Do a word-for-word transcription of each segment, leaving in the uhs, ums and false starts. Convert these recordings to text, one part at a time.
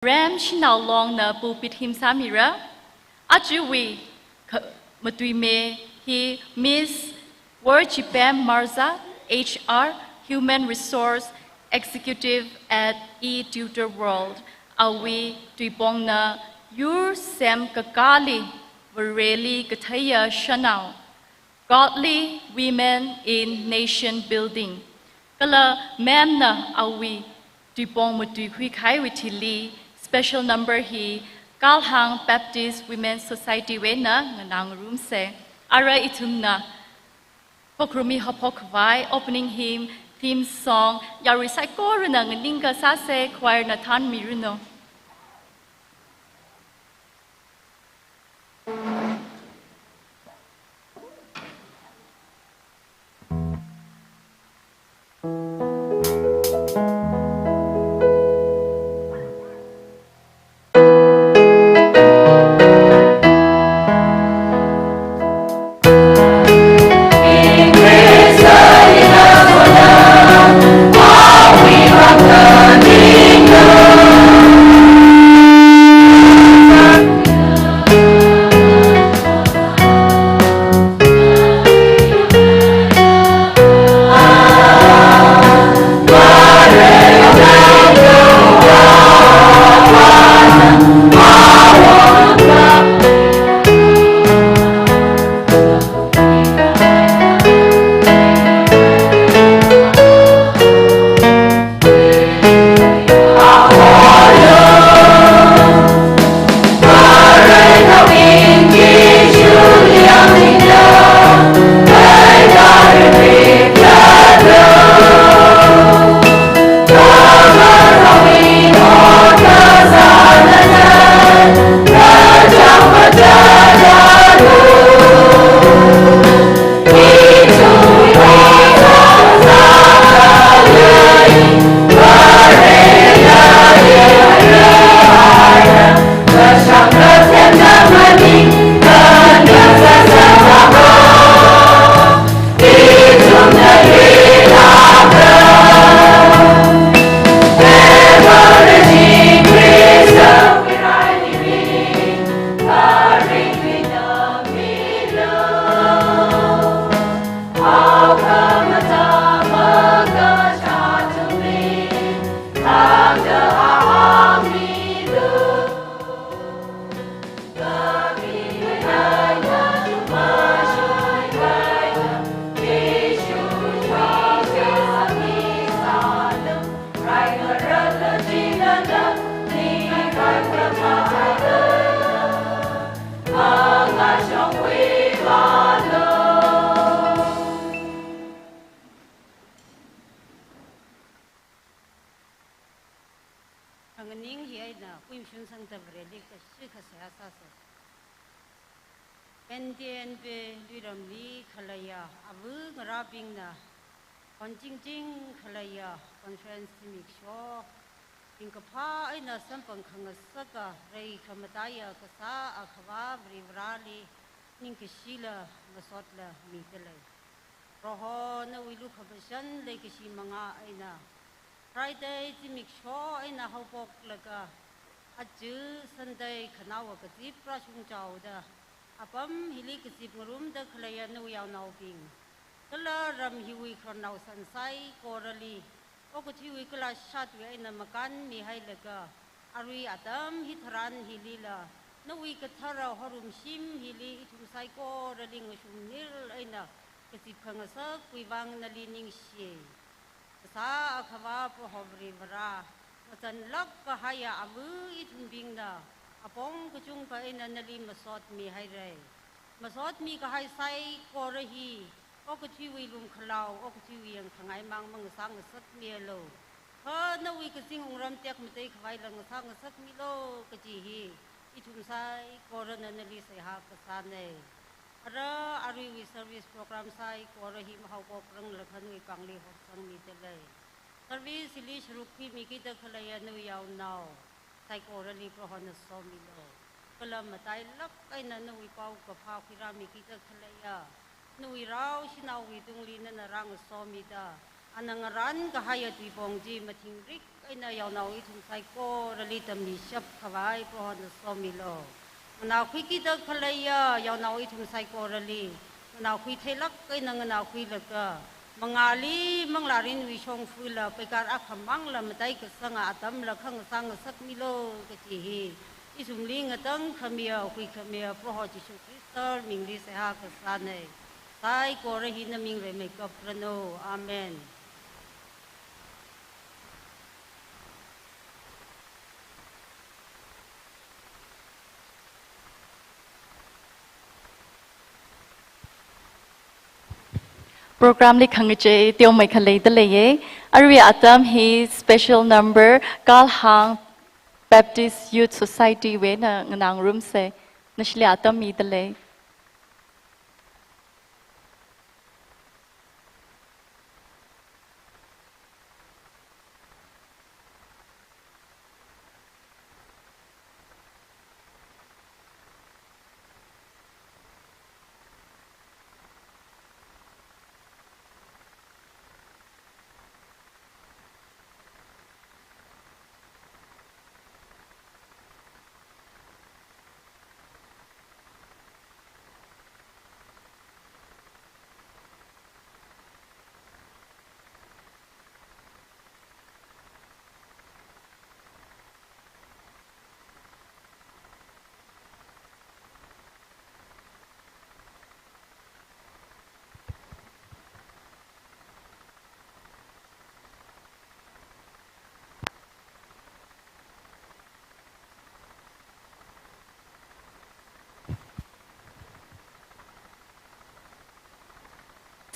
Rem Shanao Longna pulpit him sāmira. Ajawui kha-, matuime hi Miss Worchipem Marza, H R, Human Resource Executive at eTutor World. Awui tuipongna Yur Semkakāli Vareli Katheiya Shanao, Godly Women in Nation Building. Kala ma'am na awui tuipong matuikhui kahaiwui thili special number hi Kalhang Baptist Women's Society wuina nganāngarumsa. Ara ithumna khokharummi haophok khavai opening hymn, theme song, yarui saikorana nganingkha sāsa, choir na thanmiranu. Khanganing hi eina kuimshun sangda Vareli kashi kasā sāsa. N T N P Luiramli khaleiya ava ngarābingna, khon chingching khaleiya conference zimiksho, ringkaphā eina samphang khangasaka, rai khamataiya kasā Akhava Varivarali ningkashila masotla midalei. Proho nawui lukhamashan leikashi manga eina, Friday zimiksho eina haophoklaga, aja Sunday khanaowa kazip rāshungchaoda, apam hili kazip ngarumda khaleiya nawui yaonaobing, kala ram hiwui khararnao san saikorali, okathuiwui kala shatwui eina makanmihailaga, arui atam hitharan hilila, nawui kathara horumshim hili ithum saikorali ngashumnil eina kazip khangasakwui vang nali ningshi. Kasā Akhava Proho Varivara, ngazanlāk kahaiya ava ithumbingna apong kachungkha eina nali masotmihaira. Masotmi kahai saikora hi, okathuiwui lumkhalao, okathuiwui yangkhangaimang mangasā ngasakmialu. Kha nawui kazing wungram tekmatei khavaila ngasā ngasakmilu kaji hi, ithum saikorana nali seihā kasāna. Ara aruiwui service program saikora hi mahaophokranglakha nawui pāngli horsangmidalei. Service hili sharuk khuimikida khaleiya nawui yaonao saikorali Prohona somilu. Kala matailāk eina nawui paokaphā khuirāmikida khaleiya nawui rao shanaowui tungli nana rāngasomida, Ana ngarānkahaiya tuipong chi mathingrik eina yaonao ithum saikorali tammi shapkhavai Prohona somilu. Nganākhuikida khaleiya yaonao ithum saikorali, nganākhui theilāk eina nganākhuilaga, mangāli manglārinwui shongfala, peikar akhamangla mataikasanga atamla khangasang ngasakmilu kaji hi, ithumli ngatangkhamiya, huikhamiya Proho Jishu Khristawui mingli seihā kasāna. Saikora hi naming reimeikapranu. Amen. Program li khangachei teomeikha leida leiya. Aruiwui atam hi special number Kalhang Baptist Youth Society wui eina nganāngarumsa. Nashili atam mida lei.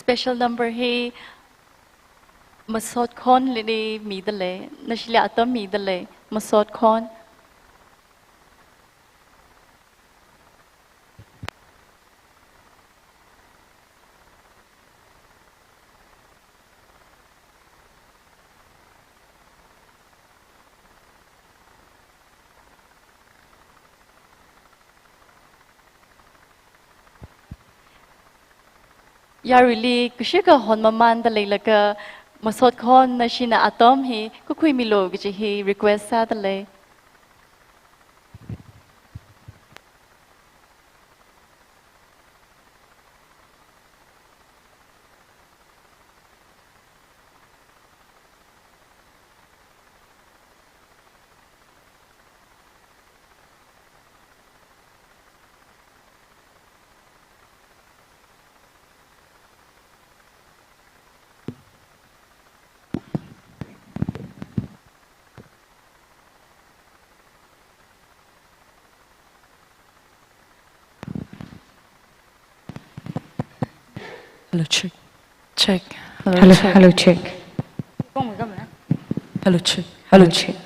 Special number hi Masotkhonli mida lei, nashili atam mida lei, Masotkhon. Yaruili kashika honmamanda leilaga, Masotkhon nashina atam hi kakhuimilu kaji hi request sāda lei. Hello, check. Check. Hello, hello, check. Hello, check. Hello, check.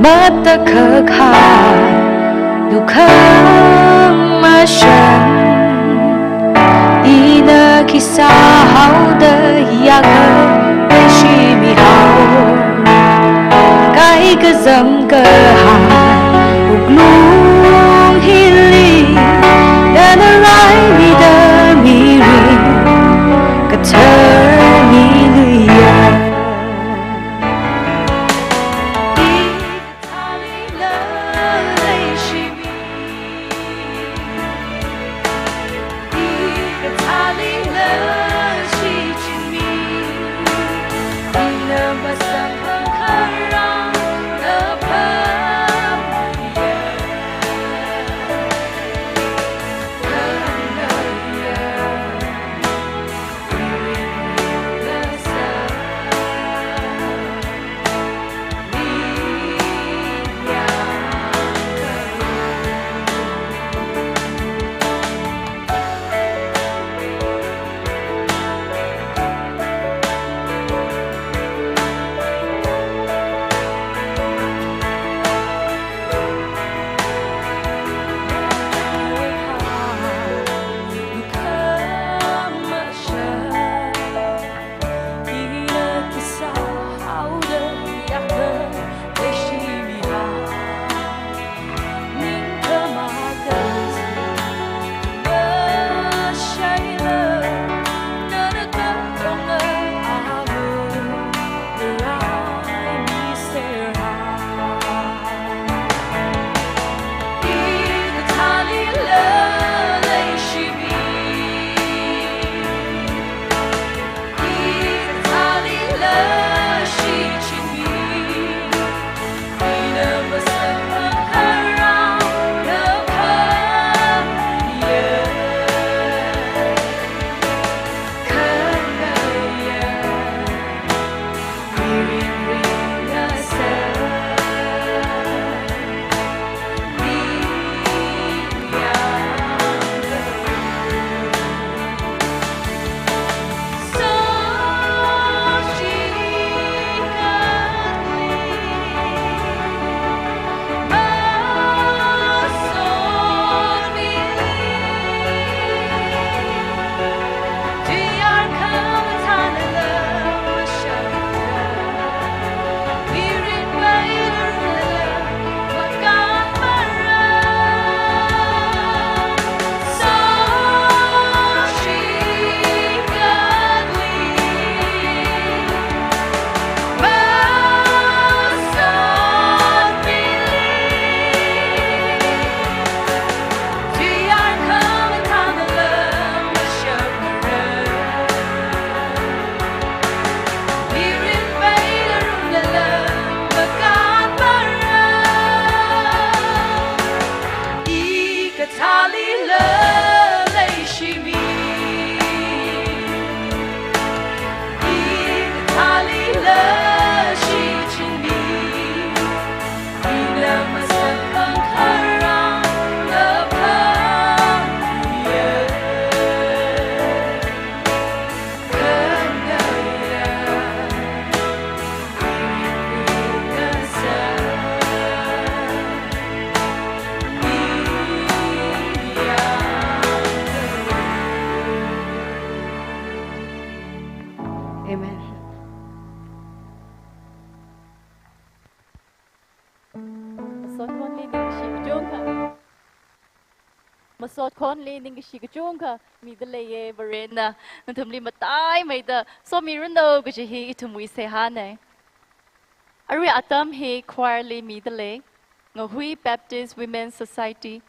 Matakhak hai, lukhamashan, ina khi sāhaoda yaka leishimihao. Kaikazam kahai wuklung hili, dana raimida mirin kathar miluiya. masot khonli ningkashi kachungkha mida leiya. Varena nathumli mataimeida somiranu kaji hi ithumwui seihāna. Arui atam hi choir li mida lei, Ngahui Baptist Women's Society.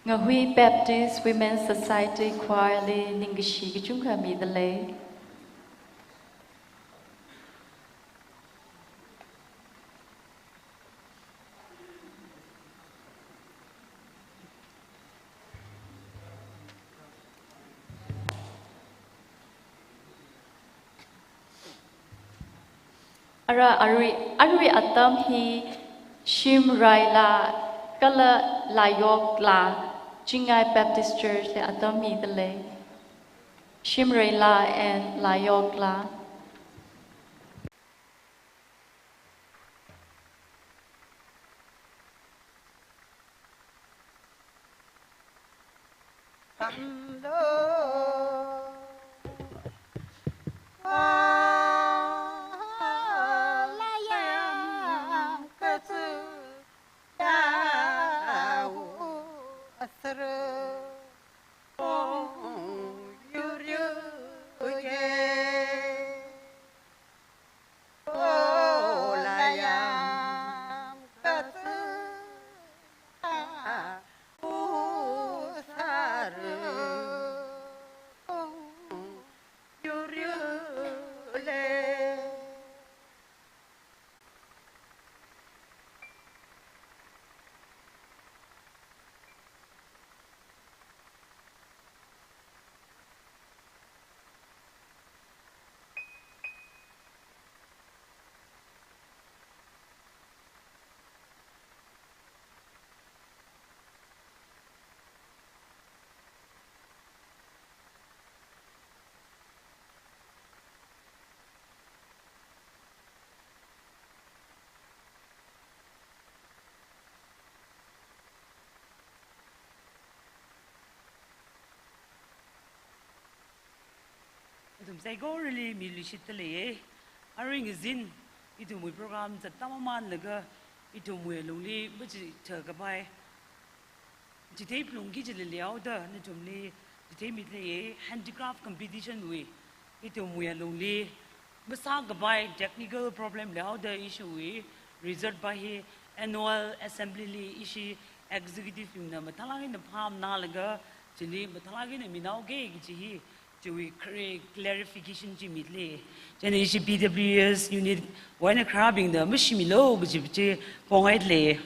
Ngahui Baptist Women's Society Choir li ningkashi kachungkha mida lei. Ara arui, arui atam hi Shimraila kala Layokla, Chingai Baptist Church li atam mida lei. Shimraila and Layokla. Saikorali miluishitda leiye. Arui ngazin ithumwui program zatda mamanlaga ithumwui alungli machithākapai chithei phalungki chili leihaoda nathumli chitheimida leiye. Handicraft competition wui ithumwui alungli masākapai technical problem leihaoda ishiwui result pa hi annual assembly li ishi executive bingna mathālāk eina phāmnalaga chili mathālāk eina minaoke kaji hi chiwui khare clarification chi mida lei. Chieina ishi P W S unit wui eina kharābingna mashimilo kaji chi phonghaida lei.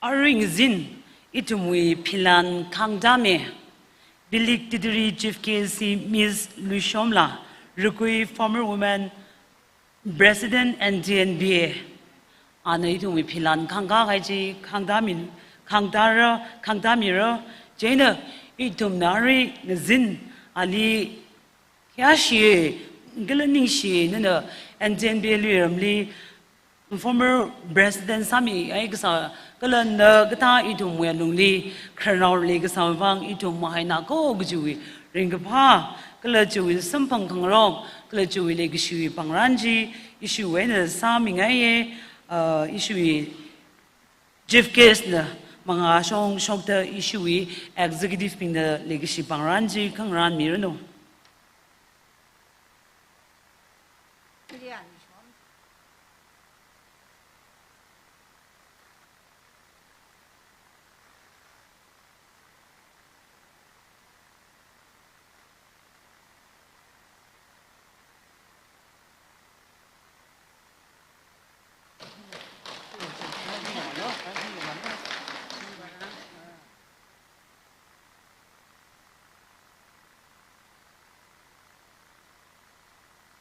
Arui ngazin ithumwui philan khangtame, Bilik Titiri Chief Guest hi Miss Luishomla Rukui, former woman president N T N B A. Ana ithumwui philan khangkahai chi khangtami, khangtara, khangtamira. Chieina ithumna arui ngazin ali khayāshi kala ningshi, nana N T N B A luiramli former president sāmihai kasā kala na kathā ithumwui alungli khararnao leikasā vang ithum mahainako kajiwui ringkaphā kala chiwui samphang khangarok kala chiwui leikashiwui pāngran chi ishiwui eina sāmingaiye. Uh, ishiwui Chief Guest na mangā shong shokta ishiwui executive bingna leikashi pāngran chi khangarān miranu.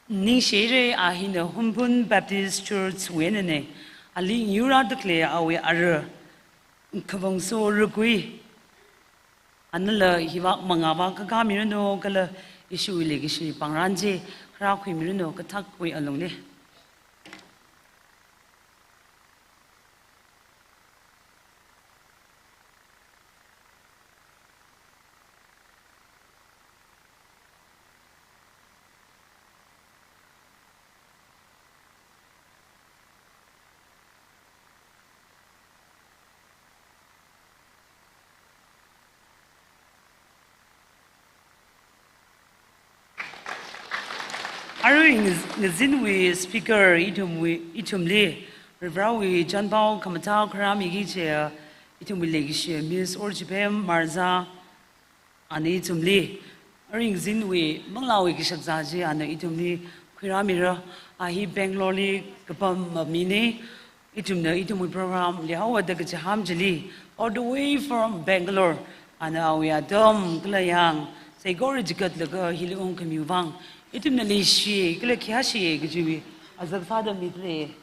Ningshire, a hina Hunphun Baptist Church wui einane. Ali yurada khalei awui ara Khavangso Rukui. Anala hiva mangava kakamiranu kala ishiwui leikashi pāngran chi kharā khuimiranu kathakwui alungli. Arui ngaz-, ngazinwui speaker ithumwui, ithumli Varewui chānpao khamathā kharāmiki kaje, ithumwui leikashi Miss Orchipem Marza, ana ithumli, arui ngazinwui manglāwui kashakazā chi ana ithumli khuirāmira. A hi Bangalore li kapam mine. Ithumna ithumwui program leihaowa da kachiham chili, all the way from Bangalore, ana awui atam kala yang saikora chigatlaga hili ungkhami vang ithumna leishi kala khayāshi kajiwui azak sāda mida lei.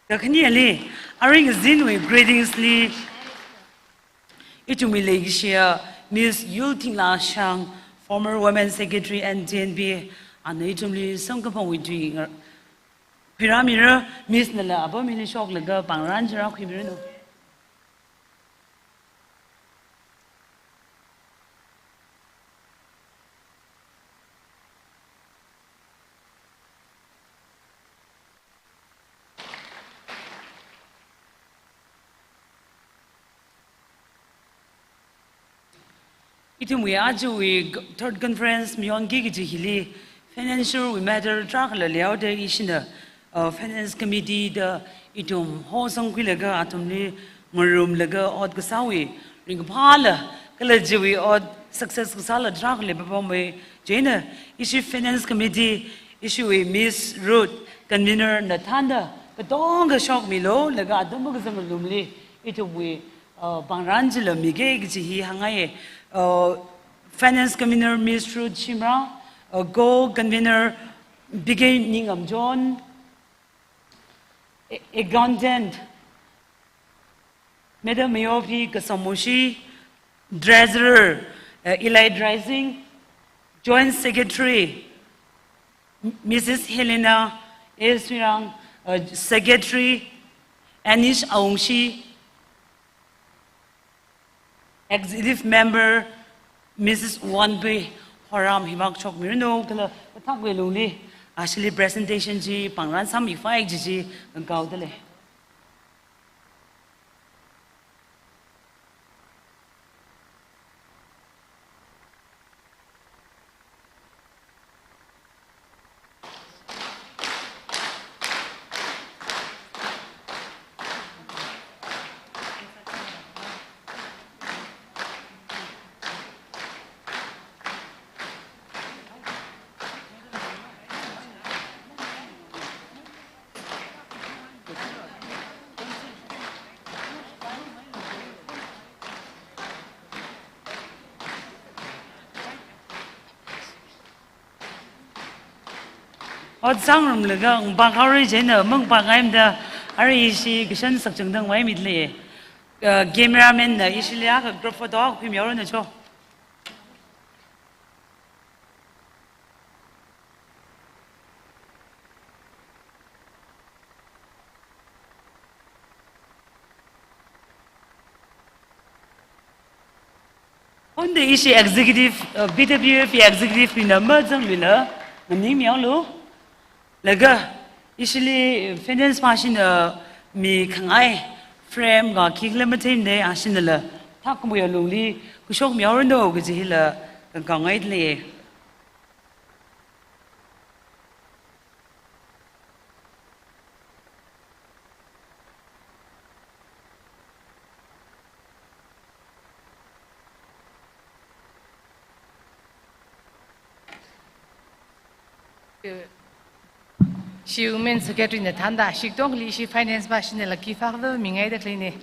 Kakhane ali, arui ngazinwui greetings li ithumwui leikashiya Miss Yulthingla Shang, former Women Secretary N T N B A, ana ithumli samkaphangwui tui ngar-, khuirāmira. Miss nala apam hili shoklaga pāngran chi rākhuimiranu. Ithumwui ajawui g-, third conference mayonki kaji hili financial wui matter tarākha leihaoda ishina, uh, finance committee da ithum hosangkhuilaga athumli ngarumlaga ot kasāwui ringkaphāla kala chiwui ot success kasāla tarākha leipapamwui. Chieina ishi finance committee, ishiwui Miss Ruth convener na thānda katonga shokmilu laga atam kazang ngarumli ithumwui, uh, pāngran chila miki kaji hi hāngngaiye. Uh, finance committee Miss Ruth Shimrah, uh, co-convener P K Ningam John, a-, accountant Madam Mayopi Kasamoshi, treasurer, uh, Eli Drising, joint secretary Missus Helena A Swirang, Uh, Secretary Anish Aungshi, Executive Member Missus Wanbei Horam hiwui vang kashok miranu, kala kathākwui lungli ashili presentation chi pāngran sāmikhavai kaji chi ngakaoda lei. Ot zangrumlaga ngapākhaora chieina mangpāngaimada, arui ishi kashan sakchungda ngavaimida lei. Uh, cameraman na ishili akha group photo khuimihaoranu cho. Honda ishi executive, uh, B W F executive bingna mazangluila, nganingmihaolu. Laga ishili finance mashina mikhangai frame ga khikhala matheimada, ashinala thākhameiwui lungli kashokmihaoranu kaji hila ngakaongaida lei. Ishi Women Secretary na thānda, ishi katongli ishi finance mashinala khipākha mingaida khaleina.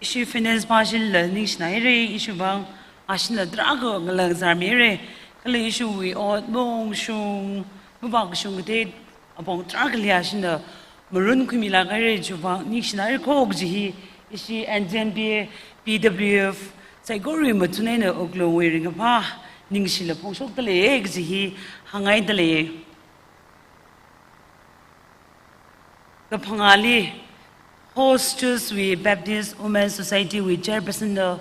Ishi finance mashinla ningshinaira, ishiwui vang ashinla tarākha ngalāngzarmira, kala ishiwui ot mongshung, mavākashung katei apong tarākhali ashinla marunkhuimilāk haira, chiwui vang ningshinaira kho kaji hi ishi N G N B A, B W F saikorawui matunaina wuklungwui ringkaphā ningshila phongshokda lei kaji hi hāngngaida lei. Kaphangāli, Host Church wui Baptist Women Society wui Chairperson da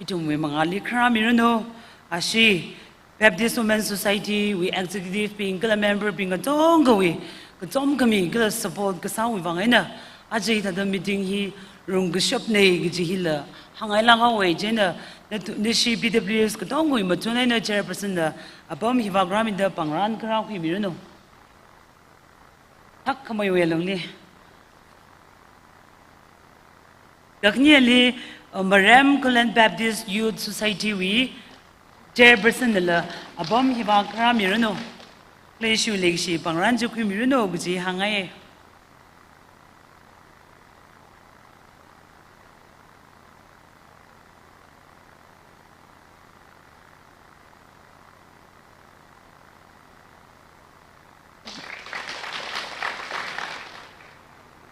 ithumwui mangāli kharā miranu, ashi Baptist Women Society wui executive bing kala member bing katongawui kachom khami kala support kasāwui vang eina aja hithāda meeting hi rungkashapna kaji hila hāngngailāk haowa. Chieina natu-, nashi B W S katongawui matunaina Chairperson da apam hi vākrāmida pāngran kharā khuimiranu. Thākhameiwui lungli. Kakhaneli, uh, Marem Khullen Baptist Youth Society wui Chairperson nala apam hi vākharā miranu. Leishu leikashi pāngran chi khuimiranu kaji hāngngai.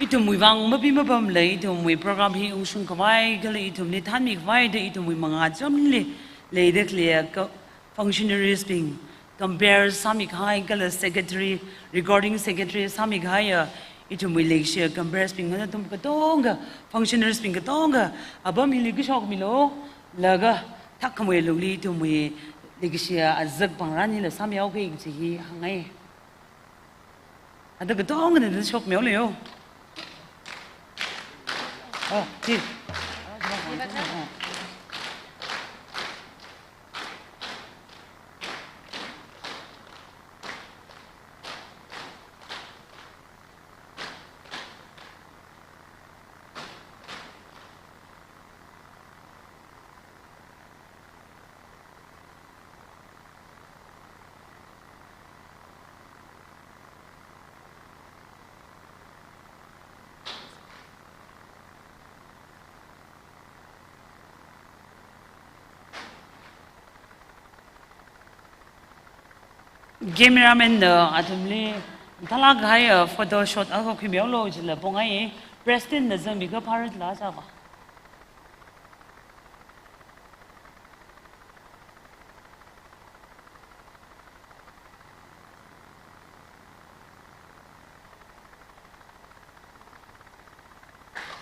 Ithumwui vang mapi mapamla, ithumwui program hi ungshung khavai kala ithumli thānmi khavai da ithumwui mangā chonli leida khalei ka functionaries bing compare sāmi kahai kala secretary, recording secretary sāmi kahaiya ithumwui leishiya compare bing nathum katonga, functionaries bing katonga apam hili kashokmilu, laga thākhamei lungli ithumwui leishiya azak pāngran hila sāmihaoki kaji hi hāngngai. Ada katongana da shokmihaolu. Oh, chi. Cameraman na athumli thalak hai, uh, photo shoot akha khuimihaolu jila pongai, President na zangmi kha Bharat la chava.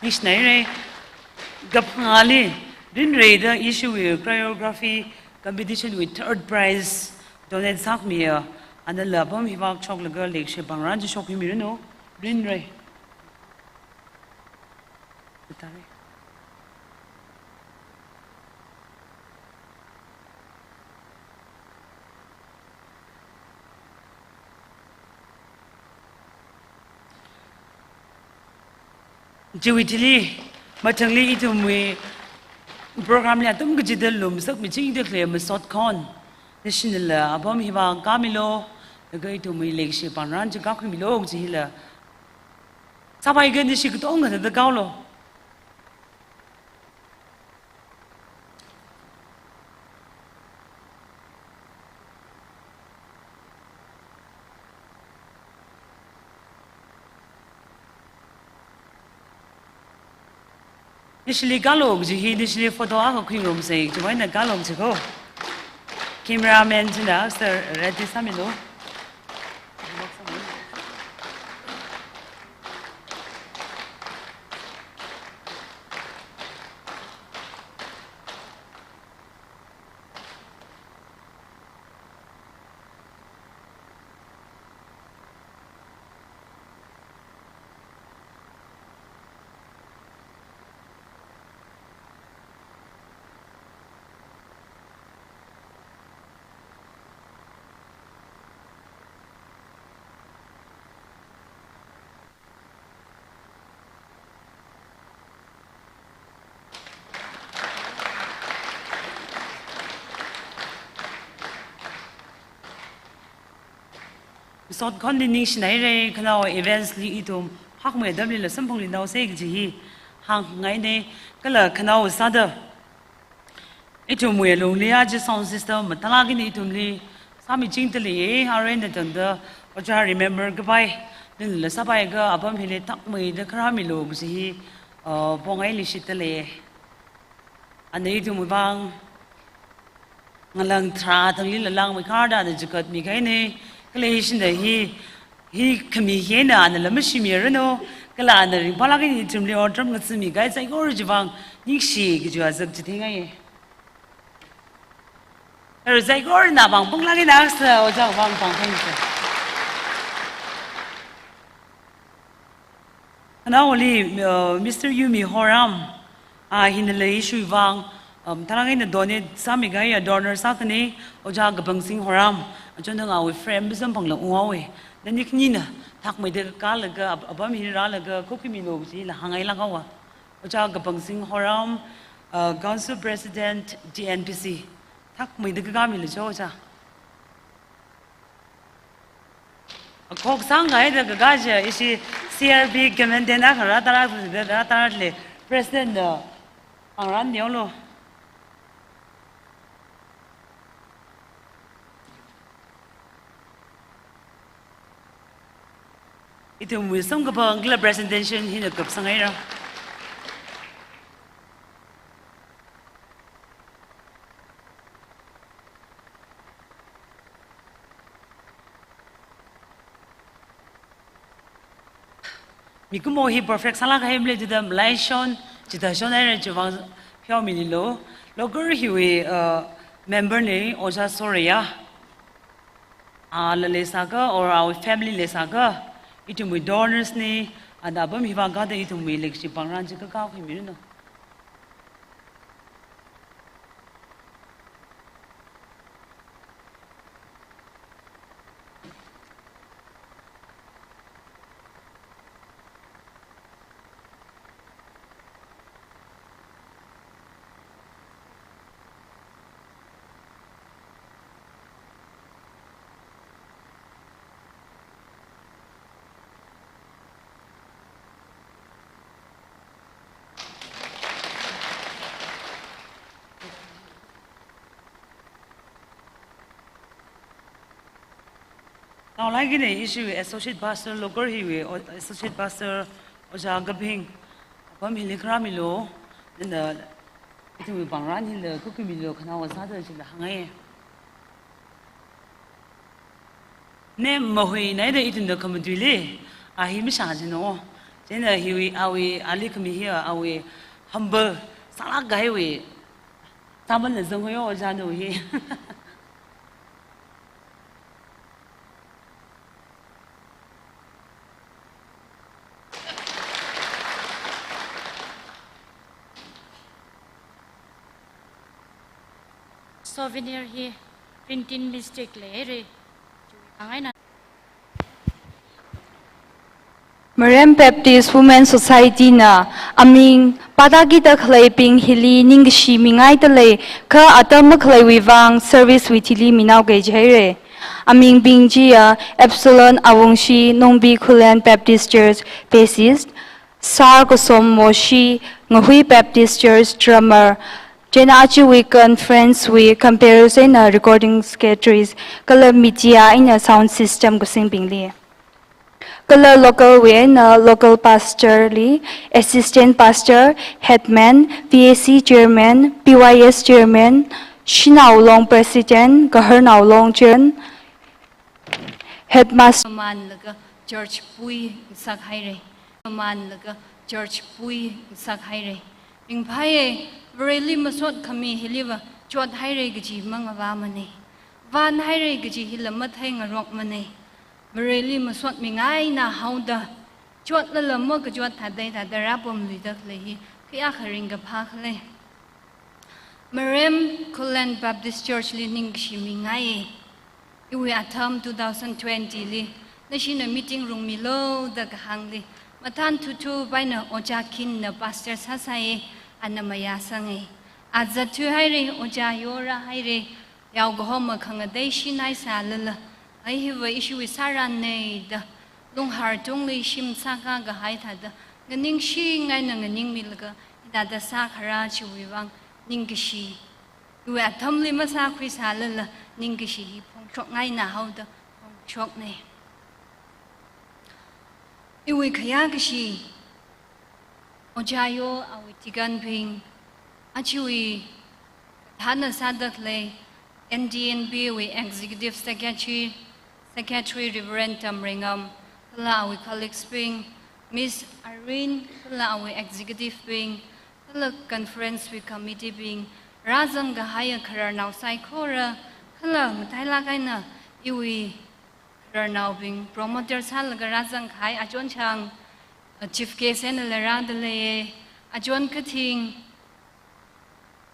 Ningshinaira, kaphangāli, Rinreida ishiwui choreography competition wui third prize donate sākhamiya, anala apam hi vak shoklaga leikashi pangran chi shokhuimiranu, Rinrei. Chiwui thili, mathangli ithumwui program li atam kachida lumsakmichingda khalei Masot Khon, nashinala apam hi vak kamilu, laga ithumwui leikashi pangran chi kakhuimilu kaji hila. Sāpai kha nashi katonga thāda kaolu. Nashili kalu kaji hi, nashili photo akha khuingarumsa, chiwui eina kalu kaji ko. Cameraman china sir ready sāmilu. Masot Khonli ningshinaira, khanao events li ithum hakmei atamlila samphangluinaosa kaji hi hāngngaina, kala khanao sāda ithumwui alungli aja sound system mathālāk eina ithumli sāmichingda leiya, arui eina tangda ojā remember kapai, nala sāpai kha apam hili thakmeida kharāmilu kaji hi, uh, pongai leishida leiya. Ana ithumwui vang ngalang tharā thanglila langmeikharda ana chigatmi kahaina, kala ishina hi, hi khami hi eina anala mashimiyaranu, kala ana ringphālāk eina ithumli otram ngasāmi kahai saikora chiwui vang ningshi kajiwui azak chitheingai. Ara saikorana pāng pānglāk eina aksa ojā vang pāng pāngsa. Khanaowali, uh, Mister Yumi Horam, ah, hinala ishiwui vang, um, tharang eina donate sāmi kahai donor sākhane, ojā Kapangsing Horam, achon thang awui frame bisamphangla unghaowa. Nani khanina thakmeida kalaga, ap-, apam hi rālaga, khokhuimilu kaji hila hāngngailāk haowa. Ojā Kapangsing Horam, uh, Council President, T N P C. Thakmeida kakāmilu cho ojā. Khok sānghaida kakā chi, ishi C R P Commandant akha rātara, rātara lei, President na pāngran neolu. Ithumwui samkaphang kala presentation hina kapsanghaira. Mikumo hi perfect sālāk kahai maleithuda malaishon, chithāshonhaira chiwui vang pheominilu. Local hiwui, uh, member na, Ojā Soraya. Ala leisākha, or awui family leisākha, ithumwui donors na, Ana apam hi vākada ithumwui leikashi pāngran chi kakā khuimiranu. Naolai kine issue Associate Pastor Local hiwui, o-, Associate Pastor Ojā Kaping, apam hili kharāmilu, nana ithumwui pāngran hila khuikhuimilu, khanao sāda chila hāngai. Ne mahuinaida ithumna khamatuili, a hi mashāchino. Chieina hiwui, awui, ali khami hi, awui humble, sālāk kahaiwui, taman la zanghoyo, ojānu hi. Souvenir hi printing mistake leire. Chiwui vang eina. Marem Baptist Women Society na aming pātākida khaleibing hili ningkashi mingaidalei, kha atam makhaleiwui vang service wui thili minao keijihaire. Amingbing chiya Epsilon Awungshi, Nongbi Khullen Baptist Church bassist, Sar Kosom Moshi, Ngahui Baptist Church drummer, chieina ajawui conference wui comparison eina recording secretaries, kala media eina sound system kasingbingli. Kala local wui eina local pastor li, assistant pastor, headman, P A C chairman, P Y S chairman, Shanao Long president, Gaharnao Long chairman, headmaster. Mamanlaga church pui ngasakhaire. Mamanlaga church pui ngasakhaire. Ringphāye, Vareli masot khami hiliva chothaire kaji mangavāmane. Vānhaire kaji hila matheingarokmane. Vareli masotmingai eina haoda, chotlala makachot thāda thāda rāpamluida khalei hi, kayākha ringkaphā khala. Marem Khullen Baptist Church li ningkashi mingaiye. Iwui atam two thousand twenty li, nashina meeting rungmilu da kahāngli, Mathan Thuthup eina Ojā Khin na pastor sāsāye, ana mayāsange. A zatthuihaire, Ojā Yo rāhaire, yaokahoma khangatei shinhaisālala, ai hiva ishiwui sāranne da, lunghar tungli shim sākā kahai thāda, nganingshingai eina nganingmilaga, hithāda sākharā chiwui vang, ningkashi. Iwui atamli masākhuisālala, ningkashi hi phongshokngai eina haoda, phongshokne. Iwui khayākashi, Ojā Yo awui deaconbing, ajawui kathāna sāda khalei N T N B wui Executive Secretary, Secretary Reverend Tamreingam, kala awui colleagues bing, Miss Irene, kala awui executive bing, kala conference wui committee bing, rāzang kahaiya khararnao saikora, kala matailāk eina iwui khararnaobing promoter sālaga rāzang kahai Achon Chang, uh, chief guest einala rāda leiye, Achon Kathing,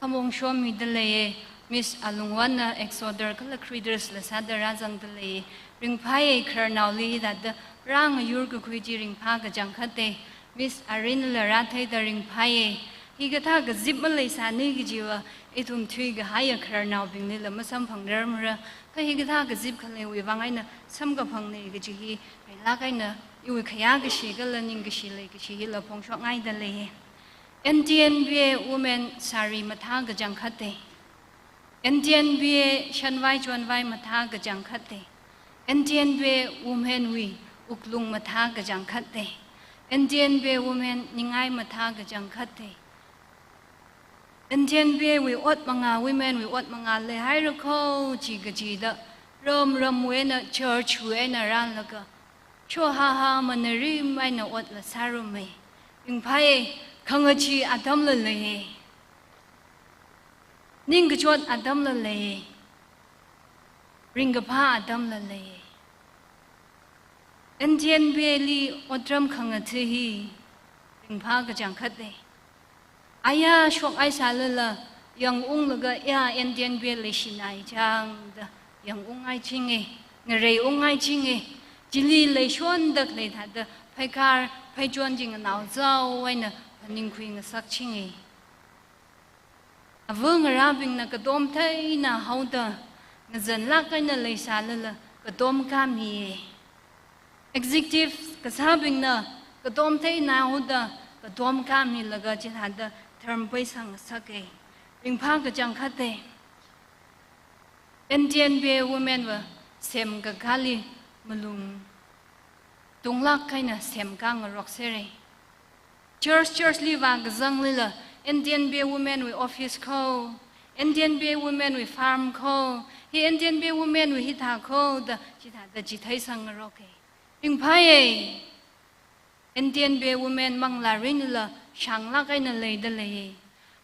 khamong shomida leiye, Miss Alungwanna exhorter kala greeters la sāda rāzangda leiye, ringphāye khararnaoli hithāda rāngayur kakhui chi ringphā kachangkhate, Miss Irene la rātheida ringphāye, hikathā kazip maleisāni kajiva, ithum thuikahaiya khararnaobinglila masamphangrarmara, kha hikathā kazip khaleiwui vang eina samkaphangne kaji hi, rilāk eina iwui khayākashi kala ningkashi leikashi hila phongshokngaida leiye. N T N B A Women sari mathā kachangkhate. N T N B A shanvai chonvai mathā kachangkhate. N T N B A Women wui wuklung mathā kachangkhate. N T N B A Women ningai mathā kachangkhate. N T N B A wui ot manga, women wui ot manga leihaira kho chi kachida, ram ramwui eina church wui eina rālaga, shohaha manarim eina otla sārume. Ringphāye, khangachee atamla leiye. Ningkachot atamla leiye. Ringkaphā atamla leiye. N T N B A li otram khangatha hi ringphā kachangkhat lei. Aya shok ai sālala, yangunglaga ya N T N B A leishinai chang da yangungai chinge, ngarei ungai chinge, chili leishonda khalei thāda, phaikar, phaichon chi nganao zao eina phaningkhui ngasak chinge. Ava ngarābingna katom theina haoda, ngazanlāk eina leisālala, katom kamiye. Executive kasābingna katom theina haoda, katom kamilaga chithāda term paisang sake. Ringphā kachangkhat lei. N T N B A women va semkakāli malung tunglāk eina semkā ngarok sere. Church, church li vākazanglila, N T N B A women wui office kho, N T N B A women wui farm kho, hi N T N B A women wui hithā kho da, chithāda chitheisang ngaroke. Ringphāye, N T N B A women manglārinla shānglāk eina leida lei.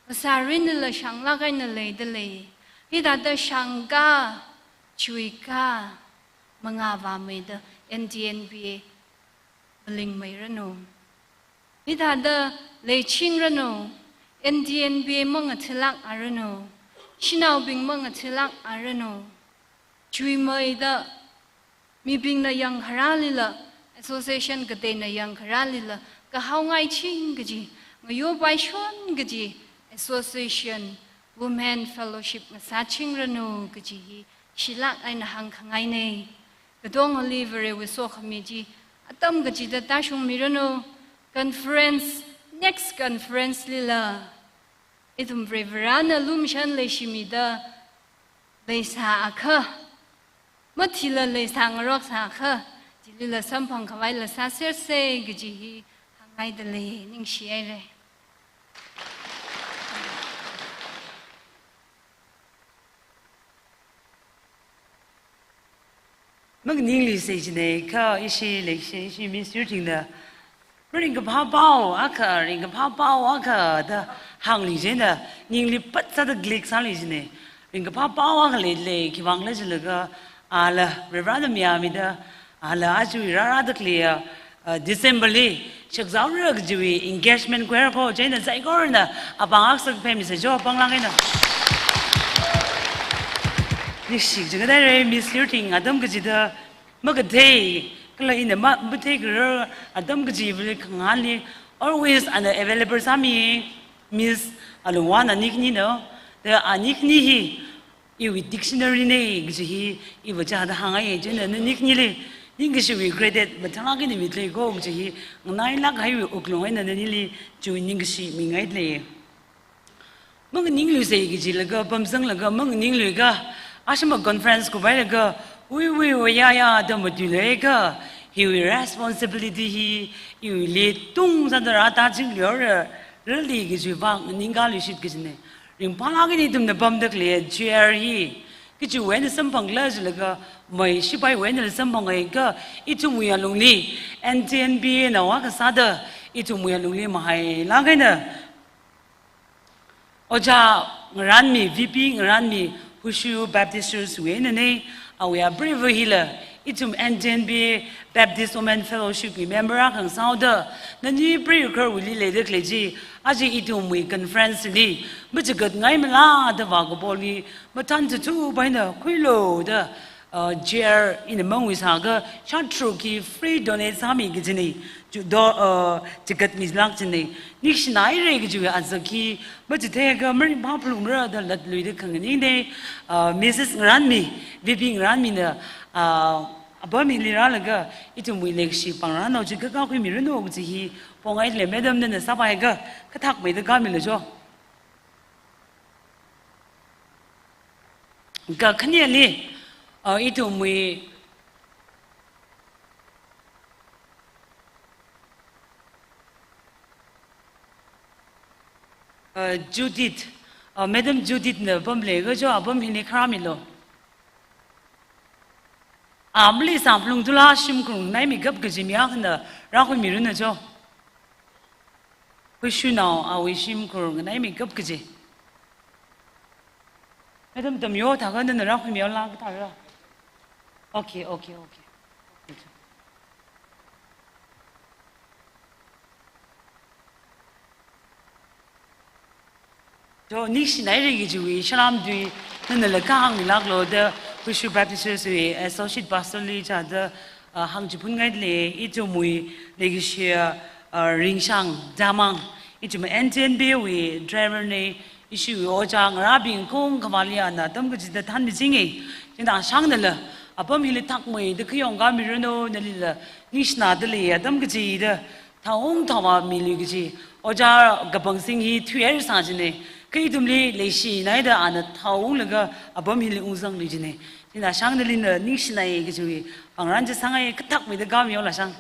Phasārinla shānglāk eina leida lei. Hithāda shāngkā, chuikā, mangā vāmeida N T N B A malingmeiranu. Hithāda leichingranu, N T N B A mangathālāk aranu, shanaobing mangathālāk aranu. Chuimeida mibingna yangkharālila, association kateina yangkharālila, kahaongai ching kaji, ngayopaishon kaji, association, women fellowship ngasāchingranu kaji hi, shilāk eina hāngkhangaine. Katongali Varewui sokhami chi atam kachida tāshungmiranu, conference, next conference lila ithum Varivarāna lumashan leishimida leisāakha, mathila leisā ngarok sāakha, chilila samphang khavaila sāserse kaji hi hāngngaida lei, ningshihaire. Maningluisei jine, kha ishi leishi, ishi Miss Yurtingna, ringkaphā pao akha, ringkaphā pao akha da hāngli jina, ningli pat sāda click sāli jine. Ringkaphā pao akha leilei, khiwuivang khala jilaga, ala, Varivarāna mayāmida, ala, ajawui rārāda khaleiya, uh, December li, shakzaora kajiwui engagement choir kho, chieina saikorana apāng akha sakphaimisei jo, apāng lāng eina. Ningshi kachangkhat haire, Miss Yurting atam kachida makathei, kala ina ma, matheikharar atam kajiwui khangahānli, always ana available sāmi, Miss Alungwan ani khanina, da ani khani hi, iwui dictionary ne kaji hi iva chāda hāngngaiye, chieina nani khanili ningkashiwui credit mathālāk eina midalei kho kaji hi nganailāk kahaiwui wuklung eina nanili chiwui ningkashi mingaidalei. Maningluisei kajilaga, pamzanglaga, maningluiakha, ashama conference kuphailaga, ui, ui, ui, ya, ya, da matuilaga, hiwui responsibility hi iwuili tungsāda rātāchingluihaora, rāli kajiwui vang nganingkāluishit kajine. Ringphālāk eina ithumna pamda khalei chair hi, kachiwui eina samphangkhala jilaga, mei shipaiwui einala samphangakha, ithumwui alungli, N T N B A nao akha sāda, ithumwui alungli mahailāk eina, Ojā Ngaranmi, V P Ngaranmi, Wushu Baptist Church wui einane, awui apreiva hila, ithum N T N B A Baptist Women Fellowship wui member akha ngasāhaoda, nani preiva̱ khararwuili leida khalei chi, aja ithumwui conference li, machigatngaimala da vākapoli, mathān thuthupā eina khuilu da, uh, chair ina mangui sāakha, shātharuk hi free donate sāmi kajine, ju do, uh, chigatmilāk jine, ningshinaire kajiwui azak hi, machitheiakha maringphā phalungra da latluida khanganingde, uh, Missus Ngaranmi, V P Ngaranmina, uh, apam hili rālaga, ithumwui leikashi pāngrānao chi kakā khuimiranu kaji hi, pongaile madam nana sāpaiakha, kathak meida kāmilu jo. Kakhaneli, uh, ithumwui, uh, Judith, uh, Madam Judith na pamle kajo, apam hili kharāmilu. Amli sāphalungtula shimkhur nganaimikap kaji mi akhana rākhuimiranu jo. Khuishunao awui shimkhur nganaimikap kaji. Madam Tamyo thākha nana rākhuimihaola kathāra. Okay, okay, okay. To, ningshinaira kajiwui salam tui nanala kahāngmilāklu da Huishou Baptist Church wui Associate Pastor li chāda, ah, hāngchiphun ngaile. Ithumwui leikashi, ah, Ringshang Damang, ithum N ten B wui driver na, ishiwui ojā ngarābing kong khavāli ana atam kachida thanmichinge. China shāngnala apam hili thakmeida kayong kamiranu, nalila ningshinada lei atam kachida thaung thawa milu kaji. Ojā Kapangsing hi thuihaira sā jine. Kha ithumli leishinaida ana thaunglaga apam hili ungzanglu jine. China shāng nalila ningshinai kajiwui pāngran chi sāngai, kathakmeida kamiyo lashāng.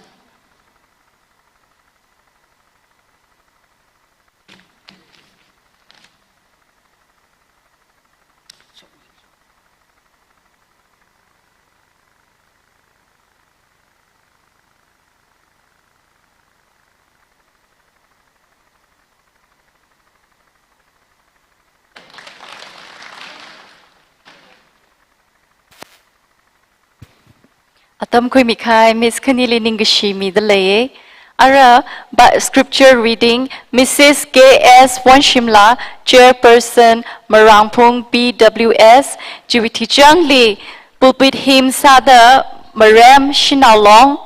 Atam khuimikahai Miss khanili ningkashi mida leiye. Ara ba scripture reading, Missus K S Wonshimla, Chairperson, Marangphung B W S, chiwui thichangli pulpit hymn sāda Marem Shanao Long,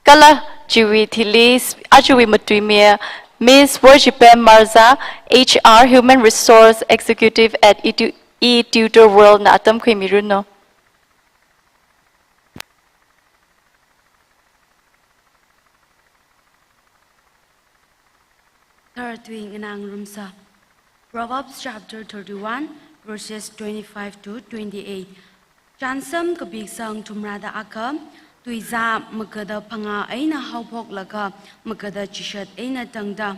kala chiwui thili s-, ajawui matuimi Miss Worshipem Marza, H R, Human Resource Executive at Edu-, eTutor World na atam khuimiranu. Thartui nganāngarumsa. Proverbs chapter thirty-one, verses twenty-five to twenty-eight. Chānsam kapiksang thumrada akha, tuizā magada phangā eina haophoklaga magada chishat eina tangda.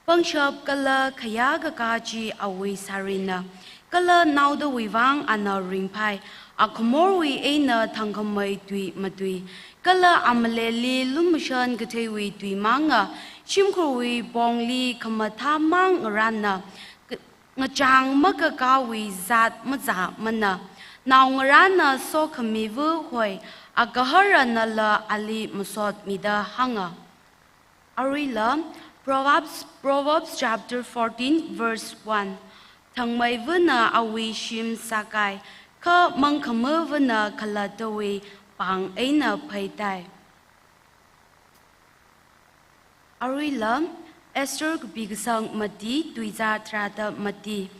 Pangshap kala khayākakā chi awui sārina, kala naodawui vang ana ringphai. Akhamorwui eina thangkhamei tui matui, kala amaleli lumashan katheiwui tui manga. Shimkhurwui pongli khamathā mang ngarāna, k-, ngachāng makakāwui zat mazāmana. Naongarāna sokhamiva hoi, agaharanala ali masotmida hānga. Aruila, Proverbs, Proverbs chapter fourteen, verse one. Thangmeivana awui shim sākai, kha mangkhamavana khalattawui pāng eina phaitai. Aruila, Esther kapikasang mati, tuizā tharāda mati.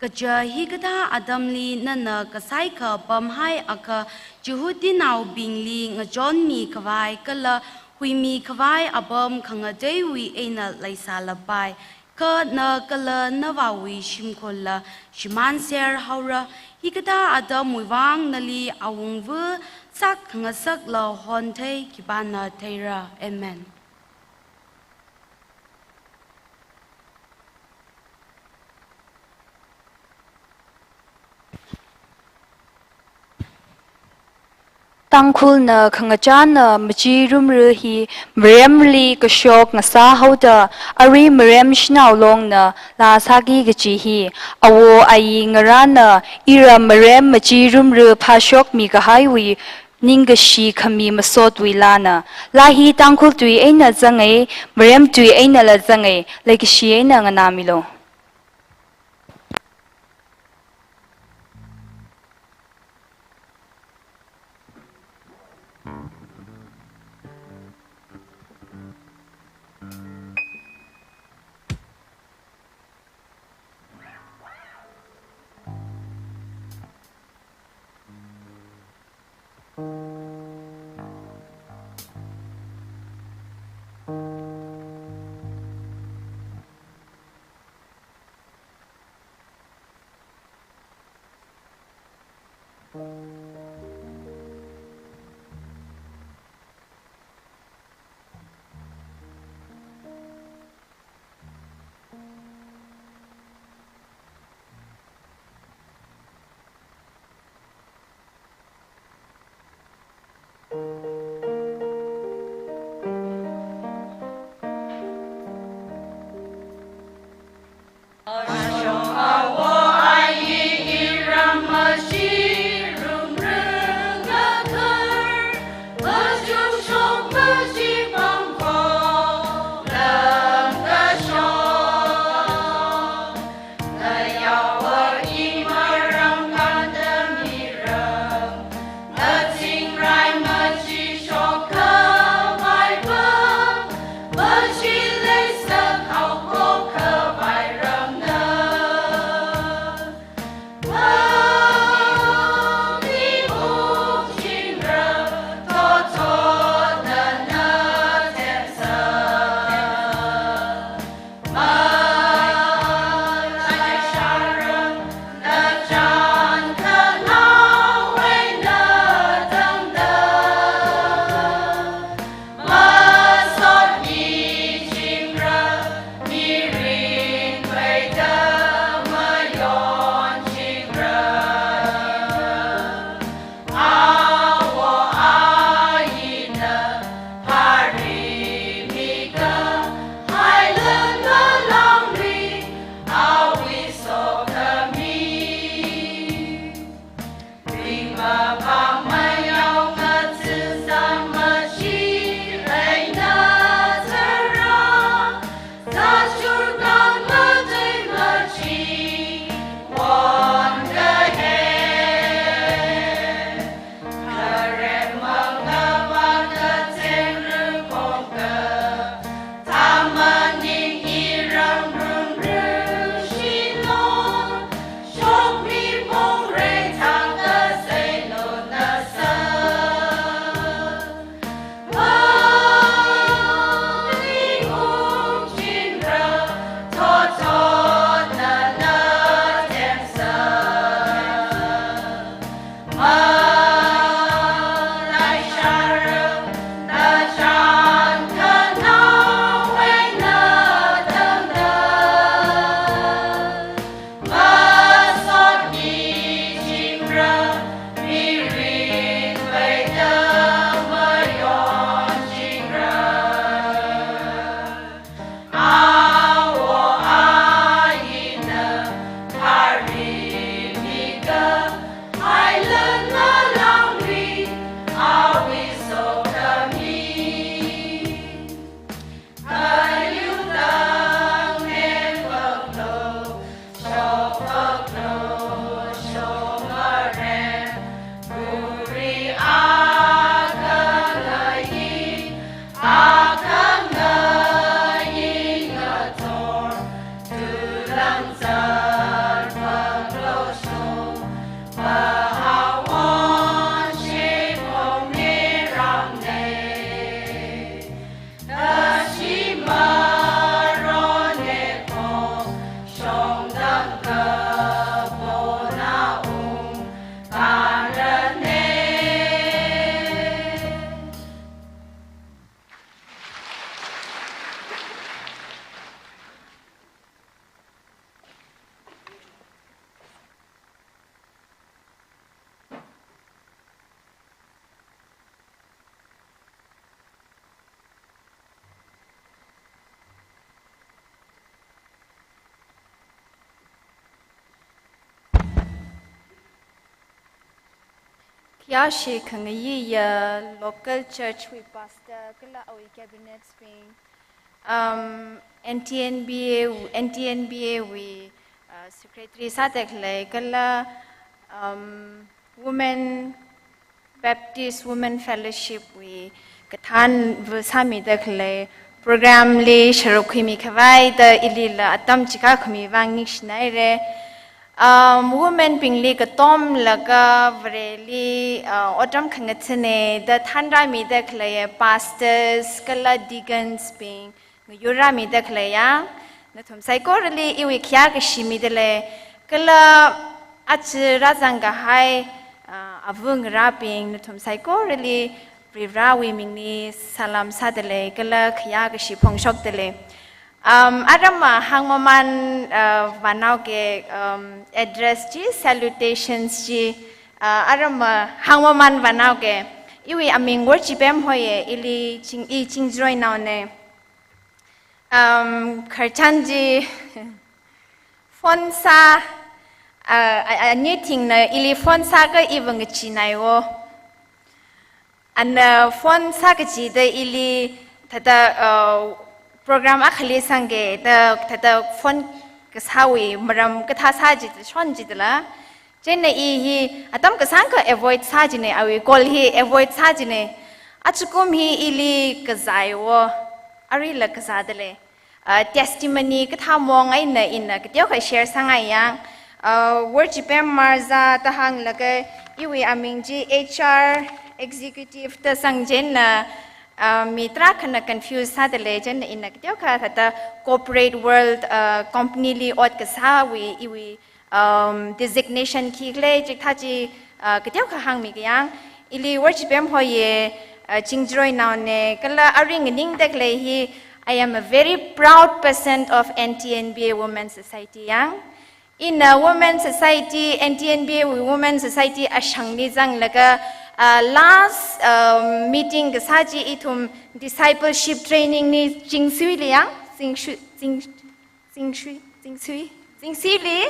Kaja hikathā atamli nana kasai kapamhai akha Jihudinaobingli ngachonmi khavai kala huimi khavai apam khangateiwui eina leisālapai. Kha na kala navāwui shimkhurla shimānser haora. Hikathā atamwui vang nali awungva sākhangasakla honthei khipāna theira. Amen. Tangkhulna khangachāna machirumra hi Maremli kashok ngasā haoda, arui Marem Shanao Longna laa sāki kaji hi, awo ayi ngarāna ira Marem machirumra phāshokmi kahaiwui ningkashi khami masotwui laana. Laa hi Tangkhul tui eina zange, Marem tui einala zange, leikashi eina nganāmilu. Khayāshi khangayiya local church wui pastor kala awui cabinets bing, um, N T N B A, N T N B A wui, uh, secretary sāda khalei kala, um, Women Baptist Women Fellowship wui kathānva sāmida khalei program li sharuk khuimi khavai da ilila atam chikha khami vang ningshinaire. Um, women bingli katomlaga Vareli, uh, otram khangathane da thanrāmida khalei pastors kala deacons bing ngayurrāmida khalei yang, nathum saikorali iwui khayā kashi midalei, kala aja rāzang kahai, ah, avungarābing nathum saikorali Varivarawui mingli salam sādalei, kala khayā kashi phongshokdalei. Um, aramma hāngmaman, uh, vānaoke, um, address chi, salutations chi, uh, aramma hāngmaman vānaoke. Iwui aming Worchipem hoiye, ili Ching, i Chingjaroinaone. Um, kharchan chi phone sā, uh, a, a, anythingna ili phone sāakha iva ngacheenaiwo. Ana phone sākachida ili thāda, uh, program akhali sangke da thāda phone kasāwui maram kathā sā chi shon chidala. Chieina i hi atam kasāngkha avoid sā chine, awui call hi avoid sā chine. Achukum hi ili kazāiwo, aruila kazādalei. Uh, testimony kathā mong eina ina kateokha share sāngai yang, uh, Worchipem Marza da hānglaga iwui aming chi H R executive da sangchieina, uh, mi tarākhana confuse sādalei, chieina ina kateokha thāda corporate world, uh, company li ot kasāwui iwui um, designation khikhala chikathā chi, uh, kateokha hāngmikayang, ili Worchipem hoiye, uh, Chingjaroinaone, kala arui nganingda khalei hi, I am a very proud person of N T N B A Women Society yang. Ina Women Society, N T N B A Women Society ashangli zanglaga, uh, last, um, meeting kasā chi ithum discipleship training li Chingsuili yang, Chingsui, Ching, Chingsui, Chingsui, Chingsuili.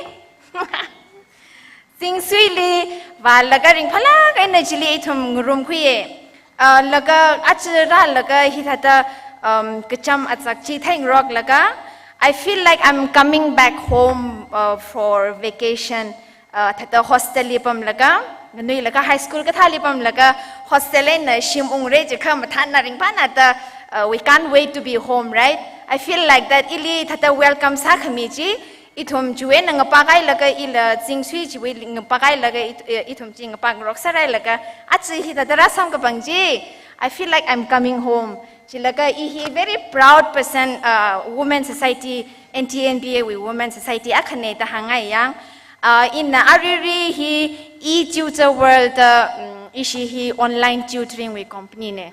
Chingsuili vālaga ringphālāk eina chili ithum ngarumkhuiye. Uh, laga aja rālaga hithāda, um, kachām achak chi theingaroklaga, I feel like I'm coming back home, uh, for vacation. Uh, thāda hostel li pamlaga, nganuilaga high school kathāli pamlaga, hostel eina shim ungra jiakha mathānna ringphānada, uh, we can't wait to be home, right? I feel like that ili thāda welcome sākhami chi, ithum chiwui eina ngapākhailaga ila Chingsui chiwui ngapākhailaga it-, eh, ithum chi ngapāngarok sārailaga, aja hithāda rāsamkapang chi, I feel like I'm coming home. Chilaga i hi very proud person, uh, Women Society, N T N B A wui Women Society akhane da hāngngai yang. Uh, ina aruirui hi e-tutor world da, um, ishi hi online tutoring wui company ne.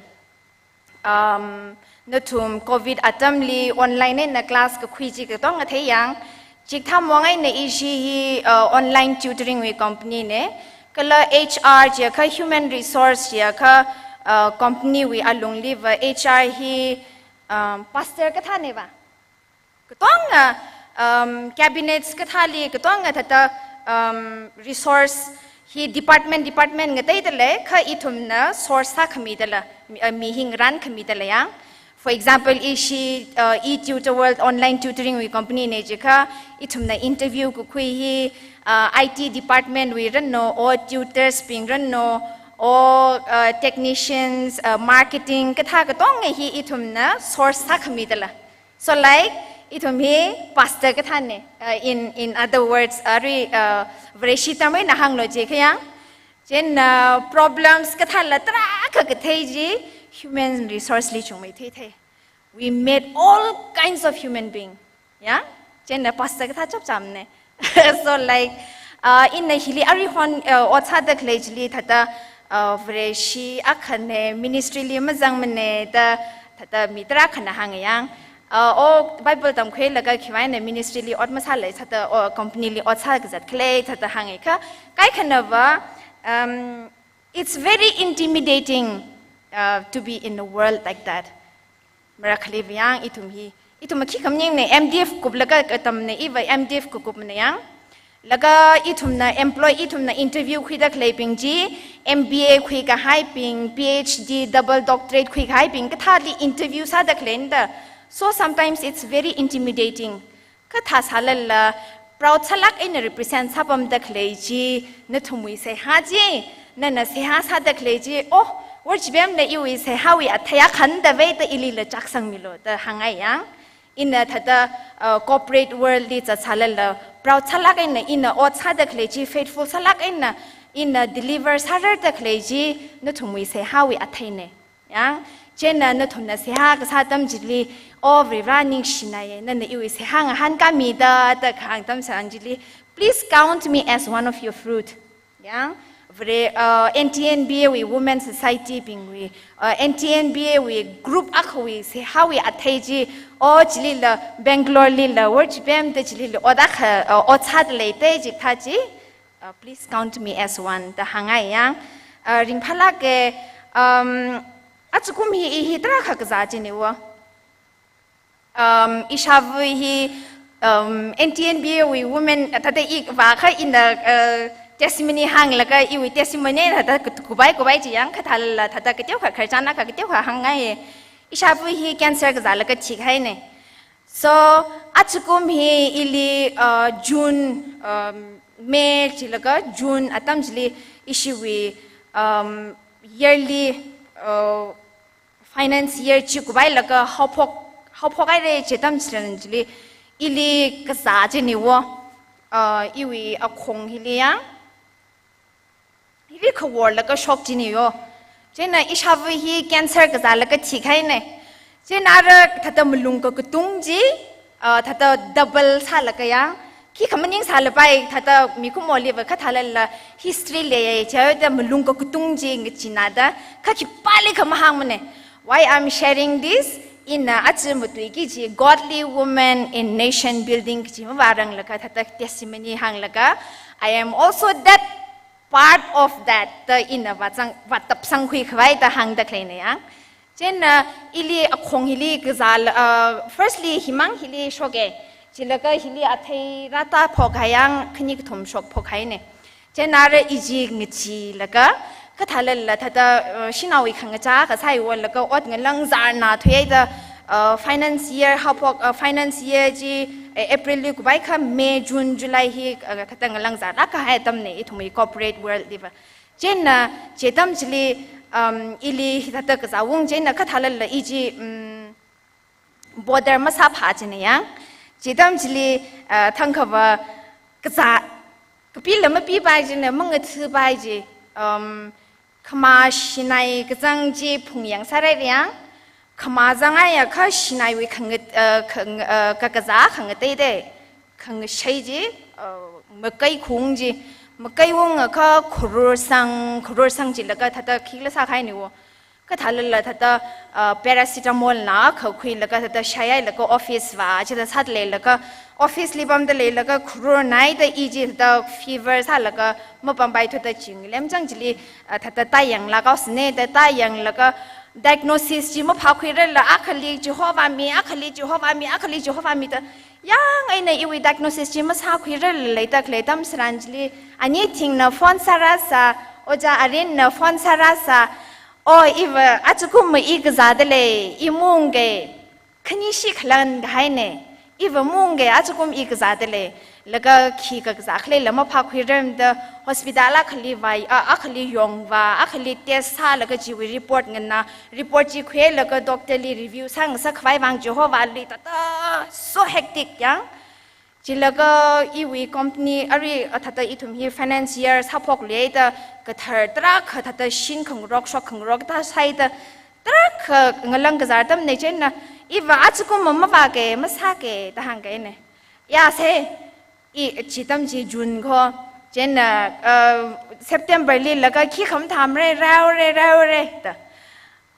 Um, nathum covid atamli online eina class kakhui chi katonga thei yang. Chikathā mong eina ishi hi, uh, online tutoring wui company ne. Kala H R jiakha human resource jiakha, uh, company wui alungliva H R hi, um, pastor kathāneva. Katonga, um, cabinets kathāli, katonga thāda, um, resource hi department, department ngateidalei, kha ithumna source sākhamidala, mi, uh, mi hi ngarānkhamidala yang. For example, ishi, uh, e-tutor world online tutoring wui company ne jiakha, ithumna interview kakhui hi, uh, I T department wui ranno, o tutors bing ranno, o, uh, technicians, uh, marketing, kathā katonga hi ithumna source sākhamidala. So like, ithum hi pastor kathāne, uh, in, in other words, arui, uh, Vareshi term eina hānglo jiakha yang. Chieina, uh, problems kathāla tarākha kathei chi human resource li chungmei theithei. We made all kinds of human being. Yeah? Chieina, uh, pastor kathā chapchamne. So like, uh, ina hili aruihon, uh, ot sāda khalei chili thāda, uh, Vareshi akhane, ministry li mazangmane da thāda mi tarākhana hānga yang. Uh, o Bible tamkhuilaga khiwui eina ministry li ot masālei thāda, o company li ot sākazat khalei thāda hānga kha. Kaikhanava, um, it's very intimidating, uh, to be in a world like that. Marakhali yang ithum hi. Ithum khi khamning ne M D F kuplaga katamne iva M D F kukupne yang. Laga ithumna employ ithumna interview khuida khaleibing chi, M B A khuikahaibing, P H D, double doctorate khuikahaibing, kathāli interview sāda khaleina da. So sometimes it's very intimidating. Kathā sālala, proud sālāk eina represent sāpamda khalei chi, nathumwui seihā chi, nana seihā sāda khalei chi, oh, Worchipemna iwui seihāwui athei akha da vei da ilila chāksangmilu da hāngngai yang. Ina thāda, uh, corporate world li zatsālala, proud sālāk eina ina ot sāda khalei chi, faithful sālāk eina ina deliver sārarda khalei chi, nathumwui seihāwui atheina. Yang, chieina nathumna seihā kasā atam chili, oh, Varivara ningshinaye, nana iwui seihā ngahānkāmida, da kahāng atam tharan chili, please count me as one of your fruit. Yang, Vare, uh, N T N B A wui Women Society bingwui, uh, N T N B A wui group akhawui seihāwui athei chi, oh, chilila Bangalore lila, Worchipem da chilila, ot akha, uh, ot sāda lei da chikathā chi, uh, please count me as one da hāngngai yang. Uh, ringphālāke, um, ajakum hi i hi tarākha kazā chine wo. Um, ishāva hi, um, N T N B A wui women, thāda i vākha ina, uh, testimony hānglaga iwui testimony thāda kut-, kubai kubai chi yang, kathālala thāda kateokha khararchan akha kateokha hāngngai. Ishāva hi cancer kazālaga thihaina. So, ajakum hi ili, uh, June, um, May chilaga June atam chili ishiwui, um, yearly, uh, finance year chi kubailaga haophok, haophok haira chi atam tharan chili ili kazā chine wo, uh, iwui akhong hili yang, hili khaworlaga shok chine wo. Chieina ishāva hi cancer kazālaga thihaina. Chieina ara thāda malung kakatung chi, uh, thāda double sālaga yang, khikha maningsālapai, thāda mikumoliva kathālala history leiya, chithāda malung kakatung chi ngacheenada, kha khipālikha mahāngmana. Why I'm sharing this? Ina aja matuiki chi Godly Women in Nation Building kachi mavāranglaga thāda testimony hānglaga, I am also that part of that da ina vāzang, vātapsangkhui khavai da hāngda khaleina yang. Chieina ili akhong hili kazā, uh, firstly himang hili shoke. Chilaga hili athei rātā phok hai yang khani kathum shok phok haina. Chieina ara i chi ngacheelaga, kathālala thāda, uh, shanaowui khangachā kasā iwolaga ot ngalangzarna thuihaida, uh, finance year haophok, uh, finance year chi, eh, April li kubai kha May, June, July hi, uh, thāda ngalangzarlāk kahai atamna ithumwui corporate world liva. Chieina, chi atam chili, um, ili hi thāda kazāung chieina kathālala i chi, um, bother masāphā chine yang. Chi atam chili, uh, thangkhava kazā, kapila mapipai chine, mangathupai chi, um, khamā shinai kazang chi phungyangsārai yang, khamā zangaiakha shinaiwui khangat-, uh, khang-, uh, kakazā khangateitei, khangashei chi, uh, makai khung chi, makai ungakha khurursang, khurursang chilaga thāda khikhala sākhaina wo. Kathālala thāda, uh, paracetamol na kha khuilaga thāda shaihailaga office vā chithāda sāda leilaga, office li pamda leilaga khururnaida i chi thāda fever sālaga mapampai thuda chi ngalemchang chili, uh, thāda tāyanglāk haosane da tāyanglaga diagnosis chi maphākhuirarla akhali Jehovah mi, akhali Jehovah mi, akhali Jehovah mi da yang eina iwui diagnosis chi masākhuirarla leida khalei atam tharan chili, ani Thingna phone sārāsā, Ojā Arinna phone sārāsā, oh, iva ajakumva i kazāda lei, i maungke, khanishi khalan kahaina, iva maungke ajakum i kazāda lei, laga khi kakazā khaleila maphākhuirarmada hospital akhali vā, a, akhali yongvā, akhali test sālaga chiwui report nganā, report chi khuilaga doctor li review sāngasak khavai vang Jehovah li thāda so hectic yang. Chilaga iwui company arui, a, thāda ithum hi finance year sāphok leida kathar tarākha thāda shin khangarok shok khangarok thāda sāhaida tarākha ngalang kazār atamna chieina iva ajakumva mavāke, masāke da hāngkahaina. Ya se, i chi atam chi June ko, chieina, uh, September lilaga khikha mathāmara, rāhaora, rāhaora da.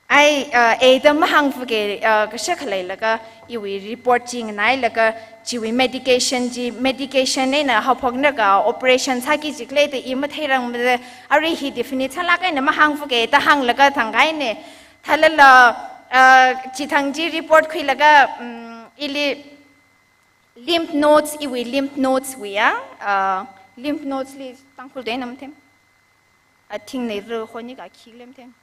Ai, uh, eida mahāngfuke, uh, kashak khaleilaga iwui report chi nganailaga chiwui medication chi, medication eina haophoknaka operation sāki jikhala da i matheirangmada arui hi definite sālāk eina mahāngfuke da hānglaga thangkahaina. Thālala, uh, chithang chi report khuilaga, um, ili lymph nodes, iwui lymph nodes wui ya, uh, lymph nodes li Tangkhul da ina mathei. A thing nei ru honi ka khi lem them.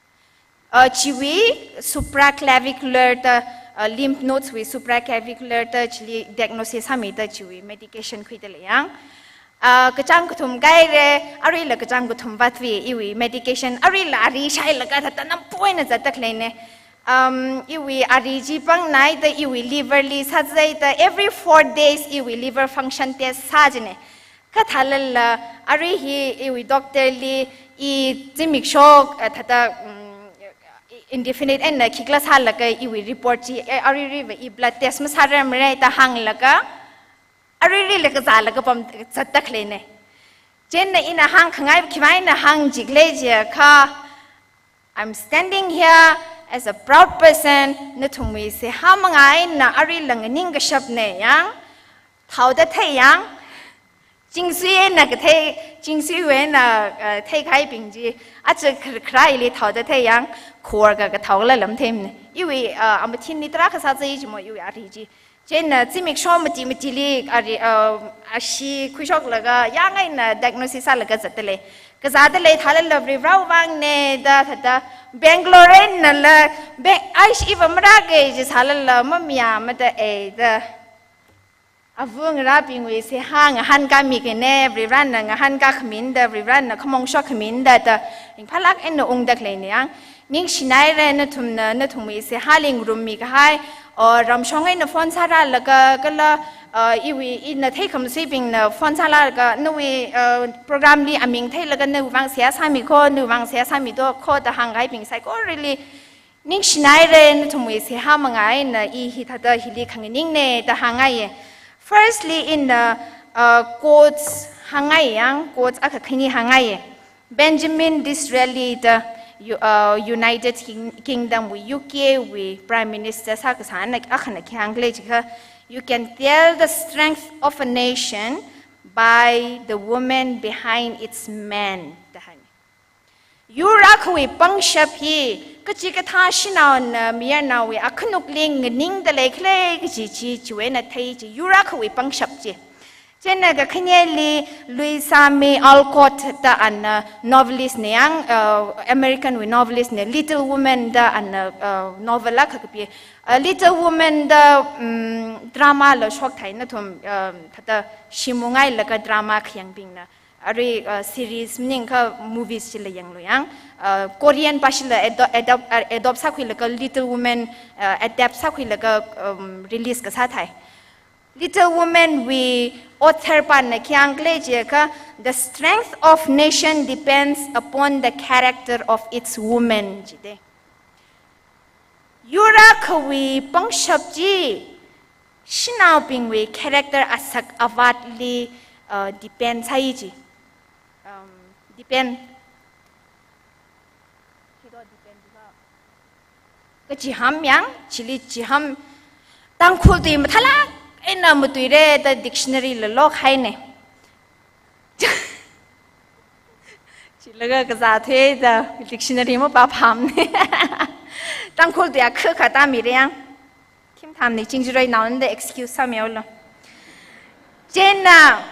Uh, chiwui supraclavicular da, uh, lymph nodes wui supraclavicular da chili diagnosis sāmida chiwui medication khuida lei yang. Uh, kachāng kathum kaire, aruila kachāng kathum vātwui iwui medication, aruila ari shailaga thāda nampoina zatda khaleine. Um, iwui ari chi pangnaida iwui liver li sāzaida every four days iwui liver function test sā jine. Kathālala ari hi iwui doctor li i zimiksho, eh, thāda, mm, indefinite eina khikhala sālaga iwui report chi, eh, aruiruiva i blood test masārarmara da hānglaga, aruiruilaga zālaga pam zatda khaleine. Chieina ina hāngkhangai khiwui eina hāng jikhala jiakha, I'm standing here as a proud person, nathumwui seihā manga eina aruila nganingkashapne yang, thaoda thei yang, chingsui eina kathei, chingsuiwui eina, uh, theikahaibing chi, aja khar-, kharāli thaoda thei yang, khor ka kathao kala lam themne. Iwui, uh, amathinli tarākha sāzai jimo iwui ari chi. Chieina zimiksho mati matili ari, uh, ashee khuishoklaga yang eina diagnosis sālaga zatda lei. Kazāda leithālala Varivarāwui vāngne da thāda Bangalore einala, Bang-, aish iva marāke jisālala mamayāmada eida. Ava ngarābingwui seihā ngahānkāmi kahaine, Varivarāna ngahānkā khaminda, Varivarāna khamong shokkhaminda da, ringphālāk eina ungda khaleine yang. Ningshinaire nathumna, nathumwui seihāli ngarummi kahai, o, ramshong eina phone sāralaga, kala, uh, iwui, ina theikhamasuibingna phone sāralaga, nawui, uh, program li aming theilaga nawui vang seihā sāmi kho, nawui vang seihā sāmi do kho da hāngkahaibing saikorali ningshinaire, nathumwui seihā manga eina i hithāda hili khanganingne da hāngngaiye. Firstly, ina, uh, quotes hāngngaiye yang, quotes akha khani hāngngaiye. Benjamin Disraeli da U-, uh, United King-, Kingdom wui, U K wui Prime Minister sākasāna akhana khi hāngkhala jiakha, "You can tell the strength of a nation by the woman behind its man," da hānge. Yur akhawui pangshap hi, kachikathā shanaona mayarnaowui akhanukli nganingda leikhala kaji chi, chiwui eina thei chi, yur akhawui pangshap chi. Chieina kakhaneli Louisa May Alcott da ana novelist ne yang, uh, American wui novelist ne, Little Women da ana, uh, novel akha kapi. Uh, Little Women da, um, drama la shokthai nathum, um, thāda shimungailaga drama khayangbingna. Arui, uh, series maningakha movies chila yanglu yang, uh, Korean pāshila ado-, adopt, uh, adopt sākhuilaga Little Women, uh, adapt sākhuilaga, um, release kasā thai. Little Women wui author pana khi hāngkhala jiakha, "The strength of nation depends upon the character of its women," jide. Yur akhawui pangshap chi, shanaobingwui character asak avātli, uh, depend sāi chi. Um, depend. Kachi ham yang, chili chi ham. Tangkhul tui mathālāk eina matuire da dictionary la lokhaine. Chilaga kazā thuida dictionary mapāphamne. Tangkhul tui akha kha tāmire yang. Khim thamni chingjirai naonda excuse sāmihaolu. Chieina,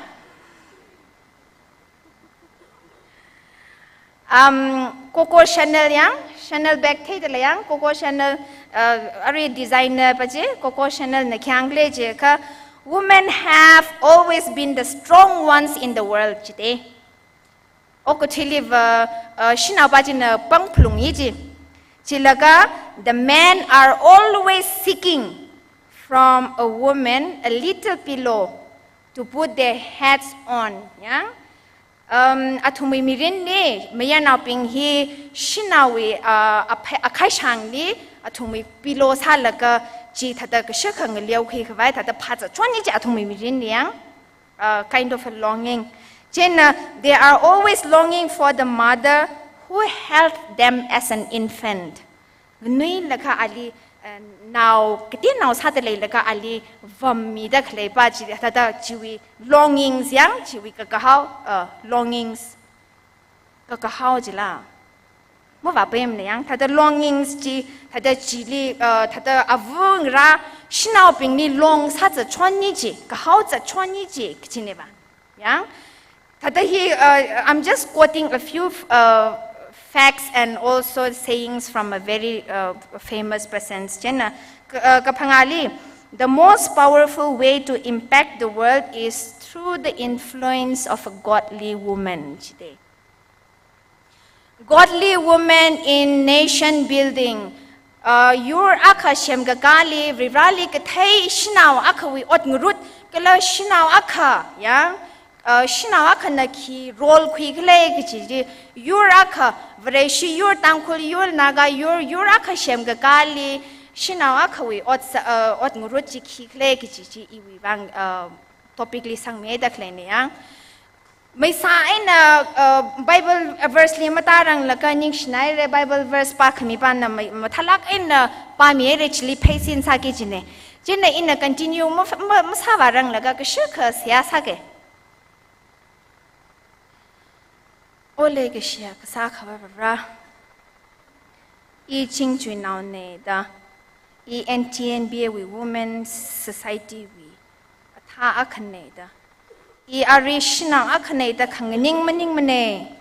um, Coco Chanel yang, Chanel bag theida lei yang, Coco Chanel, uh, arui designer pa chi, Coco Chanel na khi hāngkhala jiakha, "Women have always been the strong ones in the world," jide. Okathuiliva, uh, shanao pa china pangphalungi chi. Chilaga, "The men are always seeking from a woman a little pillow to put their heads on," yang. Um, athumwui mirinli, mayarnaobing hi shanaowui, uh, aphe-, akhaishangli, athumwui pillow sālaga chi thāda kashakha ngaleokhui khavai, thāda phāzatchonni chi athumwui mirinli yang. Uh, kind of a longing. Chieina, "They are always longing for the mother who held them as an infant." Nganuilakha ali, uh, nao, kateonao sāda leilakha ali vammida khalei pa chi, thāda chiwui longings yang, chiwui kakahao, uh, longings. Kakahao chila. Mavāpaimana yang, thāda longings chi, thāda chili, uh, thāda ava ngarā, shanaobingli long sāzatchonni chi, kahao zatchonni chi, kachineva. Yang, Thāda hi, uh, I'm just quoting a few, uh, facts and also sayings from a very, uh, famous person. Chieina, ka-, uh, kaphangāli, "The most powerful way to impact the world is through the influence of a godly woman," jide. Godly woman in nation building. Uh, yur akha semkakāli, Varivarāli kathei shanao akhawui ot ngarut, kala shanao akha, ya, uh, shanao akhana khi role khuikhala kaji chi, yur akha, Vareshi yur, Tangkhul yur, Naga yur, yur akha semkakāli, shanao akhawui ot sa-, uh, ot ngarut chi khikhala kaji chi iwui vang, uh, topic li sangmida khaleina ya. Maisa eina, uh, Bible verse li matāranglakha ningshinaire, Bible verse pākhami pana ma-, mathālāk eina pāmihaire, chili pheisin sāki jine. Chieina ina continue ma-, ma-, masāvāranglakha kashikha seihā sāke. O leikashiya kasā Akhava Vare, I Chingchuinaone da, I N T N B A wui Women Society wui athā akhane da, I ari shanao akhane da khanganing maningmane.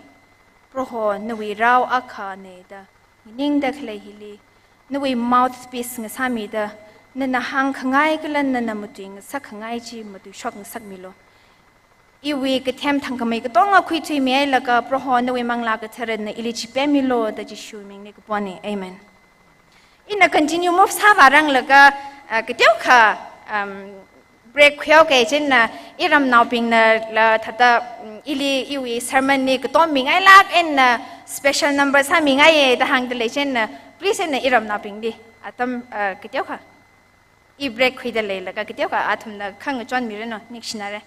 Proho, nawui rao akhane da nganingda khalei hili, nawui mouthpiece ngasāmida, nana hāngkhangai kala nana matuingasakkhangai chi matuishokngasakmilu. Iwui kathem thangkhamei katonga khuithuimihailaga, Proho nawui Manglā Katharana ili chipemmilu da Jishu mingli kapone. Amen. Ina continue move sāvāranglakha, ah, kateokha, um, break khuihaoke. Chieina iramnaobingna la thāda, um, ili iwui sermon li katom mingailāk eina special number sāmingaiye da hāngda lei. Chieina please eina iramnaobingli atam, ah, kateokha I break khuida leilakha kateokha athumna khangachonmiranu, ningshinare.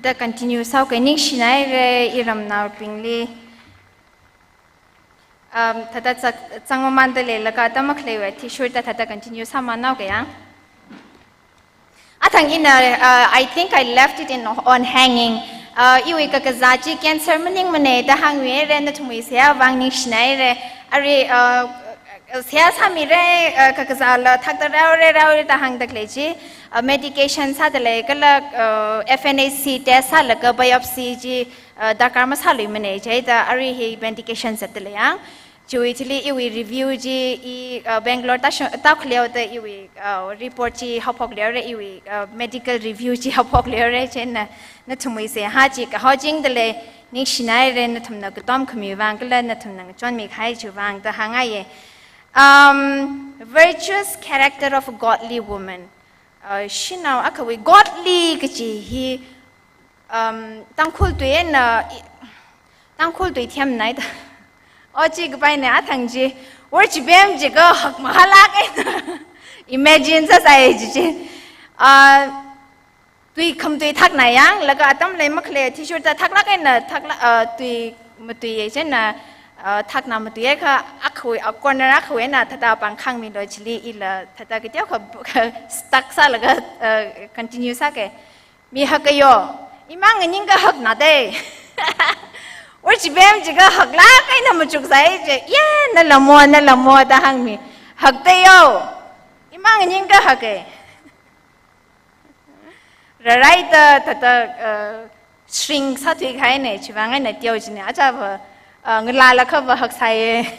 Thāda continue sāhaoke, ningshinaire iramnaobingli. Um, thāda zak-, zangmamānda leilaga atam makhaleiwui athishurda thāda continue sāmānhaoke yang. Athang ina, uh, I think I left it in, on hanging. Uh, iwui kakazā chi cancer maningmana da hāngmire, nathumwui seihā vang ningshinaire. Arui, uh, seihā sāmire, uh, kakazāla thakta rāhaore, rāhaore da hāngda khalei chi, uh, medication sāda lei kala, uh, F N A C test sālaga biopsy chi, uh, darkar masāluimana, chieina arui hi medication zatda lei yang. Chiwui thili iwui review chi i, uh, Bangalore tāsho-, tākhaleihaoda iwui, uh, report chi haophokluihaore, iwui, uh, medical review chi haophokluihaore, chieina nathumwui seihā chi kahaochingda lei, ningshinaire nathumna katom khami vang kala nathumna ngachonmi kahai chiwui vang da hāngngaiye. Um, virtuous character of a godly woman. Uh, shanao akhawui godly kaji hi, um, Tangkhul tui eina, i-, Tangkhul tui themnai da. O chi kapaina athang chi, worchibem chi kahak mahālāk eina imagine sāsai chi chi. Uh, tui kham tui thakna yang, laga atam lei makhalei athishurda thaklāk eina, thakla-, uh, tui matui chieina, uh, thakna matuiakha akhawui, uh, corner akhawui eina thāda pāng khāngmilu chili ila thāda kateokha stuck sālaga, uh, continue sāke. Mi hakayo, imang nganingkahakna de. Worchibem chi kahaklāk eina machuksai chi, ye, nalamo, nalamo da hāngmi. Hakteyo, imang nganingkahake. Raraida thāda, uh, shrink sāthuikahaina, chiwui vang eina teo china, achāva, uh, ngalālakhava haksaiye.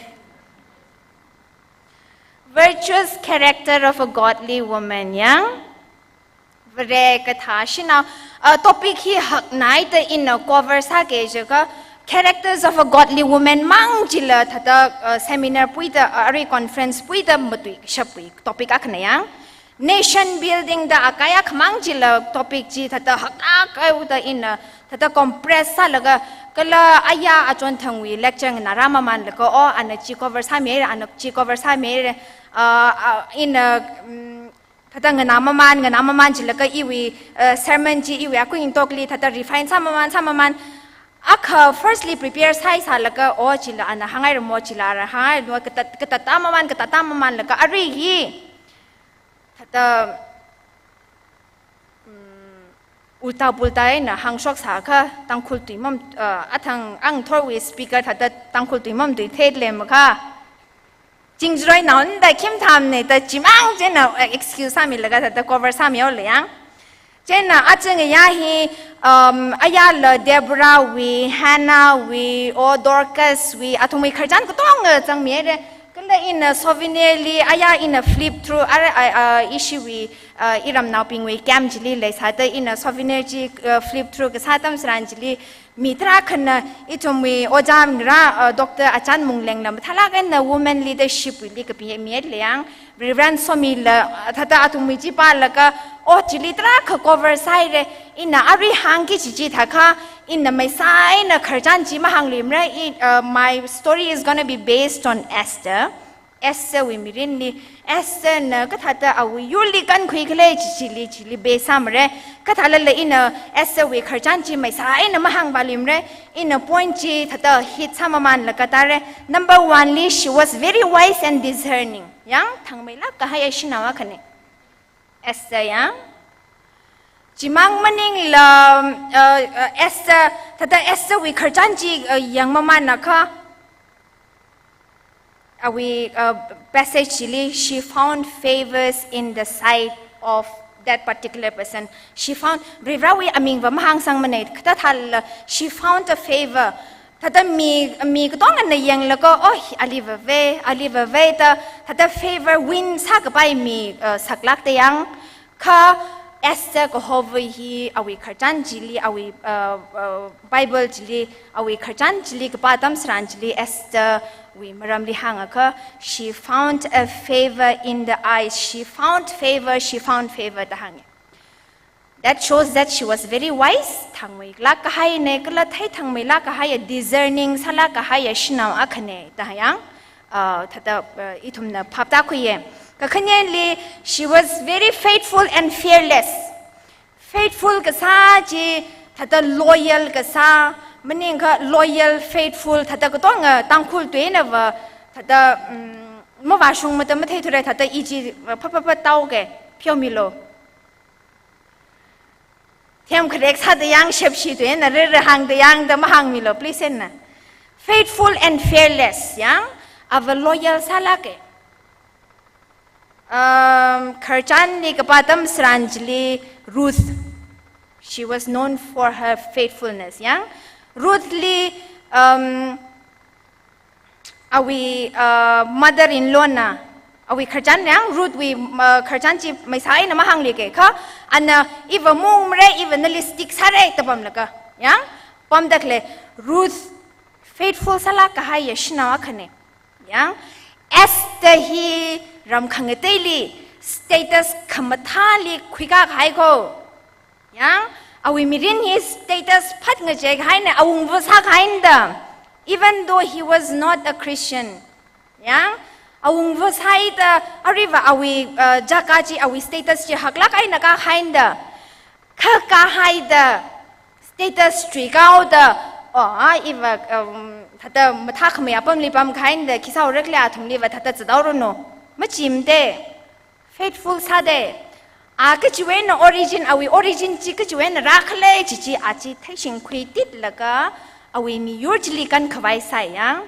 Virtuous character of a godly woman, yang. Vare kathā shanao, uh, topic hi haknai da ina cover sāke jiakha, characters of a godly woman mang chila thāda, uh, seminar puida, uh, arui conference puida matuikashapwui topic akhana yang. Nation building da akha ya khamang chila topic chi thāda haklāk eina da ina thāda compress sālaga kala aya achonthangwui lecture nganā rāmamānlaga, o, ana chi cover sāmire, ana chi cover sāmire, uh, uh, ina, um, thāda nganāmamān, nganāmamān chilaga iwui, uh, sermon chi iwui akui intokli thāda refine sāmamān, sāmamān. Akha firstly prepare sāhaisālaga, o, chila ana hāngngairamo, chila ara hāngngairamo, katat, katatamamān, katatamamānlaga arui hi thāda, mm, ulta pulta eina hāngshoksākha Tangkhul tui mam, uh, athang angthorwui speaker thāda Tangkhul tui mamatuithei leimakha. Chingjaroi naonda khim thamna da chimang chieina, uh, excuse sāmilaga thāda cover sāmihaole yang. Chieina achingaya hi, um, ayala Deborahwui, Hannahwui, o Dorcaswui, athumwui khararchan katonga zangmire. Kala ina souvenir li aya ina flip through, ara, a, a, ishiwui, uh, iramnaobingwui camp chili leisāda ina souvenir chi, uh, flip through kasā atam tharan chili mi tarākhana ithumwui ojā ngarā, uh, Doctor Achan Munglengna mathālāk eina women leadership wuili kapimire yang, Reverend Somila, uh, thāda athumwui chi pālaga, o, chili tarākha cover sāhaire, ina arui hāngki kaji chi thākha, ina maisā eina khararchan chi mahāngluimara, i, uh, my story is gonna be based on Esther. Esther wui mirinli, Esther na kathāda awui yurli kankhui khala chi chili, chili base sāmare. Kathālala ina Esther wui khararchan chi maisā eina mahāngpaluimara. Ina point chi thāda hit sāmamānlaga tāre. Number one li, she was very wise and discerning. Yang thangmeilāk kahai shanao akhana. Esther yang. Chimang maningla, uh, uh, Esther, thāda Esther wui khararchan chi, uh, yangmamānakha, awui, uh, passage chili, she found favors in the sight of that particular person. She found, Varivarāwui amingva mahāngsangmana, kathālala, she found a favor. Thāda mi, mi katongana yanglaga, oh, aliva ve, aliva ve da, thāda favor win sākapai mi, uh, saklākta yang, kha Esther kahova hi awui khararchan chili, awui, uh, uh, Bible chili, awui khararchan chili kapā atam tharan chili Esther wui maramli hāngakha, she found a favor in the eyes, she found favor, she found favor da hānga. That shows that she was very wise, thangmeilāk kahaina, kala theithangmeilāk kahai, discerning sālāk kahai shanao akhana da yang, uh, thāda, uh, ithumna phap tākhuiya. Kakhaneli, she was very faithful and fearless. Faithful kasā chi, thāda loyal kasā, maningakha loyal, faithful, thāda katonga Tangkhul tuina va, thāda, mm, mavāshungmada matheithura, thāda iji, uh, phaphapha taoke, pheomilu. Themkharek sāda yang, shepshi tuina, rere hāngda yangda mahāngmilu, please na. Faithful and fearless, yang, ava loyal sālāke. Um, khararchanli kapā atam tharan chili Ruth, she was known for her faithfulness, yang. Ruthli, um, awui, uh, mother-in-law na, awui khararchan yang, Ruthwui, uh, khararchan chi maisā eina mahāngluike kha, ana iva maungmara, iva nali stick sāra da pamlaga, yang, pamda khalei, Ruth faithful sālāk kahaiya shanao akhana. Yang, Esther hi ram khangateili status khamathāli khuikā kahai ko. Yang, awui mirin hi status phat ngachei kahaina, awungva sākahaina da. Even though he was not a Christian. Yang, awungva sāhaida, aruiva awui, uh, jaka chi, awui status chi haklāk eina kākahaina da. Kha kāhaida, status chuikāhaoda, oh, ah, iva, um, thāda mathākhamei apamli pamkahaina da, khi sāhaora khala athumliva thāda zathaoranu. Machimade, faithful sāde. A kachiwui eina origin, awui origin chi kachiwui eina rākhala chi chi, a chi theishingkhui titlaga, awui miyur chili kankhavai sāya.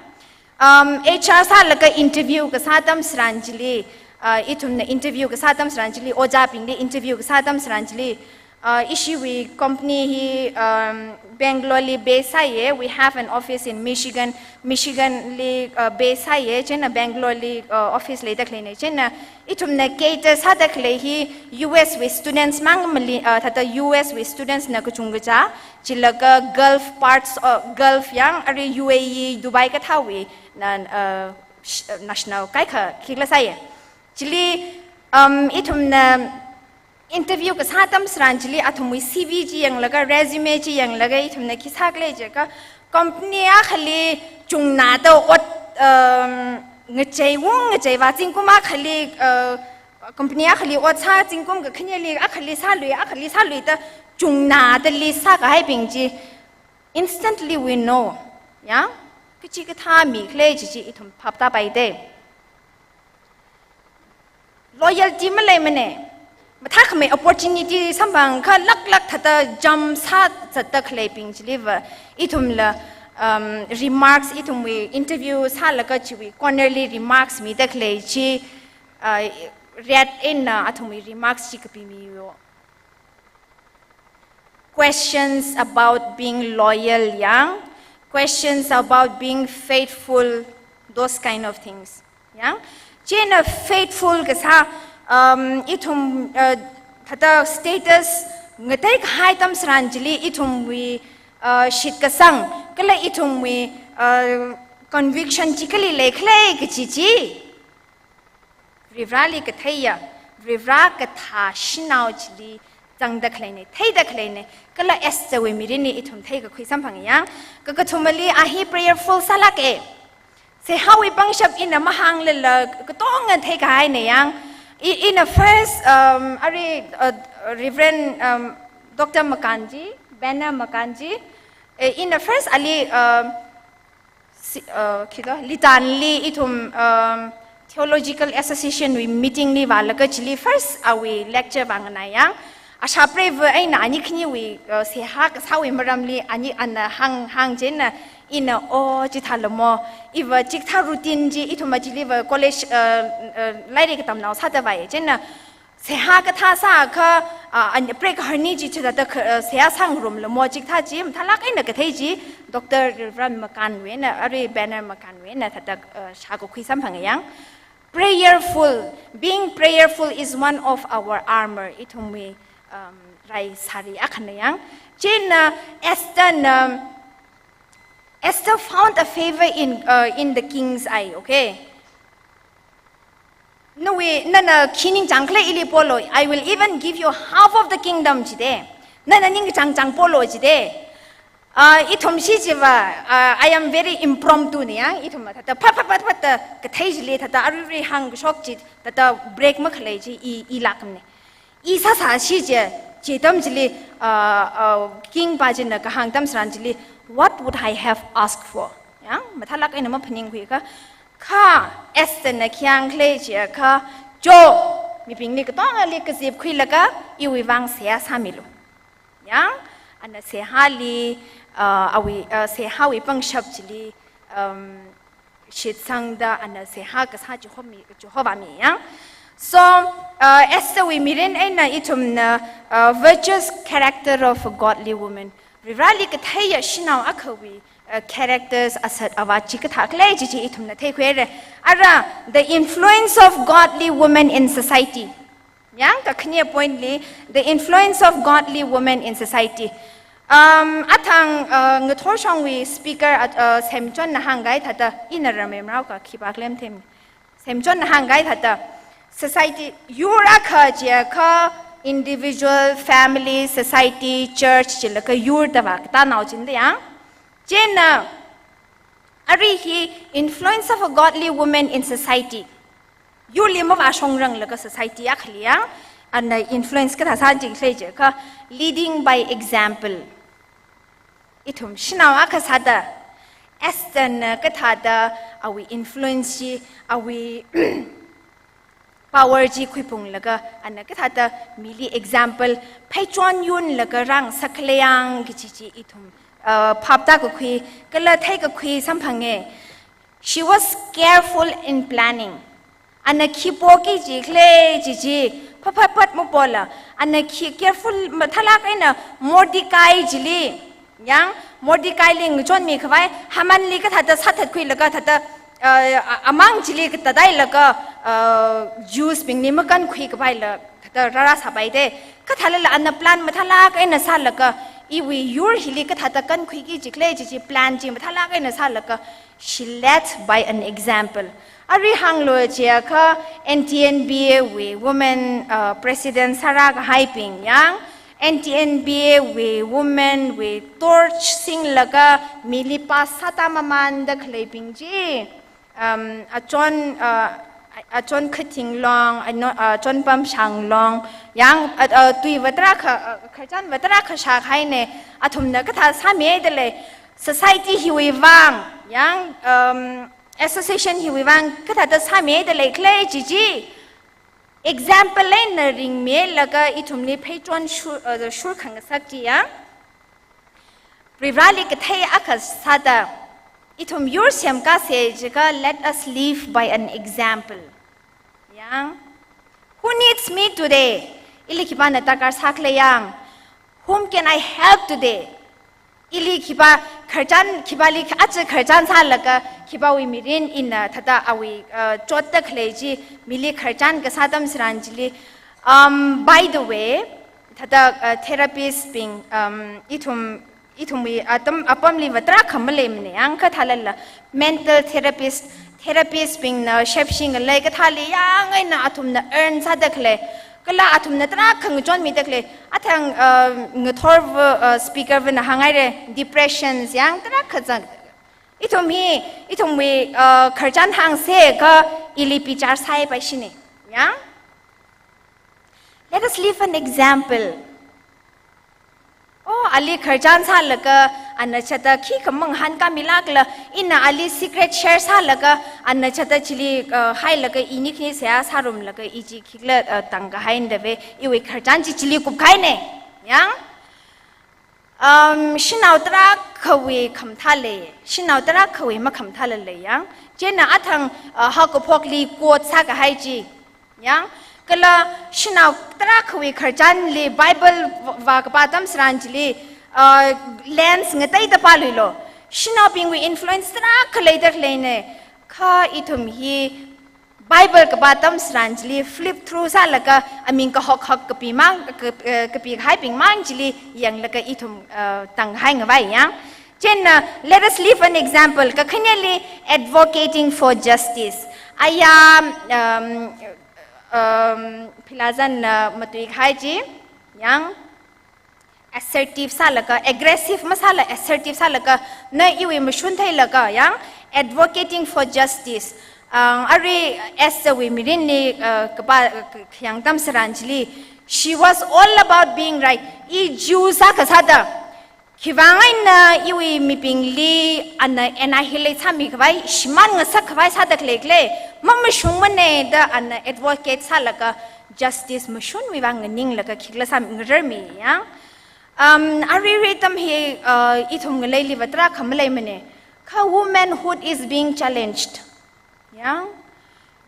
Um, H R sālaga interview kasā atam tharan chili, uh, ithumna interview kasā atam tharan chili, ojābingli interview kasā atam tharan chili, uh, ishiwui company hi, um, Bangalore-li base sāya, we have an office in Michigan, Michigan-li, uh, base sāya, chieina Bangalore-li, uh, office leida khaleina, chieina ithumna cater sāda khalei hi U S wui students mang mali, uh, thāda U S wui students na kachung kacha, chilaga Gulf parts, uh, Gulf yang arui U A E, Dubai kathāwui na, uh, sh-, national kaikha khikhala sāya. Chili, um, ithumna interview kasā atam tharan chili athumwui C V chi yanglaga, resume chi yanglaga, ithumna khi sākhala jiakha, company akhali chungnāda ot, um, ngacheiwung ngacheiva zingkum akhali, uh, company akhali ot sā zingkum kakhaneli akhali sālui, akhali sāluida chungnādali sākahaibing chi, instantly we know, ya? Kachikathā mikhala chi chi ithum phaptāpaide. Loyalty maleimana. Mathākhamei opportunity samphangakha laklak thāda jump sāzatda khaleibing chiliva, ithumla, um, remarks, ithumwui interview sālaga chiwui corner-li remarks mida khalei chi, uh, read eina athumwui remarks chi kapimiyo. Questions about being loyal, yang, questions about being faithful, those kind of things. Yang, chieina faithful kasā, um, ithum, uh, thāda status ngateikahai atam tharan chili ithumwui, uh, shitkasang, kala ithumwui, uh, conviction chi kali leikhala kaji chi Varivarāli katheiya, Varivarā kathā shanao chili zangda khaleina, theida khaleina, kala Estherwui mirinli ithum theikakhui samphanga yang, kakathumali a hi prayerful sālāke. Seihāwui pangshap ina mahānglala katonga theikahaina yang, i-, ina first, um, arui, uh, Reverend, um, Doctor Makanji, Banner Makanji, eh, ina first ali, um, si-, uh, khida, Litanli ithum, um, Theological Association wui meeting li vālaga chili first awui lecture vānganā yang. Ashapreiva eina ani khaniwui, uh, seihā kasāwui maramli ani ana hāng, hāng chieina ina, oh, chithālamo. Iva chikathā routine chi ithum achiliva college, uh, uh, lairik katamnao sāda vāya chieina seihā kathā sākha, ah, an-, prei kaharni chi chithāda kha, ah, seihā sāngarumlamo chikathā chi, mathālāk eina kathei chi, Doctor Reverend Makanwui eina, arui Banner Makanwui eina thāda, ah, shākakhui samphanga yang. Prayerful, being prayerful is one of our armor. Ithumwui, um, rai sari akhana yang. Chieina Esther na, Esther found a favor in, uh, in the king's eye, okay? Nawui, nana khi ningchāng khala ili polo, I will even give you half of the kingdom jide. Nana ningchāng chāng polo jide. Ah, ithum shi jiva, ah, I am very impromptu ni yang, ithum thāda phat phat phat phat da kathei chili thāda arui rui hāngkashok chi, thāda break makhalei chi i, i lākmana. I sāsā shi je, Chi atam chili, uh, uh, king pa china kahāng atam tharan chili, "What would I have asked for?" Yang, mathālāk eina maphaningkhui kha, kha Esther na khi hāng khala chiakha, "Cho, mibingli katongali kazipkhuilaga iwui vang seihā sāmilu." Yang, ana seihāli, uh, awui, uh, seihāwui pangshap chili, um, shitsangda ana seihā kasā chihommi, chihova mi yang. So, uh, Esther wui mirin eina ithumna, uh, virtuous character of a godly woman. Varivarali katheiya shanao akhawui, uh, characters, asat avā chi kathā khala chi chi ithumna theikhuira. Ara, the influence of godly women in society. Yang, kakhane point li, the influence of godly women in society. Um, athang, uh, ngathorshongwui speaker, uh, Semchon na hāngkahai thāda, ina ramem rao kha khipā khalem them. Semchon na hāngkahai thāda, society, yur akha chiakha, individual, family, society, church, chilaga yur da vākatānao chinda yang. Chieina, arui hi influence of a godly woman in society. Yurli mavāshongranglaga society akhali yang, ana influence kathā sā chi khala chiakha, leading by example. Ithum shanao akha sāda, Esther na kathāda awui influence chi, awui power chi khuiphunglaga, ana kathāda mili example pheichon yunlaga rāngasak khala yang kaji chi ithum, uh, phap tākakhui, kala theikakhui samphanga. She was careful in planning. Ana khi poki chi khala chi chi, phat phat phat mapola. Ana khi careful mathālāk eina Mordecai chili. Yang Mordecai li ngachonmi khavai, Haman li kathāda sāthatkhuilaga thāda, uh, a-, amang chili katāthailaga, uh, Jews bingli makankhui khavaila thāda rārāsāpai de. Kathālala ana plan mathālāk eina sālaga, iwui yur hili kathāda kankhuiki chi khala chi chi plan chi mathālāk eina sālaga, she led by an example. Arui hānglu chiakha N T N B A wui women, uh, president sārākahaibing yang, N T N B A wui women wui torch singlaga mili pass sāda mamanda khaleibing chi. Um, achon, uh, achon Khating Long, ano-, achon Pamshang Long, yang, uh, uh, tui vātarākha, uh, khararchan vātarākha shākahaina, athumna kathā sāmida lei, society hiwui vang, yang, um, association hiwui vang kathāda sāmida lei khala chi chi, example eina ringmilaga ithumli pheichon shur, uh, shurkhangasak chi yang. Varivarali kathei akha sāda, ithum yur semkasā chiakha, let us live by an example. Yang, who needs me today? Ili khipāna darkar sākhala yang? Whom can I help today? Ili khipā khararchan, khipāli aja khararchan sālaga, khipāwui mirin ina thāda awui, uh, chotda khalei chi, mili khararchan kasā atam tharan chili. Um, by the way, thāda, uh, therapist bing, um, ithum, ithumwui atam apamli vātarākha maleimana, yang kathālala mental therapist, therapist bingna shapshi ngalei kathāli yang eina athumna earn sāda khalei, kala athumna tarākha ngachonmida khalei, athang, uh, ngathor va, uh, speaker vana hānghaira, depressions yang tarākha zang. Ithum hi, ithumwui, uh, khararchan hāngsa kha ili bichar sāhaipaishina. Yang? Let us live an example. Oh, ali khararchan sālaga, ana chithāda khikha mangahānkāmilākla, ina ali secret share sālaga, ana chithāda chili, uh, hailaga ini khani seihā sārumlaga i chi khikhala, uh, tangkahaina da ve, iwui khararchan chi chili kupkahaina. Yang? Um, shanao tarākhawui khamathā lei, shanao tarākhawui makhamathāla lei yang. Chieina athang, uh, haokaphokli quote sākahai chi. Yang, kala shanao tarākhawui khararchanli Bible vā, vākapā atam tharan chili, uh, lens ngateida pāluilu. Shanaobingwui influence tarākha leida khaleina. Kha ithum hi Bible kapā atam tharan chili flip through sālaga aming kahok hok kapimang, ka-, eh, kapikahaibing mang chili yanglaga ithum, eh, tanghai ngavai yang. Chieina, let us live an example. Kakhaneli advocating for justice. Aya, um, um, philazanna matuikahai chi, yang, assertive sālaga, aggressive masāla assertive sālaga, na iwui mashun theilaga, yang, advocating for justice. Ah, arui Esther wui mirinli, ah, kapā, ah, khayang atam tharan chili, She was all about being right. I Jew sākha sāda, khiwui vang eina iwui mibingli ana annihilate sāmi khavai, shimān ngasak khavai sāda khalei khalei, mamashungmana da ana advocate sālaga justice mashunwui vang nganinglaga khikhala sāmi ngararmi yang. Um, arui atam hi, uh, ithum ngaleiliva tarākha maleimana. Kha womanhood is being challenged. Yang,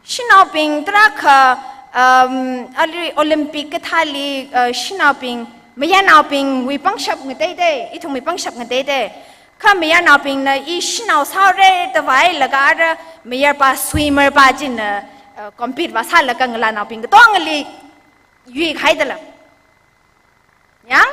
shanaobing tarākha, um, arui Olympic kathāli, uh, shanaobing, mayarnaobingwui pangshap ngateitei, ithumwui pangshap ngateitei. Kha mayarnaobingna i shanao sāhaora da vāhailaga ara mayarpa swimmer pa china, uh, compete vāsālaga ngalānaobing katongali yuikahai dala. Yang,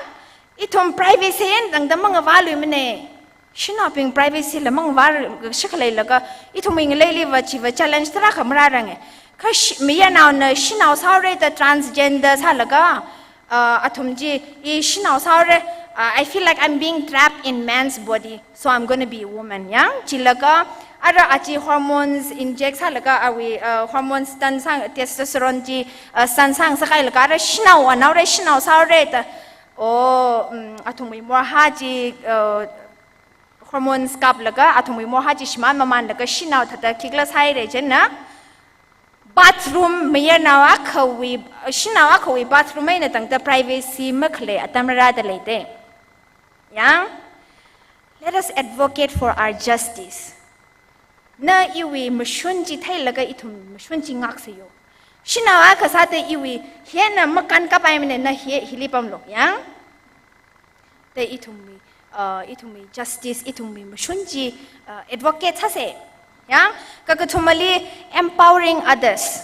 ithum privacy eina tangda mangavāluimana. Shanaobing privacy la mangavā shikhaleilaga, ithumwui ngaleiliva chiva challenge tarākha marāranga. Kha shi-, mayarnaona shanao sāhaora da transgender sālaga, uh, athum chi, i shanao sāhaora, uh, I feel like I'm being trapped in man's body, so I'm gonna be a woman. Yang, chilaga, ara achi hormones inject sālaga, awui, uh, hormone stunt sā, testosterone chi, uh, stunt sāngasakhaleilaga, ara shanao anaohaora, shanao sāhaora da, oh, mm, athumwui morahā chi, uh, hormones kaplaga, athumwui morahā chi shimān mamānlaga, shanao thāda khikhala sāhaira china. Bathroom, mayarnao akhawui, shanao akhawui bathroom eina tangda privacy makhalei atam rāda leitei. Yang, let us advocate for our justice. Na iwui mashun chi theilaga ithum mashun chi ngāksayo. Shanao akha sāda iwui hina makānkāpaimana, na hi, hili pamlu. Yang, da ithumwui, uh, ithumwui justice, ithumwui mashun chi, uh, advocate sāsa. Yang, kakathumali empowering others.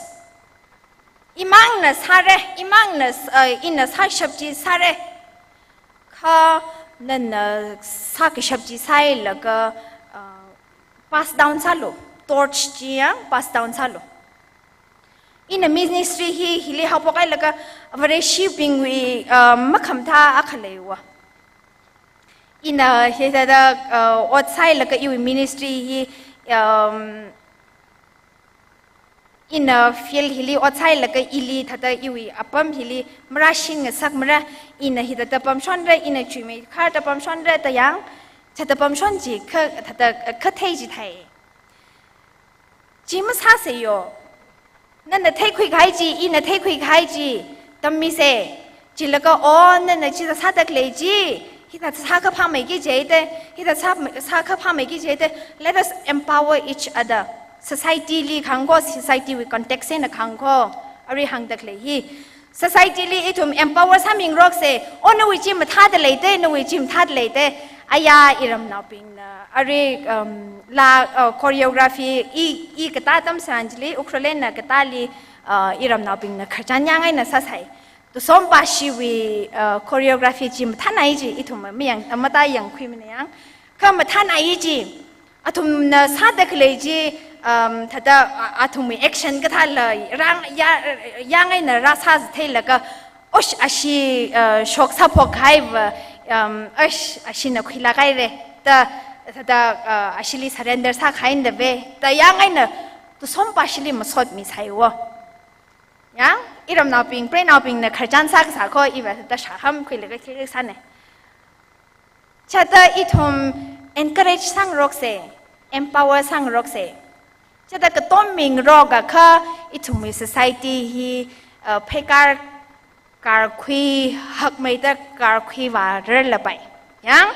Imangna sāra, imangna, uh, ina sāshap chi sāra. Kha nana sākashap chi sāhailaga, uh, pass down sālu, torch chi yang pass down sālu. Ina ministry hi, hili haophok hailaga, Vareshibingwui, uh, makhamathā akha leiya. Ina hithāda, uh, ot sāhailaga iwui ministry hi, um, ina field hili ot sāhailaga ili thāda iwui apam hili marāshin ngasakmara, ina hithāda pamshonra, ina chuimeikhar da pamshonra da yang, thāda pamshon chi kha, thāda, uh, kathei chi thei. Chi masāsayo. Nana theikhuikahai chi, ina theikhuikahai chi tammisa. Chilaga, oh, nana chithā sāda khalei chi, hithā sākaphāmeiki jida, hithā sā, sākaphāmeiki jida. Let us empower each other. Society li kahāng kho, society wui context eina kahāng kho, arui hāngda khalei hi. Society li ithum empower sāmingaroksa, oh, nawui chi mathāda leitei, nawui chi mathāda leitei. Aya, iramnaobingna, arui, um, la, uh, choreography, i, i katā atam tharan chili, Ukhrulna katāli, uh, iramnaobingna khararchan yāng eina sāsai. Tusompashiwui, uh, choreography chi mathānai chi, ithum mayang, uh, matāyangkhuimana yang. Kha mathānai chi, athumna sāda khalei chi, um, thāda, a-, athumwui action kathāla rang, ya, yāng eina rāsā theilaga, osh, ashi, uh, shok sāphokhaiva, um, osh, ashina khuilāk haira, da, thāda, uh, ashili surrender sākhaida ve, da yāng eina tusompashili masotmisai wo. Yang, iramnaobing, preinaobingna khararchan sākasā kho, iva thāda shāham khuilaga khikhala sāna. Chithāda ithum encourage sāngaroksa, empower sāngaroksa. Chithāda katom mingarokakha ithumwui society hi, uh, pheikar karkhui, hakmeida karkhui vārarlapai. Yang,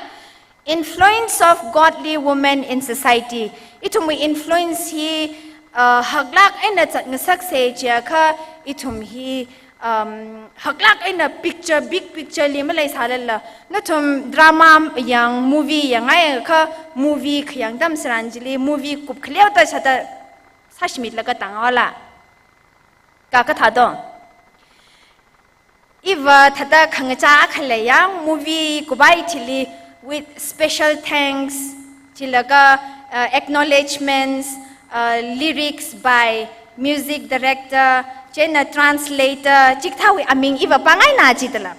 influence of godly women in society. Ithumwui influence hi, uh, haklāk eina zatngasaksa jiakha ithum hi, um, haklāk eina picture, big picture li maleisālala, nathum drama yang, movie yanghaiakha, movie khayang atam tharan chili, movie kupkhaleoda chithāda sāshimit laga tanghaola. Kakathā do. Iva thāda khangachā akha lei yang, movie kuphai chili with special thanks, chilaga, uh, acknowledgements, uh, lyrics by music director, chieina translator, chikathāwui aming iva pāngaina jidala.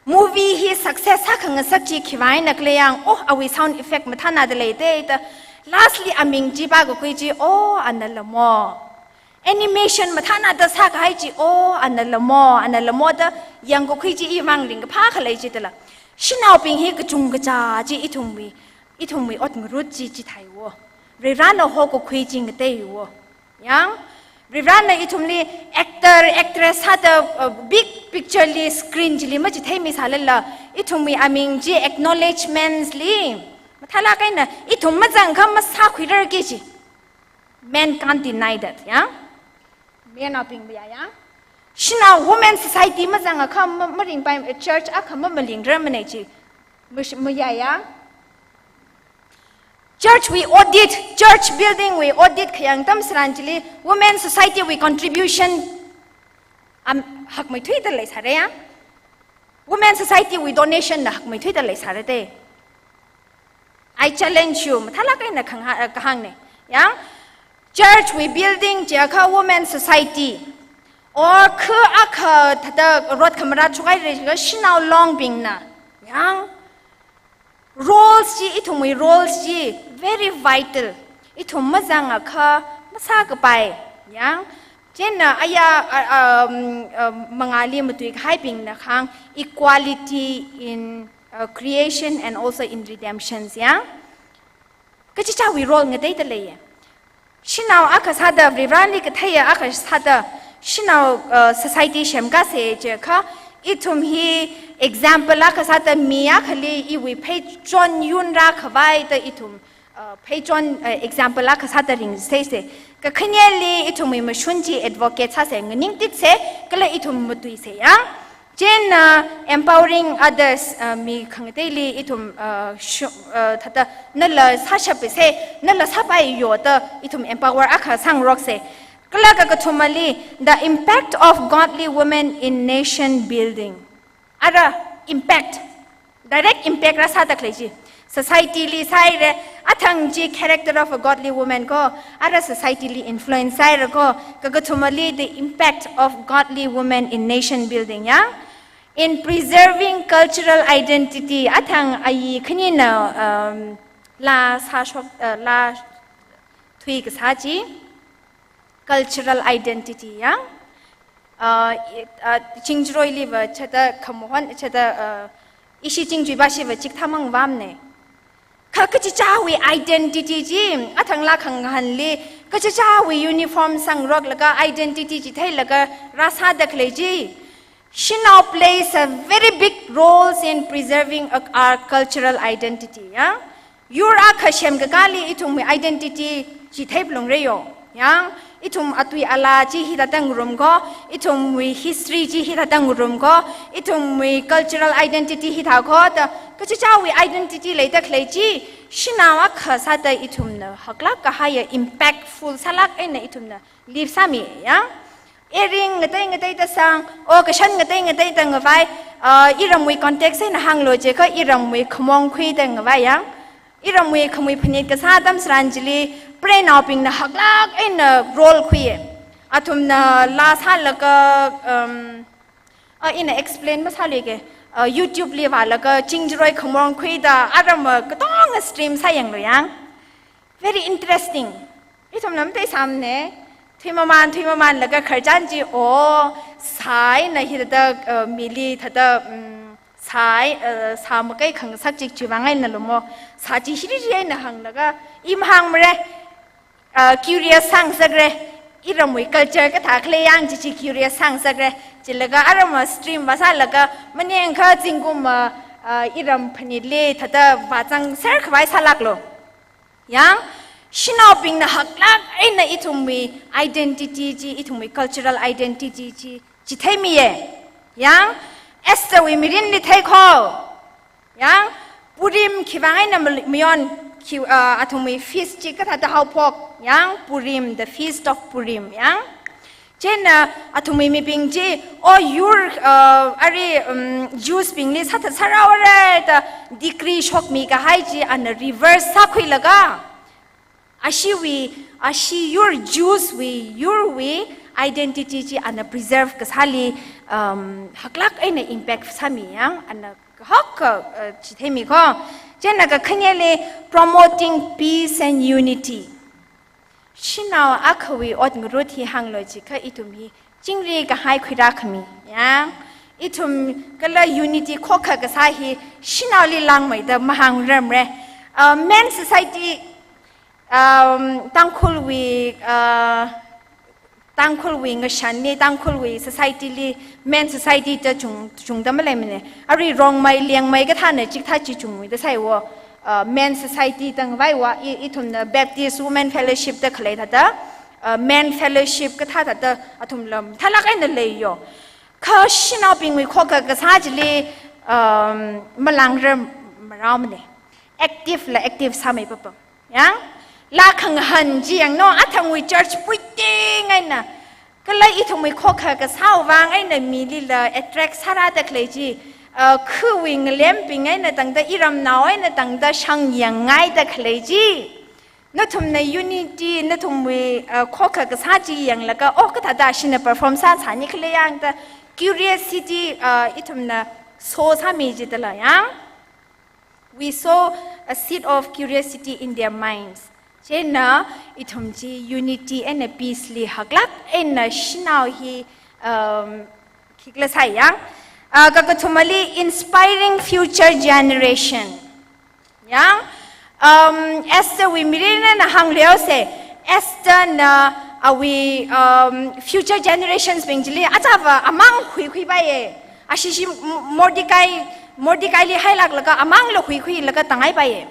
Movie hi success sākhangasak chi khiwui vang eina khala yang, oh, awui sound effect mathānada leitei da, lastly aming chi pākakhui chi, oh, anala mo. Animation mathānada sākahai chi, oh, ana lamo, ana lamo da yangkakhui chi imang ringkaphā khalei chi tala. Shanaobing hi kachungkachā chi ithumwui, ithumwui ot ngarut chi chitheiwo. Varivarana hokakhui chi ngateiwo. Yang, Varivarana ithumli actor, actress sāda, uh, big picture li, screen chili machitheimi sālala, ithumwui aming chi acknowledgements li mathālāk eina ithum mazangkha masākhuirarki chi. Men can't deny that, yang? Manaobing mayā, yang? Shanao women society mazangakha ma-, maringpai, church akha mamalingra manei chi. Mash-, mayā, yang? Church wui audit, church building wui audit khayang atam tharan chili, women society wui contribution am hakmeithuida leisāra, yang? Women society wui donation na hakmeithuida leisāra te. I challenge you, mathālāk eina khangha-, kahāngna. Yang, church wui building chiakha women society, or khu akha thāda rot khamara chukai re chiakha shanao longbingna. Yang, roles chi, ithumwui roles chi very vital. Ithum mazangakha masākapai. Yang, chieina aya, a, um, um, mangāli matuikahaibingna kahāng equality in, uh, creation and also in redemptions, yang? Kachichāwui role ngateida leiya. Shanao akha sāda, Varivarali katheiya akha sāda, shanao, uh, society semkasei chiakha, ithum hi example akha sāda mi akhali iwui pheichon yunra khavai da ithum, uh, pheichon, uh, example akha sāda ringseisa. Kakhaneli ithumwui mashun chi advocate sāsa, nganingtitsa, kala ithum matuisa, yang? Chieina empowering others, uh, mi khangateili ithum, uh, shu-, uh, thāda nala sāshapsa, nala sāpaiyo da ithum empower akha sāngaroksa. Kala kakathumali, the impact of godly women in nation building. Ara impact, direct impact rāsāda khalei chi. Society li sāhaira, athang chi character of a godly woman ko, ara society li influence sāhaira ko, kakathumali the impact of godly women in nation building, yang? In preserving cultural identity, athang ayi khanina, um, laa sāshok, uh, laa thuikasā chi, cultural identity, yang? Uh, i-, uh, Chingjaroiliva chithāda khamahon, chithāda, uh, ishi Chingjaruiva shiva chikathā mangvamna. Kha kachichāwui identity chi, athang laa khangahānli, kachichāwui uniform sāngaroklaga identity chitheilaga rāsāda khalei chi. Shanao plays a very big roles in preserving a-, our cultural identity, yang? Yur akha semkakāli ithumwui identity chi theiphalungra yo. Yang, ithum atui alaa chi hithāda ngarum ko, ithumwui history chi hithāda ngarum ko, ithumwui cultural identity hithā ko, da kachichāwui identity leida khalei chi, shanao akha sāda ithumna haklāk kahaiya impactful sālāk eina ithumna leave sāmi, yang? Earring ngatei ngateida sang, o kashan ngatei ngateida ngavai, uh, iramwui context eina hānglu chiakha iramwui khamong khuida ngavai, yang? Iramwui khamui phanit kasā atam tharan chili, preinaobingna haklāk eina role khuiya. Athumna laa sālaga, um, uh, ina explain masāluike, uh, YouTube li vālaga Chingjaroi khamong khuida aram, uh, katonga stream sāyanglu, yang? Very interesting. Ithumna matheisāmana, thuimaman, thuimamanlaga khararchan chi, o, sā eina hithāda, uh, mili thāda, um, sā, uh, sā makei khangasak chi chiwui vang eina lumo, sā chi hiri hiri eina hānglaga, i mahāngmara, uh, curious sāngasakra, iramwui culture kathā khalei yang chi chi curious sāngasakra, chilaga aram stream vāsālaga, maningakha zingkum, uh, uh, iram phanitli thāda vāzangser khavai sālāklu. Yang, shanaobingna haklāk eina ithumwui identity chi, ithumwui cultural identity chi, chitheimiya. Yang, Esther wui mirinli theikho. Yang, Purim khiwui vang eina mal-, mayon, khi, uh, athumwui feast chi kathāda haophok. Yang, Purim, the feast of Purim. Yang, chieina athumwui mibing chi, o yur, uh, arui, um, Jews bingli sāthat sārāhaora da decree shokmi kahai chi ana reverse sākhuilaga, ashiwui, ashi yur Jews wui, yurwui identity chi ana preserve kasāli, um, haklāk eina impact sāmi, yang, ana kahak ka, uh, chitheimi ko. Chieina kakhaneli promoting peace and unity. Shanao akhawui ot ngarut hi hānglu jiakha ithum hi chingri kahai khuirā khami. Yang, ithum kala unity khokha kasā hi shanaoli langmeida mahāngrarmara. Uh, men society, um, Tangkhulwui, uh, Tangkhulwui ngashanli, Tangkhulwui society li men society da chung, chungda maleimana. Arui Rongmei, Liangmei kathāna chikathā chi chungmida sāi wo, uh, men society da ngavai wa, i, ithumna Baptist Women Fellowship da khalei thāda, uh, men fellowship kathā thāda athum lam thālāk eina leiyo. Kha shanaobingwui khokha kasā chili, um, malangrarmaraomana. Active la active sāmei papam. Yang, laa khangahān chi yanglu, athangwui church puiting eina, kala ithumwui khokha kasāwui vang eina milila attract sārāda khalei chi, uh, khawui ngalembing eina tangda, iramnao eina tangda shangyangngaida khalei chi. Nathumna unity, nathumwui, uh, khokha kasā chi yanglaga, oh, kathāda shina perform sāsāni khala yangda, curiosity, uh, ithumna sow sāmi jidala yang. We sow a seed of curiosity in their minds. Chieina ithum chi unity eina peace li haklāk eina shanao hi, um, khikhala sāi yang. Uh, kakathumali inspiring future generation. Yang, um, Esther wui mirinna hānglu se, Esther na awui, um, future generations bing chili achāva amang huikhuipaiya. Ashishi M-, Mordecai, Mordecai li hailāklaga amangla huikhuilaga tāngaipaiya.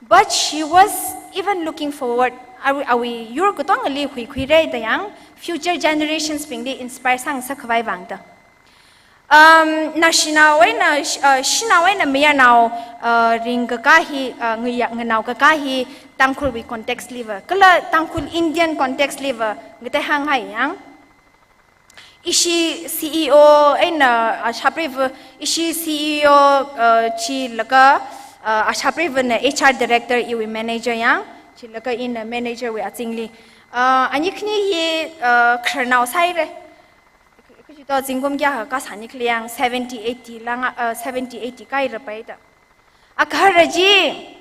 But she was even looking forward. Awui, awui yur katongali huikhuira da yang, future generations bingli inspire sāngasak khavai vangda. Um, na shanao eina, sh-, uh, shanao eina mayarnao, uh, ringkaka hi, uh, ngaya-, nganaokaka hi Tangkhulwui context liva, kala Tangkhul Indian context liva, ngateihānghai yang. Ishi C E O eina, uh, ashapreiva, ishi C E O, uh, chilaga, uh, ashapreivana H R director, iwui manager yang, chilaga ina manager wui azingli. Uh, ani khani hi, uh, khararnao sāhaira. Kaji to zingkum kayākha kasāni khala yang, seventy, eighty langa, uh, seventy, eighty kāhaira paida. Agahara chi,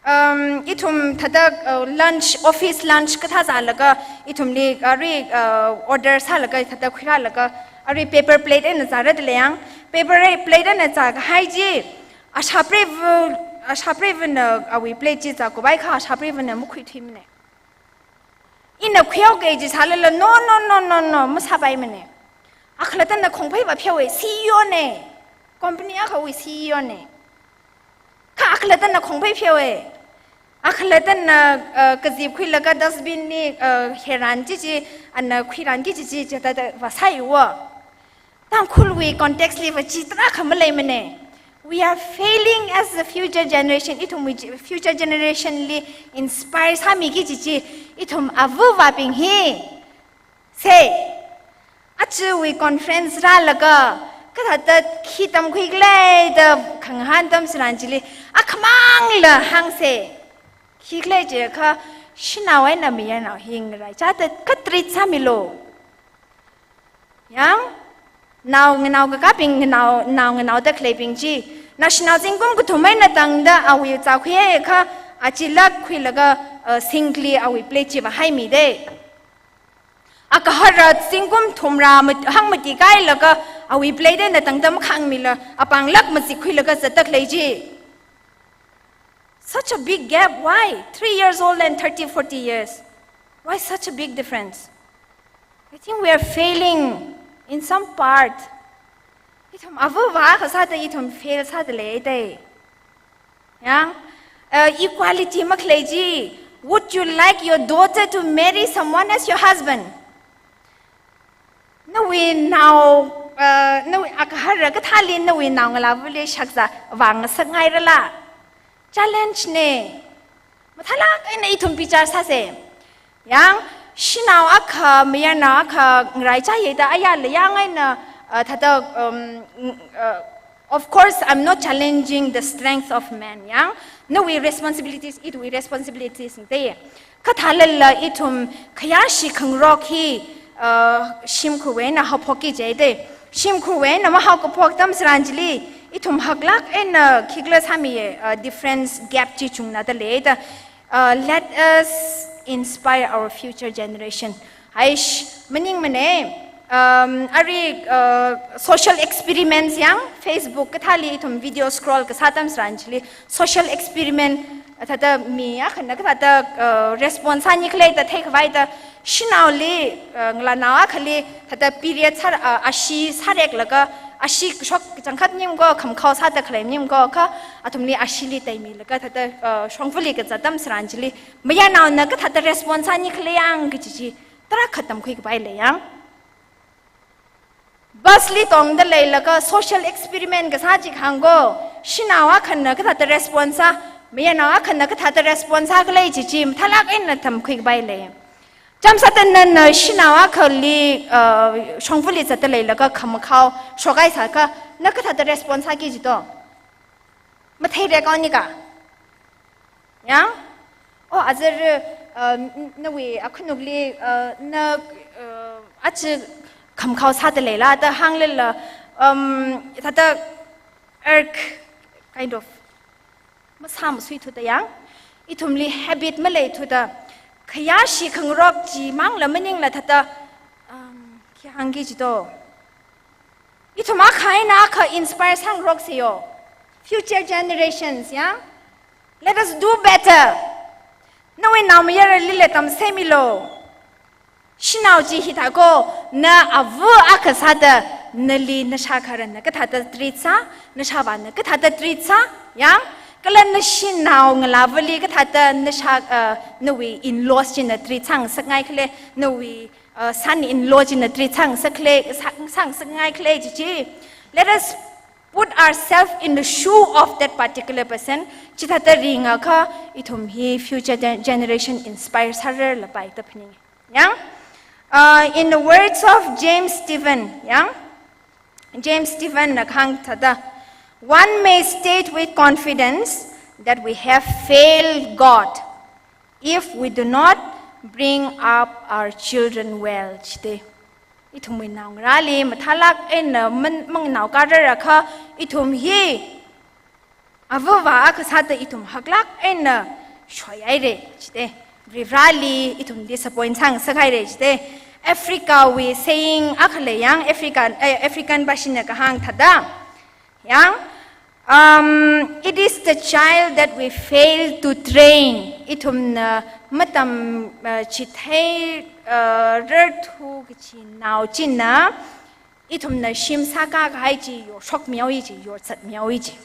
um, ithum thāda, uh, lunch, office lunch kathā zālaga, ithumli, arui, uh, order sālaga, thāda khuirālaga, arui paper plate eina zāra da lei yang, paper plate eina zākahai chi, ashapreiva, ashapreivana awui plate chi zākhavai kha ashapreivana makhuithuimana. Ina khuihaoki jisālala, no, no, no, no, no, masāpaimana. Akhalattana khongphei vāpheowa, C E O na. Company akhawui C E O na. Kha akhalattana khongphei pheowa. Akhalattana, uh, kazip khuilaga dustbin li, uh, heran chichi, ana khuiranki chichi, chithāda vāsāi wo. Tangkhulwui context liva chi tarākha maleimana. We are failing as the future generation. Ithumwui ge-, future generation li inspire sāmiki chichi, ithum avāvabing hi. Sei, achiwui conference rālaga, kathāda khi tamkhui khala da khangahān tamsāran chili, akhamangla hāngsa. Khi khala jiakha, shanao eina mayarnao hi ngaraichāda kha treat sāmilu. Yang, nao nganaokakabing, nganao, nao nganaoda khaleibing chi, na shanao zingkum kathum eina tangda awui zākhui akha, achilāk khuilaga, uh, sink li awui plate chi vāhaimida. Agahara zingkum thumra mat-, hangmati kāhailaga awui plate eina tangda makhāngmila, apanglāk mazikkhuilaga zatda khalei chi. Such a big gap. Why? Three years old and thirty, forty years. Why such a big difference? I think we are failing in some part. Ithum avāva kasāda ithum fail sāda leida. Yang, uh, equality makhalei chi. Would you like your daughter to marry someone as your husband? Nawui nao, uh, nawui agahara kathāli nawui naongalāvali shakzā vāngasakngairala? Challenge na. Mathālāk eina ithum bichar sāsa. Yang, shanao akha, mayarnao akha ngaraichāya da ayāla yang eina, uh, thāda, um, ng-, uh, of course, I'm not challenging the strength of men, yang. Nawui responsibilities, ithumwui responsibilities da. Kha thālala ithum khayāshi khangarok hi, uh, shimkhurwui eina haophoki jida. Shimkhurwui eina mahaokaphok tamsāran chili, ithum haklāk eina khikhala sāmiya, uh, difference gap chi chungna da leida. Uh, let us inspire our future generation. Aish, maningmana, um, arui, uh, social experiments yang, Facebook kathāli ithum video scroll kasā atam tharan chili, social experiment, thāda mi akhana kathāda, uh, response sāni khalei da theikhavai da, shanaoli, uh, ngalānao akhali, thāda period sā, uh, ashee sāreklaga, ashee kashok kachangkhat maningko, khamkhao sāda khalei maningko, kha athumli asheeli teimilaga, thāda, uh, shongfali kazat atam tharan chili, mayarnaona kathāda response sāni khalei yang kaji chi, tarākha tamkhui kapai lei yang. Bus li tongda leilaga social experiment kasā chi kahāng ko, shanao akhana kathāda response sā, mayarnao akhana kathāda response sā khalei chi chi, mathālāk eina tamkhui kapai lei. Chāmsāda nana shanao akhali, uh, shongfali zatda leilaga khamkhao shokhai sākha, na kathāda response sāki jito? Matheireko nika. Yang? Oh, azar, uh, n-, nawui akhanukli, uh, na, uh, aja khamkhao sāda leila da hānglala, um, thāda irk, kind of, masāmasuithuda yang, ithumli habit maleithuda, khayāshi khangarok chimangla maningla thāda, um, khi hāngki jito? Ithum akha eina akha inspire sāngaroksa yo. Future generations, ya? Let us do better. Nawui naomayaralila tamsemilo. Shanao chi hithāko, na ava akha sāda, nali nashākharana kathāda treat sā, nashāvāna kathāda treat sā, yang? Kala nashanao ngalāvali kathāda nashā, uh, nawui in-laws china treat sāngasakngai khala, nawui uh, son-in-law china treat sāngasak khala, sā-, sāngasakngai khala chi chi. Let us put ourselves in the shoe of that particular person. Chithāda ringakha, ithum hi future gen-, generation inspire sārarlapai da phaning. Yang? Uh, in the words of James Stephen, yang? James Stephen na kahāng thāda, "One may state with confidence that we have failed God if we do not bring up our children well," jite. Ithumwui naongarāli mathālāk eina man-, manganao kārarakha, ithum hi avāva akha sāda ithum haklāk eina shoihaira, jite. Varivarāli ithum disappoint sāngasakhaira, jite. Africa wui saying akha lei yang, African, eh, African bashina kahāng thāda. Yang, um, "It is the child that we fail to train." Ithumna matam, uh, chithei, uh, rarthu kachi nao china, ithumna shim sākakahai chi yorshokmihaowa ji, yorzatmihaowa ji.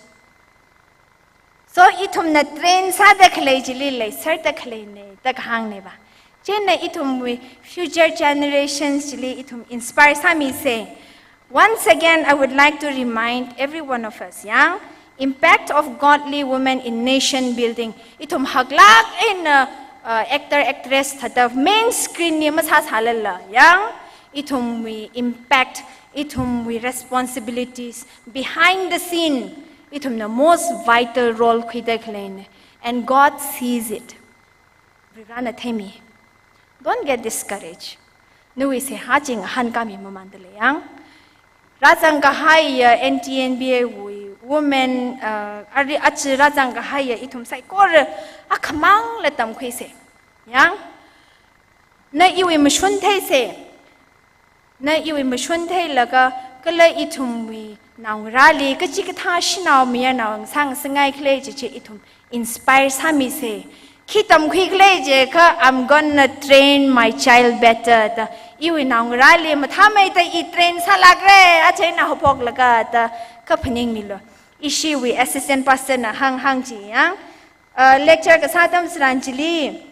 So, ithumna train sāda khalei chili leiserda khaleina da kahāngnava. Chieina ithumwui future generations chili ithum inspire sāmisa. Once again, I would like to remind every one of us, yang, impact of godly women in nation building. Ithum haklāk eina, uh, actor, actress thāda main screen li masāsālala, yang, ithumwui impact, ithumwui responsibilities, behind the scene, ithumna most vital role khuida khaleina. And God sees it. Varivarāna theimi. Don't get discouraged. Nawui seihā chi ngahānkāmi mamānda lei yang. Rāzangkahaiya N T N B A wui women, uh, arui aja rāzangkahaiya ithum saikora akhamangla tamkhuisa. Yang, na iwui mashun theisa. Na iwui mashun theilaga, kala ithumwui naongarāli kachikathā shanao mayarnao ngasāngasakngai khala chi chi ithum inspire sāmisa. Khi tamkhui khala jiakha, "I'm gonna train my child better," da. Iwui naongarāli mathāmeida i train sālākra, aja eina haophoklaga da kaphaningmilu. Ishiwui assistant pastor na hānghāng chi yang, uh, lecture kasā atam tharan chili,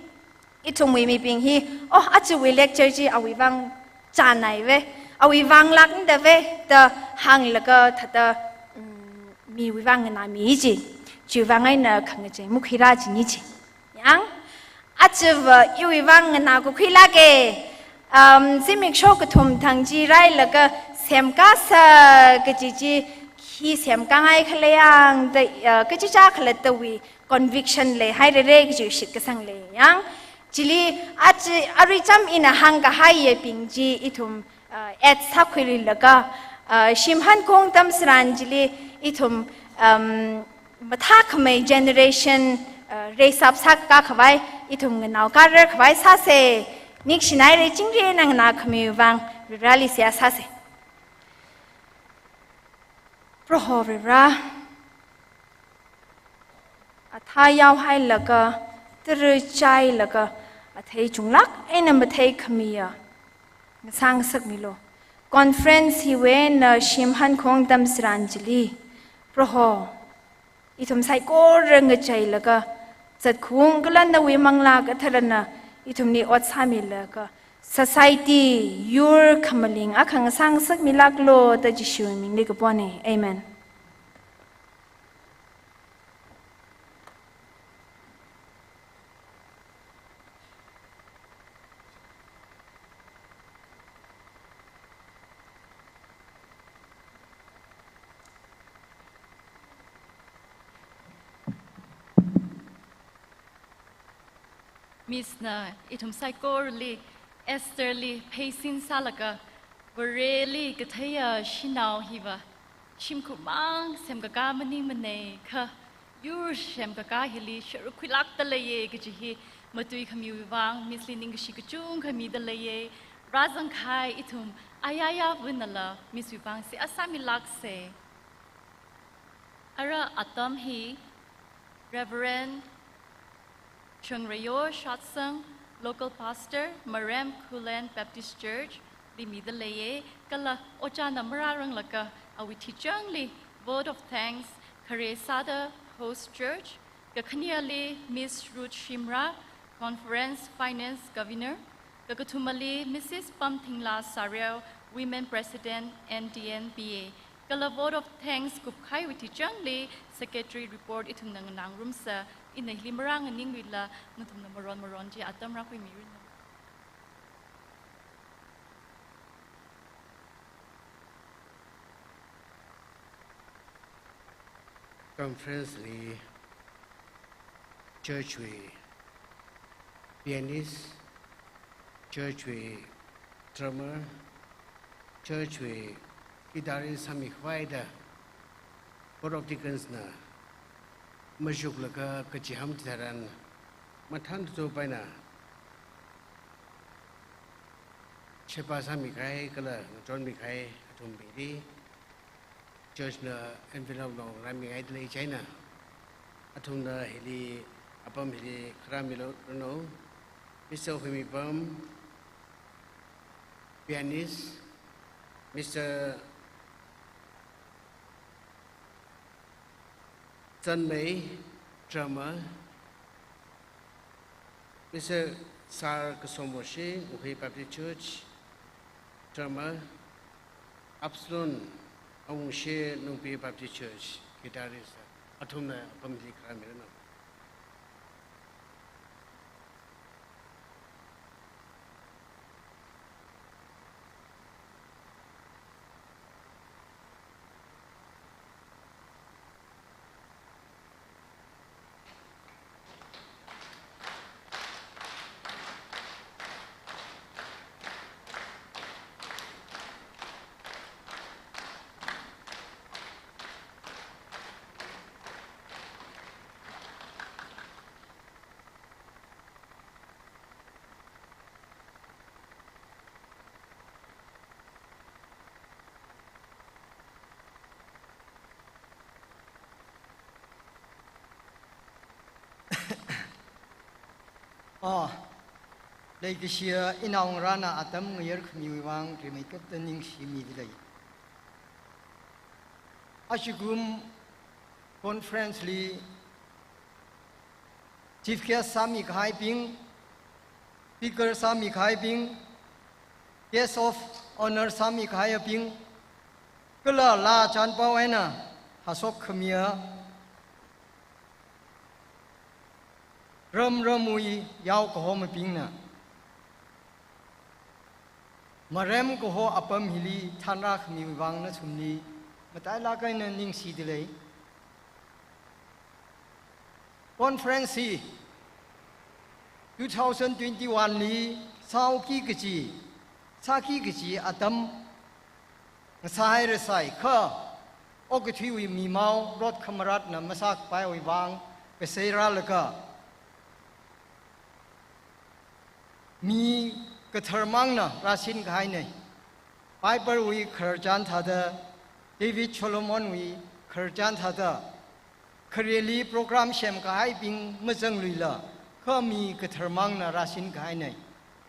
ithumwui mibing hi, "Oh, ajawui lecture chi awui vang chānaiva, awui vang lāknadava," da hānglaga thāda, mm, miwui vang nganāmi ji. Chiwui vang eina khangachei makhuira jini ji. Yang, ajava iwui vang nganākakhuilāka. Um, zimiksho kathum thang chi rāhailaga semkasā kaji chi, khi semkāngai khala yang da, uh, kachichā khalattawui conviction leihairara kaji shitkasang lei yang. Chili aja, arui cham ina hāngkahaiyabing chi ithum, uh, add sākhuiluilaga, uh, shimhankhaung atam tharan chili ithum, um, mathākhamei generation uh, raise up sākakhavai, ithum nganaokarar khavai sāsa. Ningshinaira chingri eina nganākhamiwui vang, Vareli seihā sāsa. Proho Vare, athā yaohailaga, tara chailaga, athei chunglāk eina matheikhamiya ngasāngasakmilu. Conference hiwui eina shim hankhong tamtharan chili, Proho, ithum saikora ngacheilaga, zatkhaung kala nawui Manglā Katharana ithumli ot sāmilaga, society, yur khamaling akha ngasāngasakmilāklu da Jishuwui mingli kapona. Amen. Miss na ithum saikorali, Esther li pheisin sālaga, Vareli katheiya shanao hiva shimkhurmang semkakā maningmana kha, yur semkakā hili sharuk khuilākda leiya kaji hi matuikhamiwui vang Miss li ningkashi kachungkha mida leiya. Rāzangkahai ithum ayāyāva nala Miss wui vang seihā sāmilāksa. Ara atam hi Reverend Changreyo Shatsang, Local Pastor, Marem Khullen Baptist Church li mida leiya, kala ojāna marāranglaga awui thuichāngli vote of thanks khare sāda host church, kakhaneli Miss Ruth Shimrah, Conference Finance Governor, kakathumali Missus Pamthingla Sareo, Women President, N D N B A. Kala vote of thanks kupkahaiwui thuichāngli secretary report ithumna nganāngarumsa, ina hili marānganingluila nathumna maron maron chi atam rākhuimiranu. Conference li church wui pianist, church wui drummer, church wui guitarist sāmikhavai da Board of Deacons na machuklaga kachiham chitharan mathānda zopaina sheba sāmikahai kala ngachonmikahai athumbingli church na envelope long rāmingaida lei chieina, athumna hili, apam hili kharāmilu ranu. Mister Huimipam, pianist, Mister Chanmei, drummer, Mister Sar Kasomoshi, Ngukhui Baptist Church, drummer, Absalom Awungshi, Nungbi Baptist Church, guitarist, athumna apamli kharāmiranu. Oh, leikashiya inao ngarāna atam ngayarkhamiwui vang rimeikapta ningshimida lei. Ajakum conference li chief guest sāmikahaibing, speaker sāmikahaibing, guest of honour sāmikahaibing, kala laa chānpao eina hashok khamiya ram ramwui yao kahomabingna, Marem kaho apam hili thānrākhamiwui vang nathumli matailāk eina ningshida lei. Conference hi two thousand twenty-one li sāki kachi, sāki kachi atam ngasāhairasai kha, okathuiwui mimao rot khamaratna masākapaiwui vang, kasei rālaga mi kathar mangna rāsin kahaina. Bible wui khararchan thāda, David Solomon wui khararchan thāda, khareli program sem kahaibing mazangluila, kha mi kathar mangna rāsin kahaina.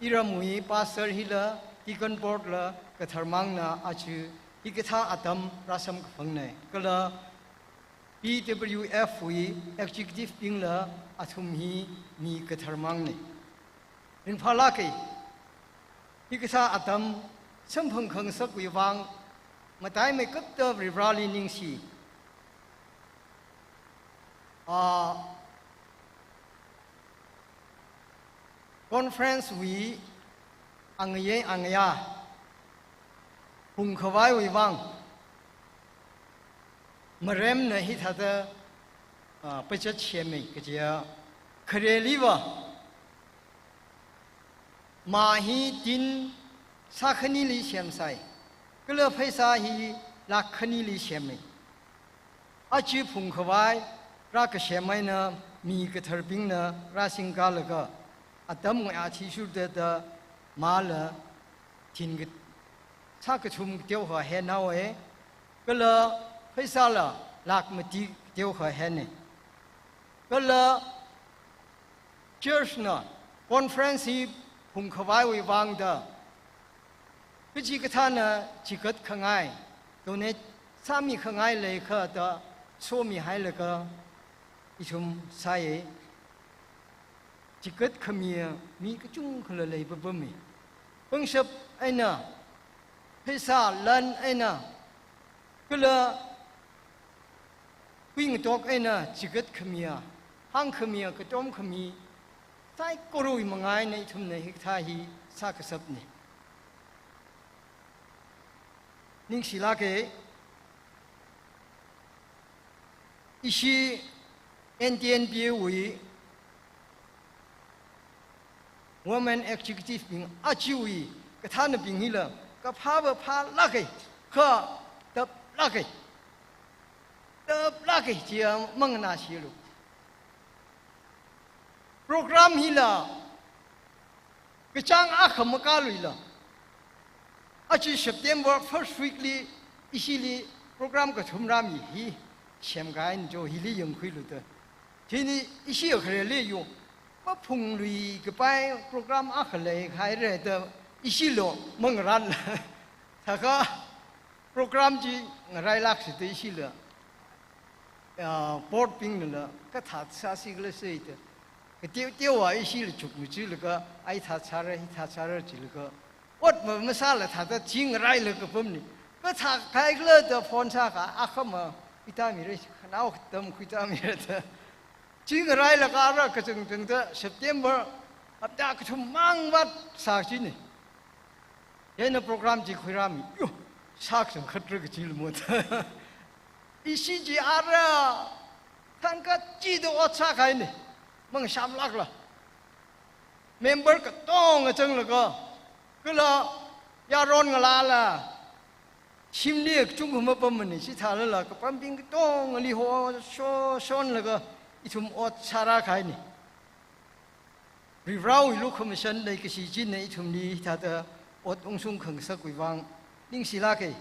Iramwui pastor hila, deacon board la, kathar mangna aja hikathā atam rāsam kaphangna. Kala P W F wui executive bingla athum hi mi kathar mangna. Ringphālāka. Hikathā atam samphang khangasakwui vang, mataimeikapta Varivarali ningshi. Ah, conference wui angayei angayā phungkhavaiwui vang, maremna hithāda, ah, pachat semmei kajiya, khareliva, mā hi tin sākhanili semsai, kala pheisā hi lakh khanili semmei. Aja phungkhavai rākasem eina mi katharbingna rāsingkalaga, atam ngui athishurda da māla tin ka-, sākathum kateokha henhaowa, kala pheisāla lakh mati kateokha hena. Kala church na conference hi phungkhavaiwui vangda kachikathāna chigat khangai, donate sāmi khangai leiakha da somihailaga ithum sāya. Chigat khamiya mi kachungkhala leipapama. Pangshap eina, pheisā lan eina, kala kuingatok eina chigat khamiya, hāng khamiya, katom khami saikorawui manga eina ithumna hikathā hi sākashapna. Ningshilāka. Ishi N T N P wui women executive bing, ajawui kathānabing hila kaphāva phālāka, kha taplāka. Taplāka chiya manganāshilu. Program hila kachāng akha makāluila, aja September first week li ishili program kathum rāmi hi semkahaina jo, hili yangkhuilu da. Chieina ishi khareli yo, maphunglui kapai program akha leihaira da ishilo mangarānla. Thākha program chi ngarailāksa da ishila, ah, board bingnala kathā sāsi khala sāi da. Kateoteowa ishila chukmajilaga, ai thā sāra, hi thā sāra jilaga, ot ma masāla thāda chi ngarailaga pamna. Kathā kaikhala da phone sākha, akhama khuitāmira, khanao tamkhui tāmira da. Chi ngarailaga ara kachangchangda September hapta kathum mang vāt sā china. Chieina program chi khuirāmi, yo, sākachangkhatra kachi lamo da. Ishi chi ara thangkachida ot sākahaina, mangashamlākla. Member katonga zanglaga, kala yaron ngalāla, shimli kachungkha mapammana, chithālala kapambing katongali ho sho shonlaga ithum ot sārākahaina. Varivarawui lukhamashan leikashi china ithumli hithāda ot ungshung khangasakwui vang ningshilāka.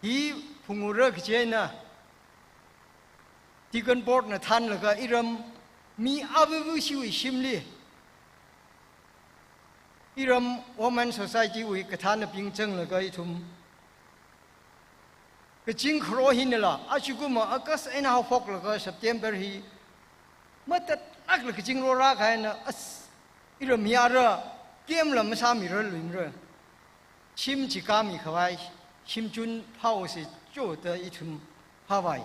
Hi phungura kachi eina Deacon Board na thānlaga iram mi avuvu shiwui shimli, iram Women Society wui kathānabing zanglaga ithum kaching kharo hinala, achikumva August eina haophoklaga September hi matatlākla kaching rorākahaina, as, iram hi ara, camp la masāmirarluimara. Shim chikāmi khavai, shimchun phāosa jo da ithum phāvai.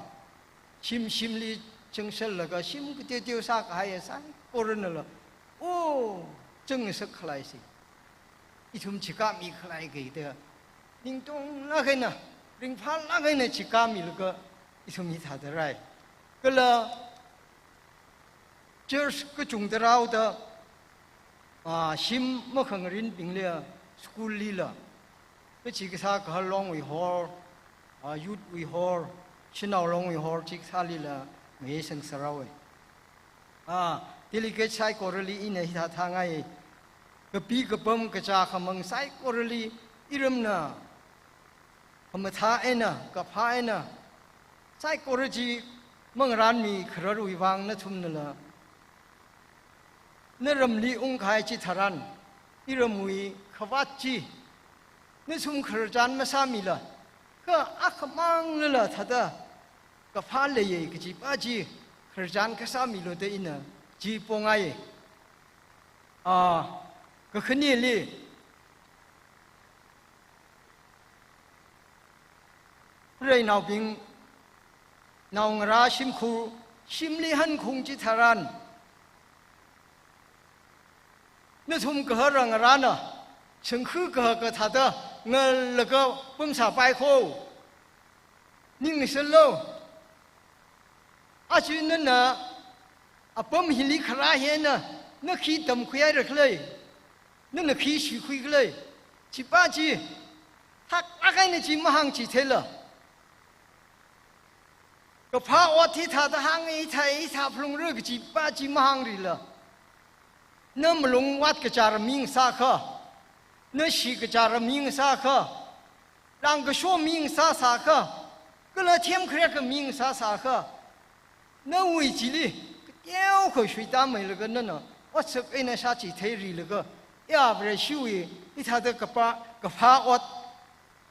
Shim shimli changsallaga, shim kateoteo sākahaiya saikoranala, o, changngasak khalaisa. Ithum chikāmi khalai kaida, ningtonglāk eina, ringphālāk eina chikāmilaga, ithum hithāda rāi. Kala church kachungda rāhaoda, ah, shim makhangarinbingli, school lila, kachikathā kahal longwui hall, ah, youth wui hall, Shanao Longwui hall chikathālila ngayeisang sāraowe. Ah, delegate saikorali ina hithāthāngai. Kapi kapam kachā khamang saikorali iramna khamathā eina, kaphā eina, saikora chi mangarānmi khararwui vang nathumnala naramli ungkahai chitharan, iramwui khavāt chi nathum khararchan masāmila, kha akhamanglala thāda kaphā leiye kajipa chi khararchan kasāmilu da ina chi pongaiye. Ah, kakhaneli, preinaobing, naongarā shimkhur, shimli hankhung chitharan, nathum kahara ngarāna, shangkhu kaha kathāda ngalaga pamsāpai kho. Ningsālu. Aja nana apam hili kharā hi eina, na khi tamkhuihaira khala, nana khi shikhui khala, chipa chi thaklāk eina chi mahāngchitheila. Kaphā ot hithāda hānga, hithā, hithā phalungra kajipa chi mahāngrila, na malung vātkachara mi ngasākha, na shikachara mi ngasākha, lāngkasho mi ngasāsākha, kala themkhareka mi ngasāsākha, nawui chili kateokha shuitāmeilaga nana otsak eina shāchitheirilaga, ya Vareshiwui hithāda kaphā, kaphā ot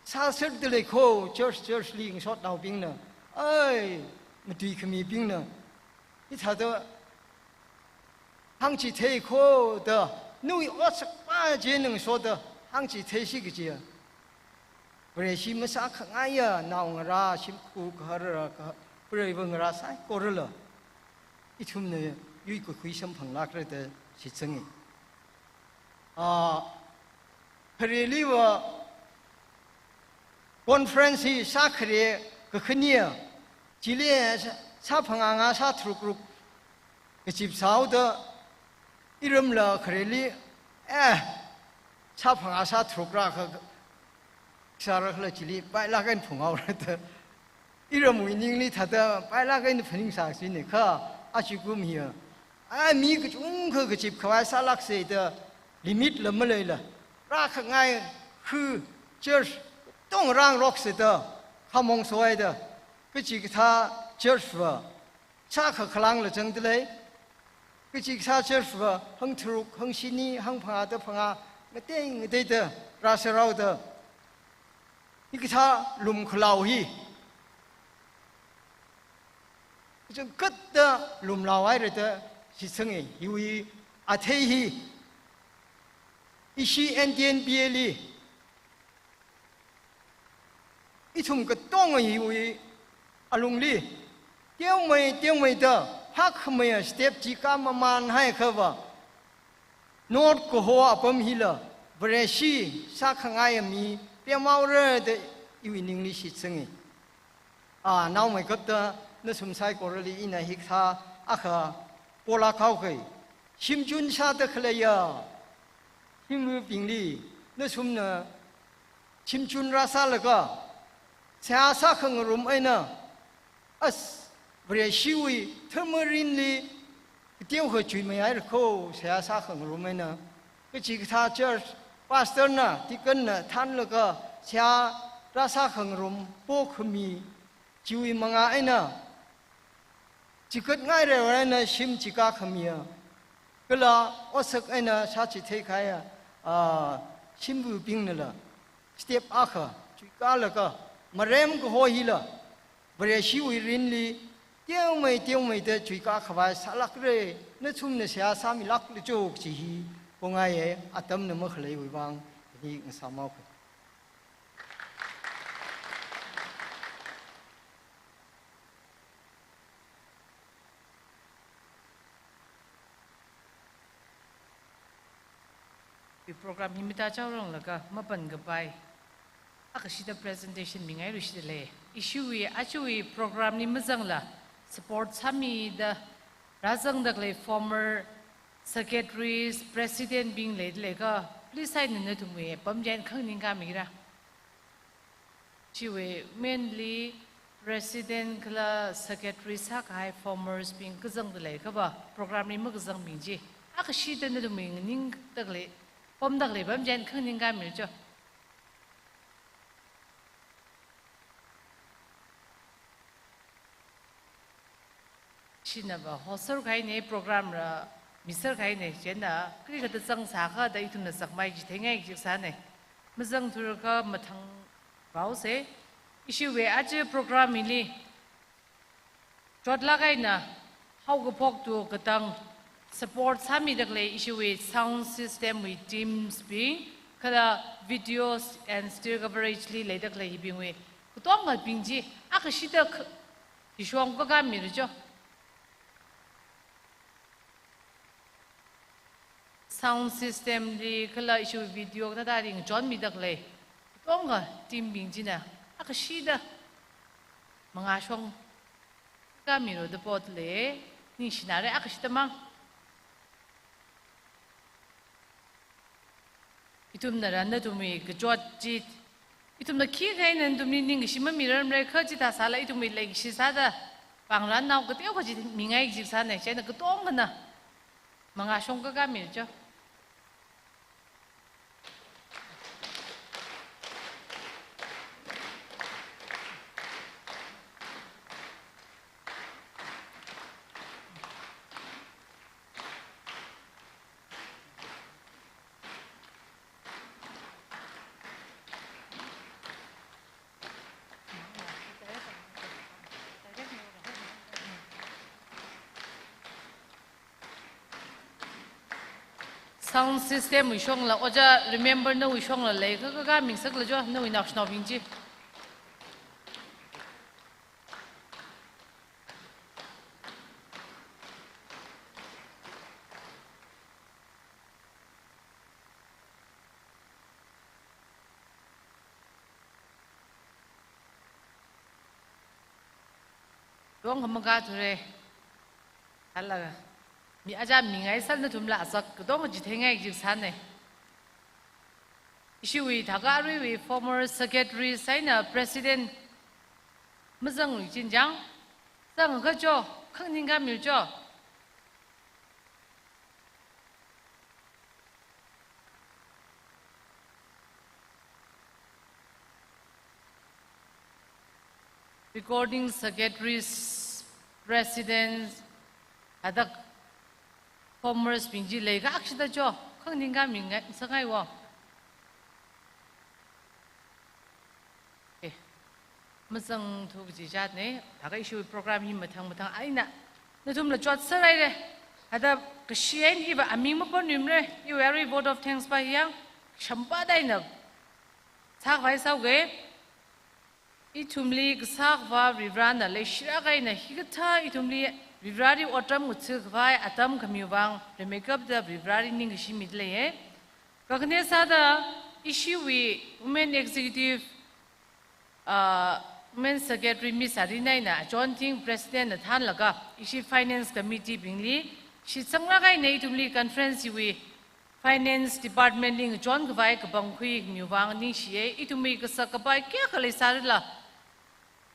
sāserda lei kho, church, church li ngasotnaobingna, ai, matuikhamibingna hithāda hāngchithei kho da, nawui otsakpa chi ngasoda hāngchitheisi kajiya, Vareshi masākhangaiya naongarā shimkhur kahara ka, preiva ngarā saikorala ithumna yuikakhui samphanglākra da shitsange. Ah, khareliva conference hi shākhare kakhane, chili shā, shāphangā ngā shātharuk ruk kachip sāhaoda, iramla khareli, eh, shāphangā shātharuk rākha, sāra khala chili pailāk eina phunghaora da, iramwui ningli thāda pailāk eina phaningsāsine kha, achikum hiya, ai, mi kachungkha kachip khavai sālākse da limit la maleila, rākhangai khu church tong rāngarokse da khamong sohaida, kachikathā church va shākha khalāngla zangda lei, kachikathā church va hangtharuk, hangshini, hangphangāda phangā, ngatei ngateida rāserhaoda, hikathā lumkhalao hi kachangkhatda lumlaohaira da shitsange. Hiwui athei hi ishi N T N B A li ithum katonga hiwui alungli teomei teomeida phākhameiya step chi kāmamānhaiakhava, North kaho apam hila Vareshi sākhangaiya mi pemhaora da iwui ningli shitsange. Ah, naomeikapta nathum saikorali ina hikathā akha polāk haoke. Shimchun sāda khaleiya shimvabingli nathumna shimchun rāsālaga, seihā sākhangarum eina, as, Vareshiwui tharmarinli kateokha chuimeihaira kho, seihā sākhangarum eina. Kachikathā church pastor na, deacon na thānlaga seihā rāsākhangarum pokhami, chiwui mangā eina chikatngairarwui eina shim chi kākhamiya, kala otsak eina shāchitheikahaiya, ah, shimvabingnala step akha chuikālaga, marem kaho hila Vareshiwui rinli teomei teomeida chuikā khavai sālākra, nathumna seihā sāmilāklu jo kaji hi pongaiye, atamna makhaleiwui vang hi ngasāmhaoke. Hi program hi mita chaoranglaga mapankapai akha shida presentation mingailuishida lei. Ishiwui, ajawui program li mazangla support sāmida rāzangda khalei former secretaries, president bing leida leiakha, please eina nathumwui apam chi eina khanganingkāmira. Chiwui mainly President kala Secretary sākahai formers bing kazangda leikhava, program li makazangbing chi, akashida nathumwui nganingda khalei, pamda khalei apam chieina khanganing kami cho. Shinava host sākahaina, program rā mi sākahaina, chieina kali kathā zangsākha da ithumna zakmai chitheingai jisāna. Mazangthura kha mathang vaose. Ishiwui aja program hili chotlāk eina haokaphok tu katang support sāmida khalei ishiwui sound system wui teams bing, kala videos and still coverage li leida khalei hibingwui katongabing chi akashida k-, hishong kakā mira cho. Sound system li kala ishiwui video kathāda ringchonmida khalei katonga team bing china akashida mangāshong kakā mira da potle, ningshinare akashida mang. Ithumna rān nathumwui kachot chi, ithumna khikha eina nathumli ningkashi mamirarmara kha chithā sālala ithumwui leikashi sāda pāngrānnao kateokha chi mingai jisāna, chieina katongana mangāshong kakā mira cho. Sound system wui shongla, ojā Remember nawui shongla leikha kakā mingsakla cho, nawui naoshinaobing chi. Dong khamaka thure. Hala mi aja mingai sālala nathumla azak katong chitheingai jisāna. Ishiwui thākha aruiwui former secretary eina president mazanglui chinchang, zangkha cho, khanganing kami cho. Recording secretaries, presidents, adak formers bing chi leikha akashida cho, khanganing kami ngai, sāngai wo. Okay. Mazangthu kaji jatna, thākha ishiwui program hi mathang mathang eina nathumla chotser haira. Hithāda kashi eina iva aming mapānmira, iwui arui vote of thanks pa yang, shamba daina sākhavai sāuge. Ithumli Kasā Akhava Varivarana leishilāk eina hikathā ithumli Varivarali otram ngathākhavai atam khamiwui vang rimeikapta Varivarali ningkashi mida leiya. Kakhane sāda ishiwui Women Executive, ah, Women Secretary Miss Arina eina achonthing President na thānlaga ishi Finance Committee bingli shitsanglāk eina ithumli conference hiwui Finance Department li ngachonkhavai kapangkhui khamiwui vang ningshiya, ithumwui kasak kapai kayākha leisārala,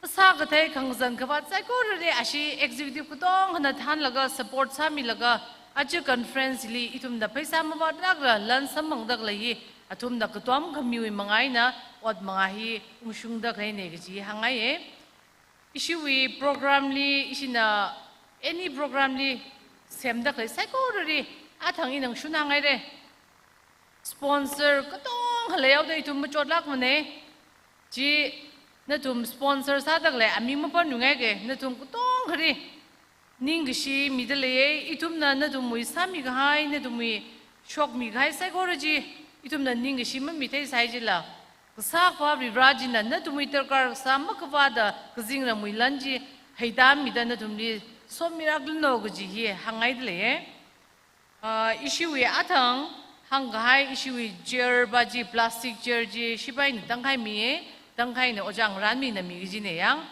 kasā kathei khangazan khavāt saikorali ashi executive katongkhana thānlaga support sāmilaga aja conference li ithumna pheisā mavātlākla lan samphangda khalei hi athumna katom khamiwui manga eina ot manga hi ungshungda khaleina kaji hāngngaiya. Ishiwui program li, ishina any program li semda khalei saikorali athang ina ngashun hāngngaira. Sponsor katongkha leihaoda ithum machotlākmana. Chi nathum sponsor sāda khalei aming mapānngaike, nathum katongkhali ningkashi mida leiya, ithumna nathumwui sāmikahai, nathumwui shokmikahai saikora chi ithumna ningkashi mamitheisai jila, Kasā Akhava Varivara china nathumwui darkar kasā makhavāda kazingramwui lan chi heitāmida nathumli somirakluno kaji hi hāngngaida leiya. Ah, ishiwui athang hāngkahai ishiwui chair pa chi, plastic chair chi shipaina tangkhai miya, tangkhaina ojā Ngaranmina mi kajina yang.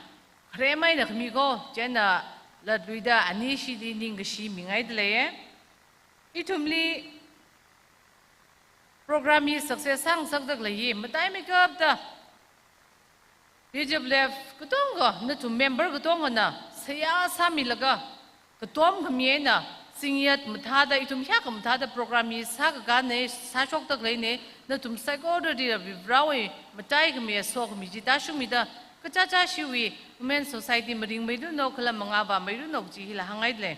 Kharemai eina khami ko, chieina latluida ani shili ningkashi mingaida leiya. Ithumli program hi success sāngasakda khalei hi mataimeikapta T W F katonga, nathum member katongana seihā sāmilaga, katom khami eina, zingyat mathāda, ithum hiyākha mathāda program hi sākakāne, sāshokda khaleine, nathum saikorali Varivarāwui mataikhami, sokhami chi tāshungmida, kachichāwui Women Society maringmeiranu, kala mangā vāmeiranu kaji hila hāngngaidalei.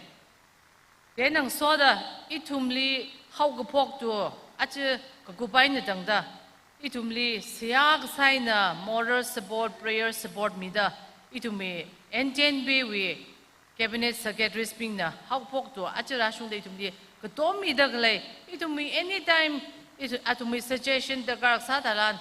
Then ngasoda ithumli haokaphok tu, aja kakup eina tangda, ithumli seihā kasā eina moral support, prayer support mida, ithumwui N T N B wui Cabinet Secretaries bingna haokaphok tu aja rāshungda ithumli katom mida khalei, ithumwui anytime, ithu-, athumwui suggestion darkar sā tharan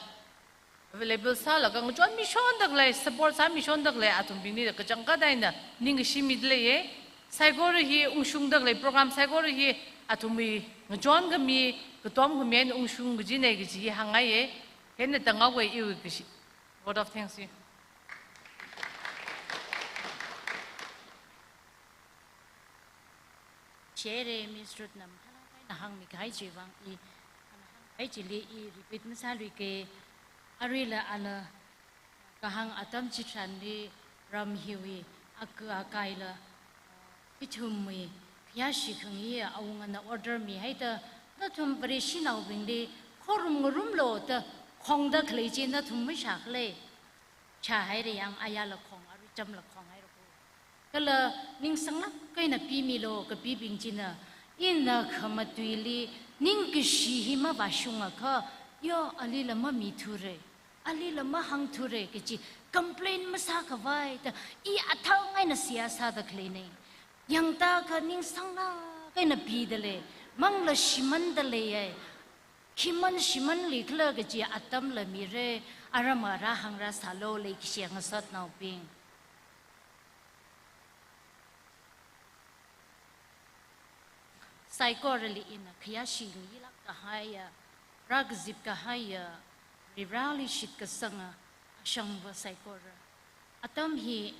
available sālaga ngachonmi shonda khalei, support sāmi shonda khalei athumbingli kachangkhat eina ningkashi midaleiye. Saikora hi ungshungda khalei program saikora hi athumwui ngachonkhami, katom khami eina ungshung kajine kaji hi hāngngaiye. Hina tangawei iwui kashi. Vote of thanks hi. Chere Miss Ruth na mahalak eina hāngmikahai chiwui vang i, ana hāngkahai chili i repeat masāluike, aruila ana kahāng atam chitharanli ram hiwui aka akaila, ithumwui khayāshi khangayi awungana order mihaida, nathum Vareshinaobingli khorum ngarumlu da khongda khalei chi nathum mashākhala. Shāhaira yang ayala khong, arui chamla khonghaira ko. Kala ningsanglāk eina pimilu kapibing china, ina khamatuili ningkashi hi mavāshungakha, yo, alila mamithure, alila mahāngthure kaji complain masākhavai da i athang eina seihā sāda khaleine. Yangda kha ningsanglāk eina pidalei, mangla shimandaleiye. Khi man shimanlikhala kaji atamla mire, aram ara hāngra sālu leikashi ngasotnaobing. Saikorali ina khayāshi ngayilāk kahaiya, rākazip kahaiya, Varivarāli shitkasanga, ashangva saikora. Atam hi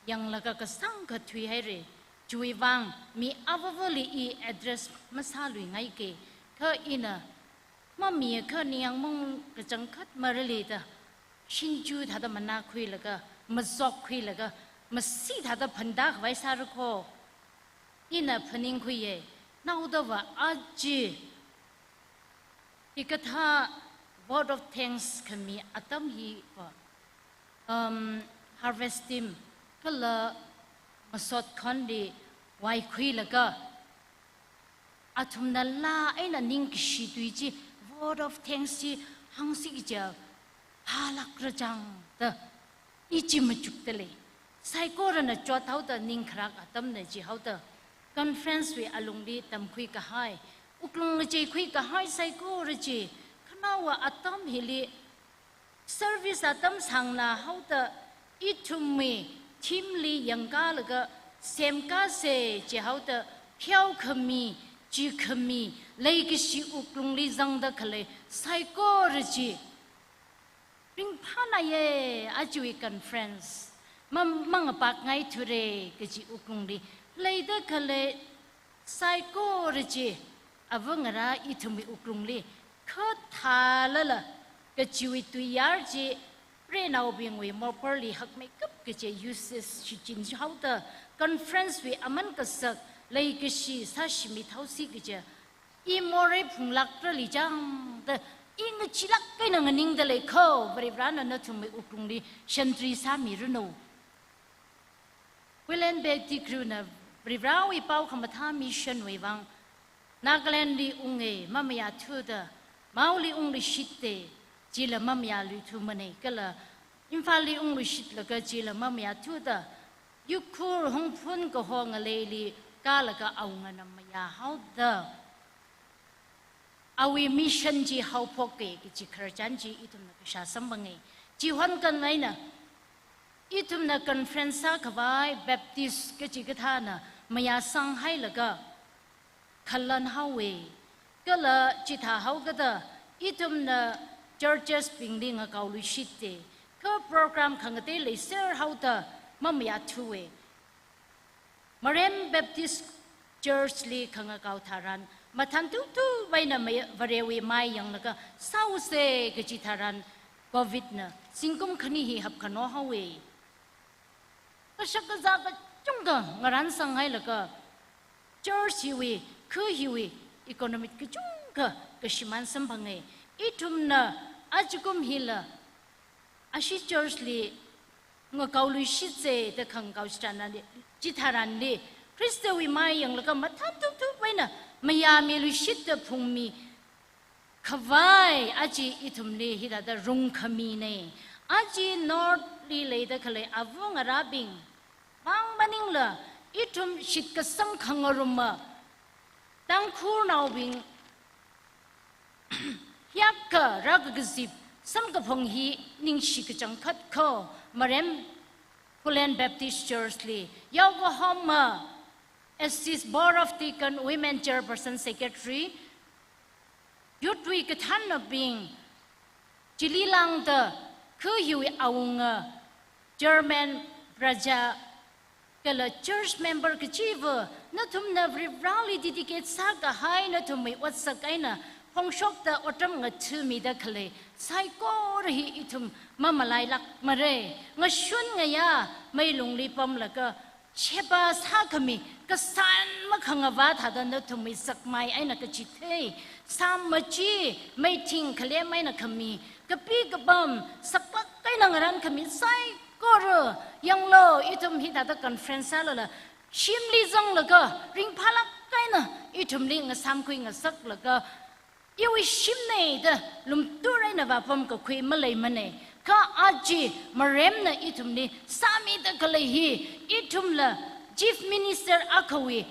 yanglaga kasāngkha thuihaire, chiwui vang mi avāvali i address masāluingaike, kha ina mamiakha ningyāng mang kachangkhat marali da, shinchu thāda manākhuilaga, mazokkhuilaga, masi thāda phantākhavai sāra ko. Ina phaningkhuiye, naodava aja hikathā vote of thanks khami atam hiva, um, harvest team kala masot khonli vaikhuilaga, athumna laa eina ningkashi tui chi, vote of thanks chi hāngsi kaja phālākra chang da, i chi machukdalei. Saikorana chothaoda ning kharak atamna jihaoda, conference wui alungli tamkhui kahai, wuklung ngacheikhui kahai saikora chi, khanaowa atam hili service atam sāngnā haoda, ithumwui theme li yangkalaga semkase jihaoda, pheokhami, chikhami, leikashi wuklungli zangda khalei saikora chi ringphānāye. Ajawui conference ma-, mangapakngaithure kaji wuklungli leida khalei saikora chi, ava ngarā ithumwui wuklungli khathālala, kachiwui tuiyār chi, preinaobingwui moporli hakmeikap kaji uses shichin haoda, conference wui aman kasak leikashi sāshimit haosi kaja, i morei phunglākrali chang da, i ngacheelāk eina nganingdalei ko, Varivarāna nathumwui wuklungli shantri sāmiranu. William Pettigrewna Varivarāwui pao khamathā mission wui vang Nagaland li unge, mamayā thuda, Maoli ungluishitte, chila mamayāluithumanei kala, Imphalli ungluishitlaga chila mamayā thuda, Ukhrul Hungpung kaho ngaleili kālaga awungana mayā haoda, awui mission chi haophoke kaji khararchan chi ithumna kashā samphangei. Chihon kangaina, ithumna conference sākhavai Baptist kachikathāna mayā sanghailaga khalon haowe. Kala chithāhaokada ithumna churches bingli ngakaoluishitte, kha program khangatei leiser haoda mamayā thuwe. Marem Baptist Church li khangakao tharan, mathān tutu vaina mai-, Varewui mai yanglaga sāuse kaji tharan, Covid na zingkum khani hi hapkhano haowe. Kashak kazā kachungkha ngaransanghailaga, church hiwui, kha hiwui, economic kachungkha kashimān samphange. Ithumna ajakum hila, ashi church li ngakaoluishitse da khangakao chitharanli, chitharanli, Khristawui mai yanglaga mathān thupthup eina mayāmiluishit da phungmi khavai aja ithumli hithāda rungkhamine. Aja North li leida khalei avāngarābing mang maningla, ithum shitkasang khangaruma Tangkhulnaobing hiyākha rākakazip samkaphang hi ningshi kachangkhat kho, Marem Khullen Baptist Church li, Yokohama, Assist Board of Deacon, Women Chairperson, Secretary, Youth wui kathānnabing, chili lāngda, kha hiwui awunga, Chairman, Praja, kala church member kachiva, nathumna Varivarāli dedicate sākahai nathumwui otsak eina phongshokta otram ngathāmida khalei saikora hi ithum mamalailākmare. Ngashun ngayā meilungli pamlaga, sheba sākhami, kasān makhangavā thāda nathumwui sakmai eina kachithei, sām machi, meithing khalem eina khami, kapi kapam, saklāk eina ngarānkhami saikora, yanglu, ithum hithāda conference sālala, shimli zanglaga, ringphālāk eina ithumli ngasāmkhui ngasaklaga, iwui shimne da lumtur eina vāpamkakhui maleimane. Kha aja Maremna ithumli sāmida khalei hi, ithumla Chief Minister akhawui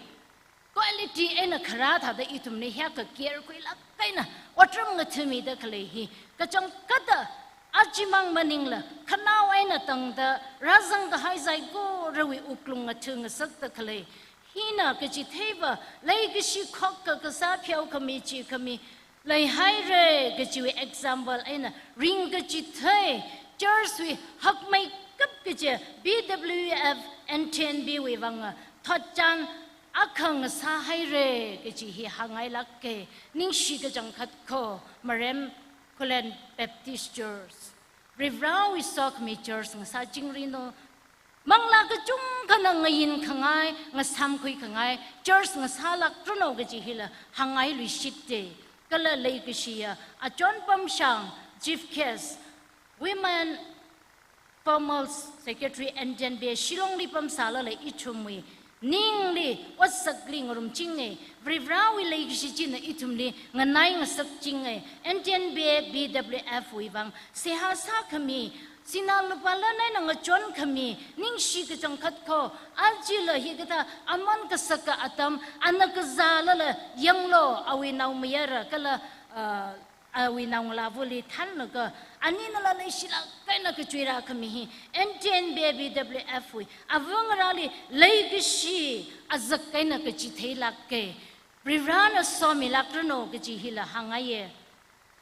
quality eina kharā thāda ithumli hiyākha care khuilāk eina otram ngathāmida khalei hi, kachangkhatta aja mang maningla, khanao eina tangda rāzangkahai saikorawui wuklung ngathā ngasakta khalei hina kachitheiva, leikashi khokkha kasā pheokhami chikhami leihaire kajiwui example eina ringkachithei, church wui hakmeikap kaji B W F N T N B wui vanga thotchan akha ngasāhaire kaji hi hāngngailāke. Ningshi kachangkhat kho, Marem Khullen Baptist Church, Varivarāwui sokhami church ngasāchingranu. Manglā kachungkhana ngayinkhangai, ngasāmkhuikhangai church ngasālākranu kaji hila hāngngailuishitte. Kala leikashiya Achon Pamshang, Chief Guest, Women Formal Secretary, N T N B Shillong li pamsālala ithumwui ningli, otsakli ngarumchinge. Varivarāwui leikashi china ithumli nganai ngasakchinge. N T N B B W F wui vang seihā sākhami, sinā lupā lan eina ngachonkhami, ningshi kachangkhat kho. Ajala hikathā aman kasaka atam, ana kazālala yanglu, awui naomayara kala, ah, awui naongalāvali thanlaga, aninala leishilāk eina kachuirākhami hi, N T N B B W F wui avāngarāli leikashi azak eina kachitheilāke. Varivarāna somilākranu kaji hila hāngngaiye.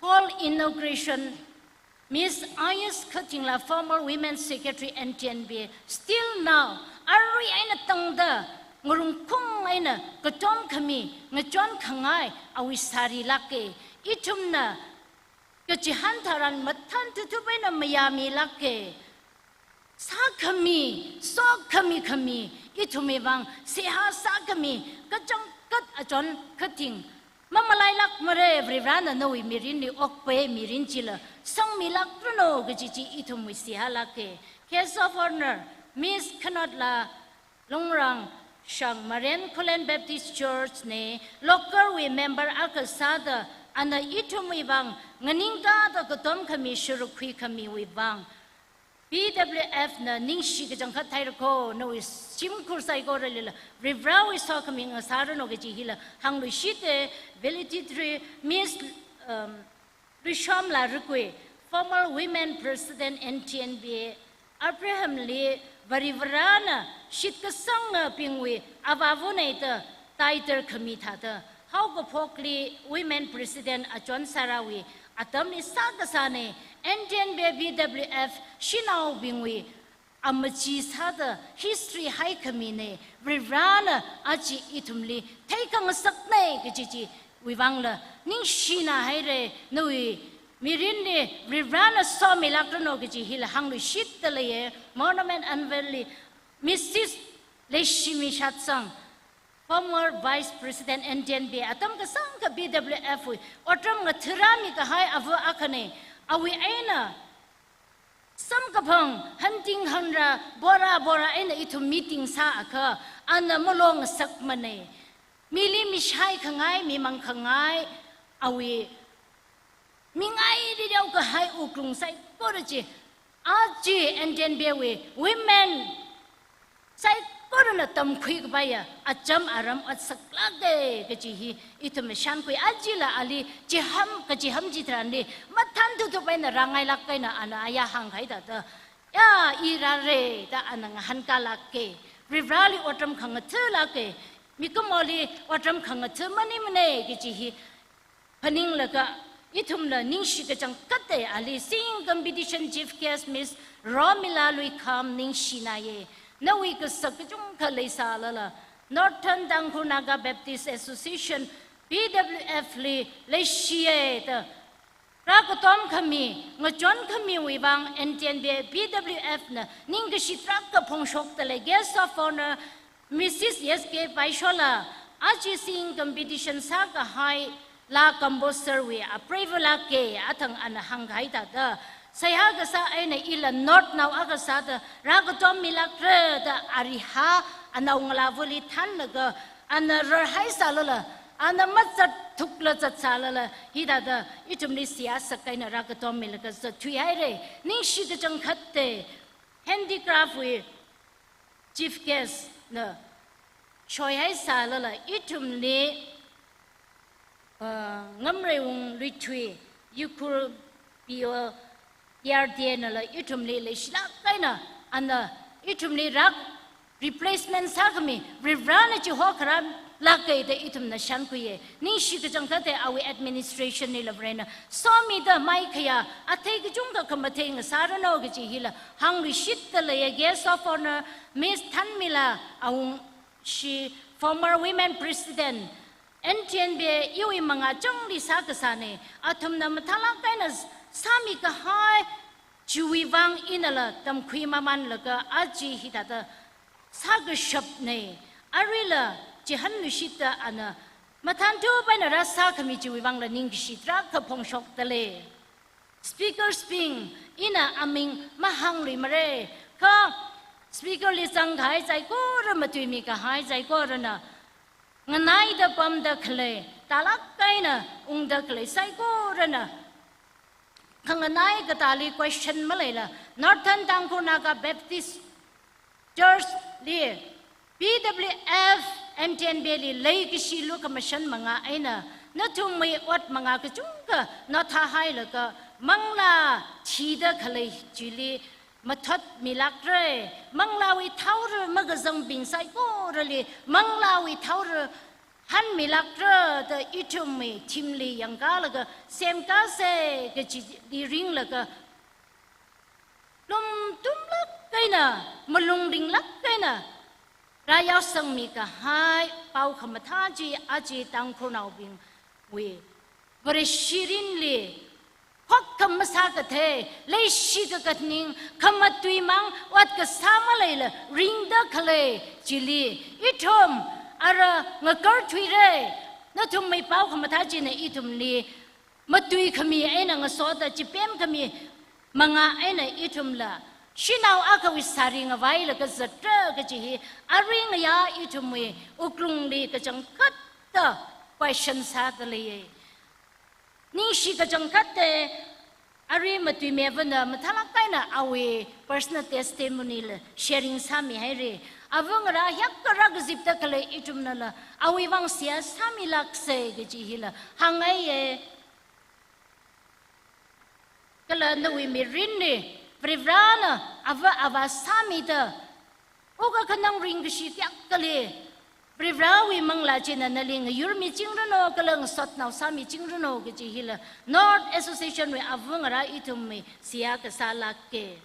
Hall inauguration, Miss I S Khatingla, former Women Secretary N T N B, still now, arui eina tangda ngarumkhung eina katomkhami, ngachonkhangai awui sārilāke. Ithumna kachihān tharan mathān thuthup eina mayāmilāke. Sākhami, sokhami khami, ithumwui vang seihā sākhami kachangkhat Achon Khating mamalailākmare. Varivarāna nawui mirinli okpai mirin chila sangmilākranu kaji chi ithumwui seihālāke. Guest of Honour, Miss Khanotla Lungrangshang, Marem Khullen Baptist Church ne local wui member akha sāda, ana ithumwui vang nganingkāda katomkhami, sharuk khuikhamiwui vang B W F na ningshi kachangkhat theirakho, nawui shimkhur saikoralila Varivarāwui sokhami ngasāranu kaji hila hāngluishite. Valedictory, Miss, um, Luishomla Rukui, former Women President N T N B, Abraham li Varivarāna shitkasangabingwui avāvane da title khami thāda, haokaphokli Women President achon sārāwui atamli sākasāne. N T N B B W F shanaobingwui amachi sāda history haikhamine. Varivarāna aja ithumli theikhangasakne kaji chiwui vangla ningshina haire. Nawui mirinli Varivarana somilākranu kaji hila hāngluishitta leiya. Monument unveil li Missus Leishimi Shatsang, former Vice President N T N B, atam kasāngkha B W F wui otram ngathārāmi kahai ava akhana. Awui eina samkaphang, hanting hanra, bora bora eina ithum meeting sāakha, ana malongasakmana. Mili mishai khangai, mimang khangai, awui mingai didau kahai wuklung saikora chi, aja N T N B wui women saikorana tamkhui kapaiya acham aram otsaklāka kaji hi ithumna shānkhui. Ajala ali chiham, kachiham chitharanli mathān thuthut eina rāngailāk eina ana aya hāngkahai thāda, ya, i rāra da ana ngahānkālāka. Varivarali otram khangathālāka, mikumoli otram khangathā maningmana kaji hi phaninglaga, ithumla ningshi kachangkhatta ali singing competition chief guest Miss Romila Luikham ningshinaya. Nawui kasak kachungkha leisālala, Northern Tangkhul Naga Baptist Association, B W F li leishiya da rākatom khami, ngachon khamiwui vang N T N B, B W F na ningkashi tarākha phongshokta lei. Guest of Honour Missus S K Paishola, aja singing competition sākahai laa composer wui apreiva lāka, athang ana hāngkahai thāda, seihā kasā eina ila North nao akha sāda rākatom milākra da ariha anaongalāvali thānlaga, ana rarhaisālala, ana mazat thukla zatsālala, hithāda ithumli seihā sākahaina rākatom milaga zatthuihaira. Ningshi kachangkhatta, handicraft wui chief guest na shoihaisālala, ithumli, uh, Ngamreiwung Luithui, Yukhur P O, T R D A nala ithumli leishilāk eina, ana ithumli rāk replacement sākhami, Varivarana chihokhara lāka da ithumna shānkhuiya. Ningshi kachangkhatta awui administration lila Varena somida maikhayā athei kachungkha khamathei ngasāranu kaji hila hāngluishitta leiya. Guest of Honour Miss Thanmila Awungshi, former Women President, N T N B, iwui mangā chungli sākasāna. Athumna mathālāk eina sāmikahai chiwui vang inala tamkhui mamanlaga aja hithāda sākashapna. Aruila chihānluishitta ana mathān thup eina rāsākhami chiwui vangla ningkashi tarākha phongshokta lei. Speakers bing, ina aming mahāngluimara, kha speaker li zangkahai saikora, matuimikahai saikorana nganaida pamda khalei, tālāk eina ungda khalei saikorana khanganai katāli question maleila, Northern Tangkhul Naga Baptist Church li, B W F N T N B li leikashilu khamashan mangā eina nathumwui ot mangā kachungkha nothahailaga, manglā thida khalei chili mathot milākra, manglāwui thaora makazangbing saikorali manglāwui thaora hānmilākra da ithumwui theme li yangkālaga semkāsa kajili ringlaga, lumtumlāk eina, malung ringlāk eina rāyaosangmi kahai pao khamathā chi aja Tangkhulnaobingwui Vareshi mirinli khokkha masākathei, leishi kakhaning, khamatuimang, ot kasā maleila ringda khalei chili ithum ara ngakarthuira. Nathumwui pao khamathā china ithumli matui khami eina ngasoda chipem khami mangā eina ithumla shanao akhawui sāri ngavailaga zatra kaji hi arui ngayā ithumwui wuklungli kachangkhatta question sāda leiya. Ningshi kachangkhatta, arui matuimevana mathālāk eina awui personal testimony la sharing sāmihaira. Avangarā hiyākha rākazipda khalei ithumnala awui vang seihā sāmilāksa kaji hila hāngngaiya. Kala nawui mirinli Varivarana ava avā sāmida, okakhanang ringkashi kayākhali Varivarawui manglā china nali ngayurmichingranu kala ngasotnao sāmichingranu kaji hila North Association wui avangarā ithumwui seihā kasā lāka.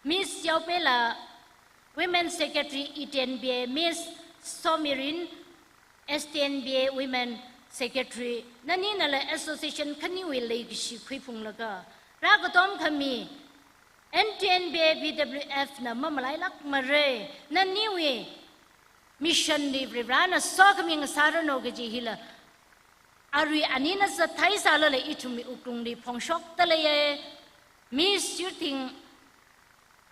Miss Yaopela, Women Secretary E T N B A, Miss Somirin, S T N B A Women secretary, naninala association khaniwui leikashi khuiphunglaga, rākatom khami N T N B B W F na mamalailākmara, naniwui mission li Varivarana sokhami ngasāranu kaji hila, arui anina zathaisālala ithumwui wuklungli phongshokda leiya. Miss Yurthing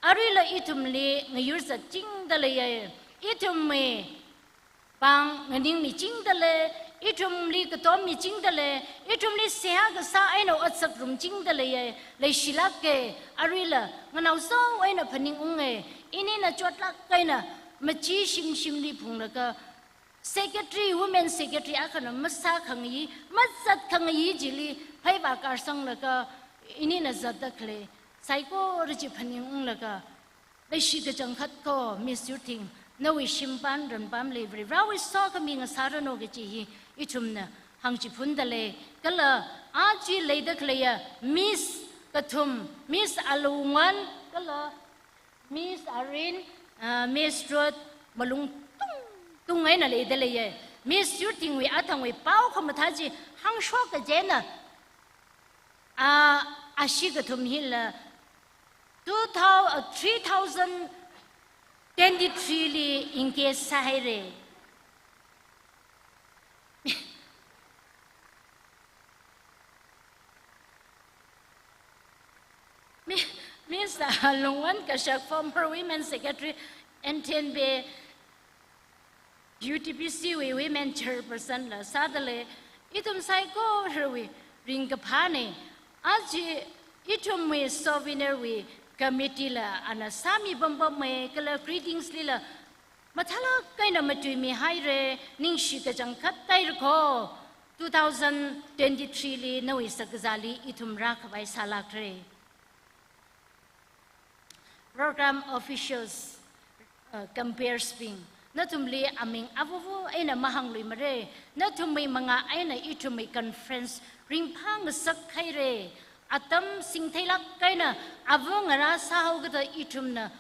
aruila ithumli ngayur zatchingda leiya. Ithumwui vang nganingmichingda lei, ithumli katommichingda lei, ithumli seihā kasā eina otsak rumchingda leiya. Leishilāka, aruila nganaosao eina phaningunga, inina chotlāk eina machee shimshimli phunglaga, secretary, women secretary akhana masākhangayi, mazatkhangayi chili pheiva kārsanglaga, inina zatda khalei saikora chi phaningunglaga, leishi kachangkhat ko, Miss Yurthing, nawui shimpam ranpamli Varivarawui sokhami ngasāranu kaji hi ithumna hāngchiphunda lei. Kala aja leida khaleiya Miss kathum, Miss Alungwan, kala Miss Arin, ah, Miss Ruth, malung tungtung eina leida leiya. Miss Yurthingwui athangwui pao khamathā chi hāngshok kajina, ah, ashi kathum hila two thousand, uh, three thousand twenty-three li engage sāhaira. Mi-, Miss Lungwan Kashak, former Women Secretary, N T N B, U T B C wui Women Chairperson la sāda lei, ithum saikorawui ringkaphāna. Aja ithumwui souvenir wui committee la ana sāmi pampamma, kala greetings lila mathālāk eina matuimihaira, ningshi kachangkhat tairako, two thousand twenty-three li nawui shakazāli ithum rākhavai sālākra. Program officials, uh, comperes bing, nathumli aming avuvu eina mahāngluimara, nathumwui mangā eina ithumwui conference ringphāngasak haira, atam singtheilāk eina avungarā sāhaokida ithumna,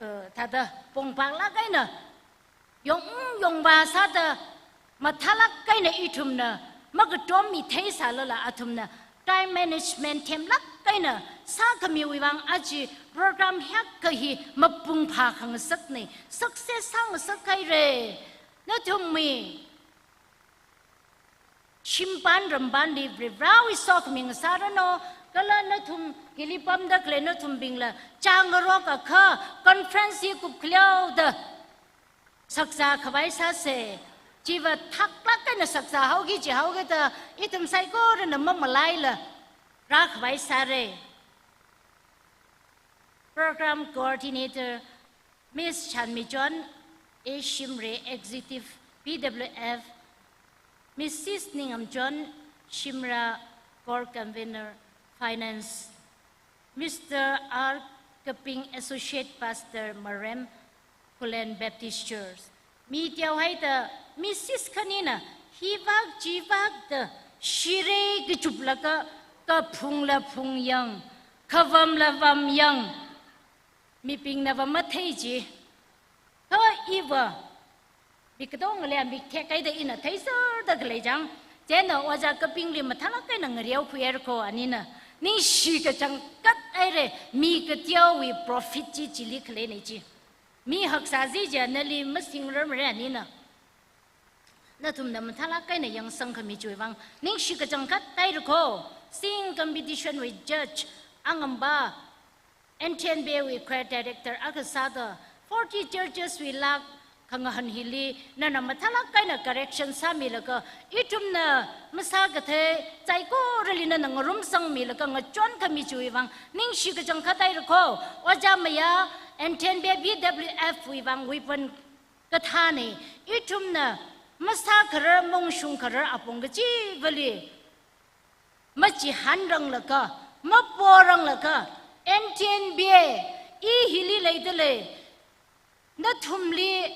uh, thāda pongpaklāk eina yong, yongva sāda mathālāk eina ithumna makatommithei sālala athumna time management themlāk eina sākhamiwui vang aja program hiyākha hi mapung phākhangasakna, success sāngasak haira. Nathumwui shimpam ranpamli Varivarawui sokhami ngasāranu, kala nathum hili pamda khalei nathumbingla chāngarok akha conference hi kupkhaleoda shakzā khavai sāsa, chiva thaklāk eina shakzā haoki jihaokida ithum saikorana mamalaila rākhavai sāra. Program Coordinator, Miss Chanmichon A Shimray, Executive B W F, Missus Ningamchon Shimrah, Core Convener, Finance, Mister R Kaping, Associate Pastor, Marem Khullen Baptist Church. Mi teohaida Missus khanina hivak chivakda shirei kachuplaga kaphungla phungyang, kavamla vamyang, mibingna va mathei chi. Kha iva mik katongali mik thekhaida ina theiserda khalei chang. Chieina Ojā Kapingli mathālāk eina ngareokhuihairako, anina ningshi kachangkhat haira, mi kateowui profit chi chili khaleina chi. Mi haksā chi chi nali masingrarmara, anina nathumna mathālāk eina yangsangkhami chiwui vang ningshi kachangkhat hairako. Singing competition wui judge angamba, N T N B wui choir director akha sāda, forty churches wui lāk khangahān hili nana mathālāk eina correction sāmilaga, ithumna masākathei saikorali nana ngarumsangmilaga ngachonkhami chiwui vang ningshi kachangkhat hairako. Ojā Maya, N T N B B W F wui vang weapon kathāna. Ithumna masākharar, mongshungkharar apong kachivali machihānranglaga, maporanglaga, N T N B, i hili leida lei, nathumli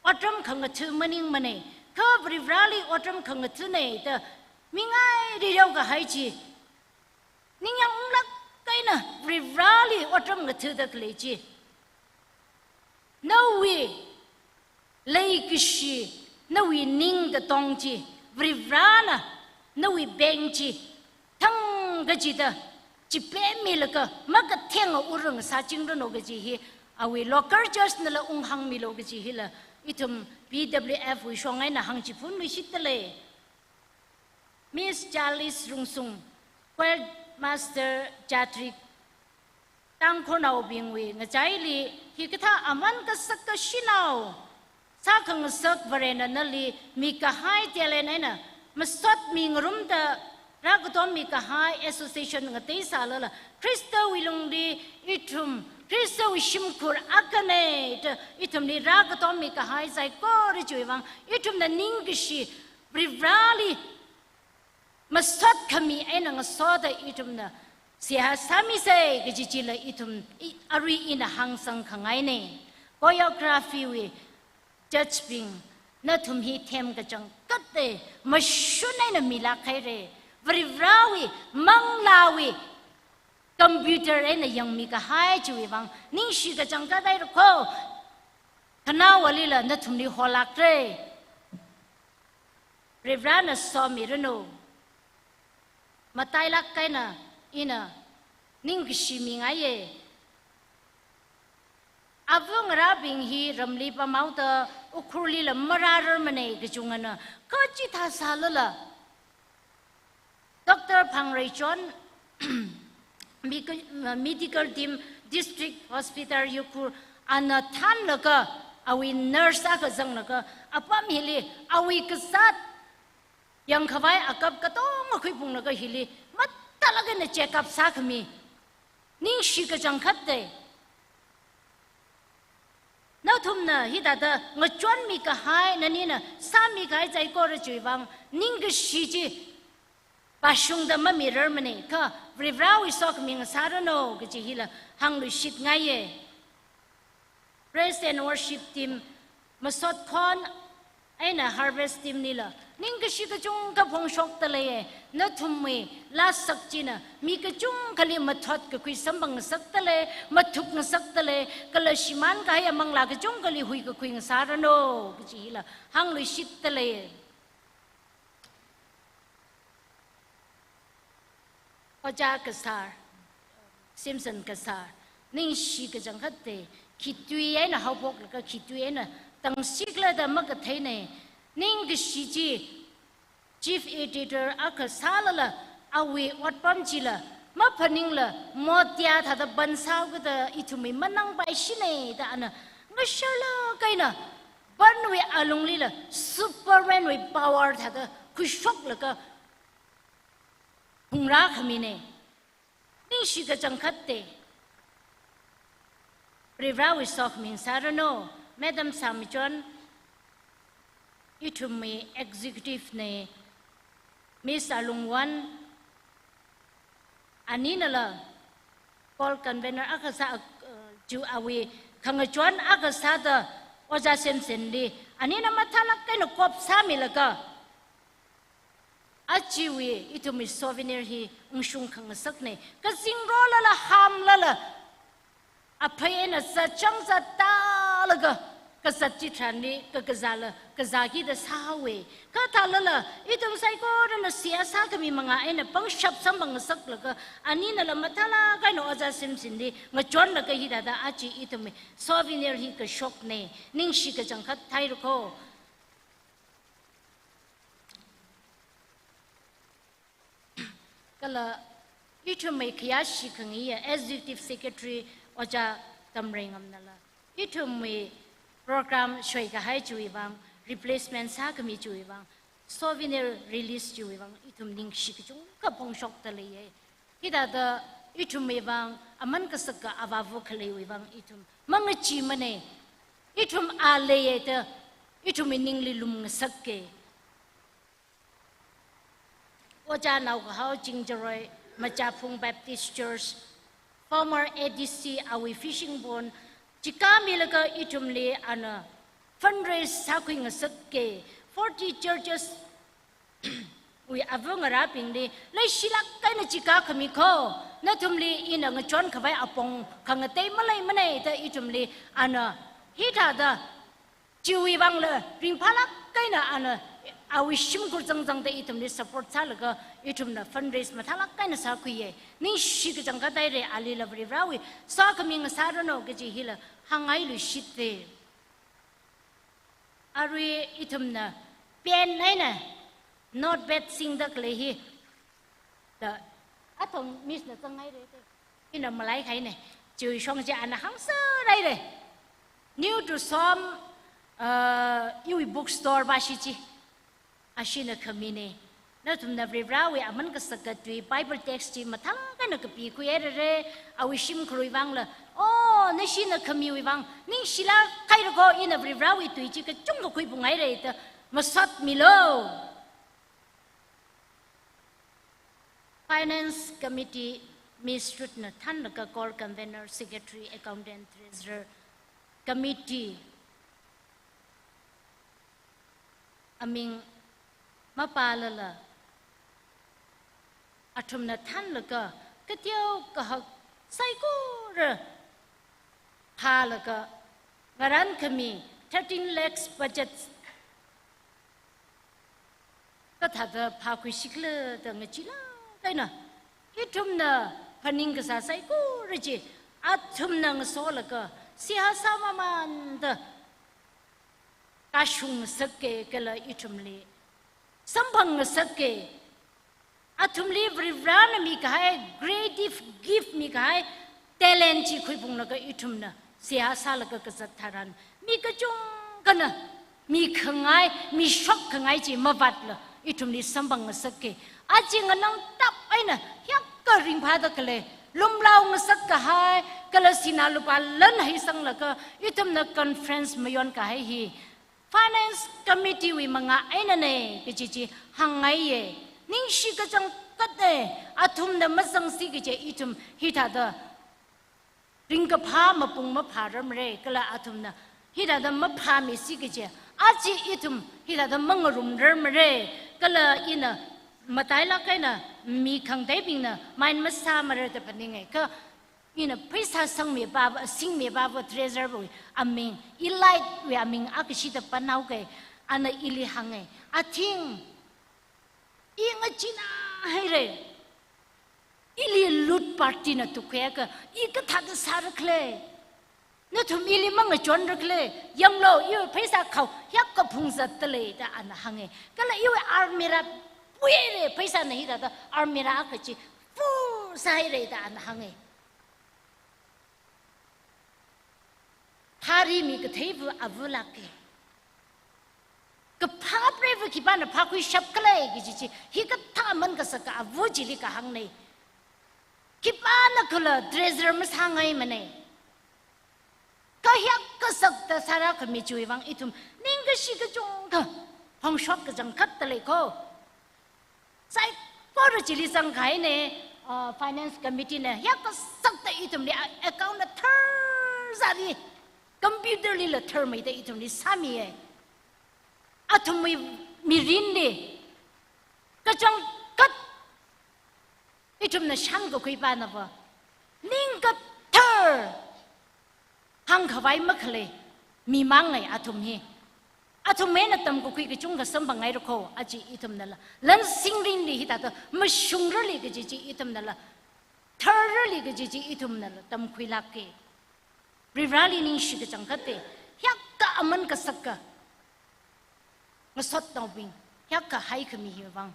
otram khangatha maningmana, kha Varivarali otram khangathana da mingai rirao kahai chi, ningyāng unglāk eina Varivarali otram ngathada khalei chi. Nawui leikashi, nawui ning katong chi Varivarana nawui bank chi thang kachida chipemmilaga makatheng ura ngasāchingranu kaji hi awui local church nala unghāngmilu kaji hila ithum P W F wui shong eina hāngchiphunluishitdalei. Miss Charles Rungsung, Choir Master Chatric, Tangkhulnaobingwui ngachaili hikathā aman kasaka shanao sākhangasak Varena nali mikahai talent eina masotmi ngarumda rākatommi kahai association ngateisālala Khristawui lungli ithum Khristawui shimkhur akhana da ithumli rākatommi kahai saikora chiwui vang ithumna ningkashi Varivarali masot khami eina ngasoda ithumna seihā sāmisei kaji chila ithum i-, arui ina hāngsang khangaina. Choreography wui judge bing, nathum hi them kachangkhatta mashun eina milāk haira. Varivarawui manglāwui computer eina yangmi kahai chiwui vang ningshi kachangkhat haira kho. Khanaovalila nathumli holākra. Varivarana somiranu. Matailāk eina ina ningkashi mingaiya. Ava ngarābing hi ramli pamhaoda Ukhrulli lam marārarmana kachungana. Kha chithāsālala Doctor Phangreichon, Mec-, Medical Team, District Hospital Ukhrul, ana thānlaga, awui nurse akha zanglaga, apam hili, awui kazāt yangkhavai akap katonga khuiphunglaga hili, matālāk eina check up sākhami. Ningshi kachangkhatta. Nathumna hithāda ngachonmi kahai, nanina sāmi kahai saikora chiwui vang ningkashi chi vāshungda mamirarmana, kha Varivarawui sokhami ngasāranu kaji hila hāngluishitngaiya. Praise and worship team, masot khon eina harvest team nila ningkashi kachungkha phongshokdaleiya. Nathumwui lāsak china mi kachungkhali mathot kakhui samphang ngasakdalei, mathup ngasakdalei, kala shimān kahaiya manglā kachungkhali huikakhui ngasāranu kaji hila hāngluishitdalei. Ojā Kasar, Simpson Kasar, ningshi kachangkhatta, khitui eina haophoklaga khitui eina tangsiklada makatheina, ningkashi chi, chief editor akha sālala, awui otpam chila maphaningla, motia thāda ban sāhaokida ithumwui manangpaishina da ana ngasharlāk eina, banwui alunglila Superman wui power thāda khuishoklaga phungrā khamina. Ningshi kachangkhatta. Varivarawui sokhami ngasāranu, Madam Samichon, ithumwui executive na, Miss Alungwan, aninala, call convener akha sā, uh, ju awui khangachon akha sāda Ojā Simpson li, anina mathālāk eina kop sāmilaga, achiwui ithumwui souvenir hi ungshung khangasakna, kazingrolala hāmlala, aphei eina zachang zatālaga, kazat chitharanli kakazāla kazākida sāhaowa. Kha thālala, ithum saikorana seihā sākhami manga eina pangshap samphang ngasaklaga, aninala mathālāk eina Ojā Simpson li ngachonlaga hithāda achi ithumwui souvenir hi kashokna, ningshi kachangkhat haira kho. Kala ithumwui khayāshi khangaiya Executive Secretary Ojā Tamreingamnala, ithumwui program shoikahai chiwui vang, replacement sākhami chiwui vang, souvenir release chiwui vang, ithum ningshi kachungkha phongshokdaleiya. Hithāda ithumwui vang, aman kasaka avāva khaleiwui vang, ithum mangacheemana, ithum a leiya da, ithumwui ningli lumngasaka. Ojā Naokahao Chingjaroi, Machāphung Baptist Church, former A D C awui fishing pond, chikāmilaga ithumli ana fundraise sākhui ngasaka, forty churches wui ava ngarābingli, leishilāk eina chikākhami kho, nathumli ina ngachonkhavai apong khangatei maleimana da ithumli ana hithāda chiwui vangla ringphālāk eina ana awui shimkhur zangzangda ithumli support sālaga ithumna fundraise mathālāk eina sākhuiya. Ningshi kachangkhat haira, alila Varivarawui sākhami ngasāranu kaji hila hāngngai luishitta. Arui ithumna pen eina notepad singda khalei hi da athang miss na zanghaira te. Ina malaihaina. Chiwui shong chi ana hāngserhaira. New to Psalm, uh, iwui bookstore vāshi chi. Ashina khamina. Nathumna Varivarawui aman kasaka tui Bible text chi mathālāk eina kapikhui hairara, awui shimkhurwui vangla. Oh, nashina khamiwui vang ningshilāk haira kho, ina Varivarawui tui chi kachungkha khuiphunghai haira da masotmilu. Finance Committee, Miss Ruth na thānlaga core convener, secretary, accountant, treasurer, committee aming mapālala, athumna thānlaga kateo kahak saikora phālaga ngarānkhami thirteen lakhs budget kathāda phākhuishikhala da ngacheelāk eina ithumna phaning kasā saikora chi athumna ngasolaga seihā sāmamānda kashung ngasaka kala ithumli samphang ngasaka. Athumli Varivarana mikahai creative gift, mikahai talent chi khuiphunglaga ithumna seihā sālaga kazat tharan mi kachungkhana mikhangai, mishokkhangai chi mavātla ithumli samphang ngasaka. Aja nganangtap eina hiyākha ringphāda khalei, lumlao ngasak kahai kala sinā lupā lan heisanglaga ithumna conference mayonkahai hi Finance Committee wui mangā einana kaji chi hāngngaiya. Ningshi kachangkhatna, athumna mazangsi kaje ithum hithāda ringkaphā mapung maphārarmara, kala athumna hithāda maphāmisi kaje aja ithum hithāda mangarumrarmara, kala ina matailāk eina mi khangateibingna mind masāmara da phaninga. Kha ina pheisā sangmipā, singmipāva treasurer wui aming, Elite wui aming akashida pānao kai, ana ili hānga. Athing, i ngacheenā haira. Ili loot party na tukhuiakha, i kathāda sārakhala. Nathum ili mangachonrakhala. Yanglu, iwui pheisā khao hiyākha phungzatdalei da ana hānga. Kala iwui almirah puihaira, pheisāna hithāda almirah akha chi full sāhaira da ana hānga. Phāri mi katheiva avulāka. Kaphā preiva khipāna phākhuishapkhala kaji chi, hikathā aman kasaka ava chili kahāngna. Khipānakhala treasurer masāngaimana. Kha hiyākha sakta sāra khami chiwui vang ithum ningkashi kachungkha phongshok kachangkhatdalei kho. Saikora chili zangkahaina, uh, Finance Committee na hiyākha sakta ithumli a-, account na tharzāli, computer lila tharmeida ithumli sāmiya. Athumwui mirinli kachangkhat ithumna shānkakhui pānava, ning kathar hāngkhavai makhalei mi māngngai athum hi. Athum eina tamkakhui kachungkha samphangngaira kho, aja ithumnala lan singrinli hithāda mashungrarli kaji chi ithumnala, tharrarli kaji chi ithumnala tamkhuilāka. Varivarali ningshi kachangkhatta, hiyākha aman kasaka ngasotnaobing, hiyākha haikhami hiwui vang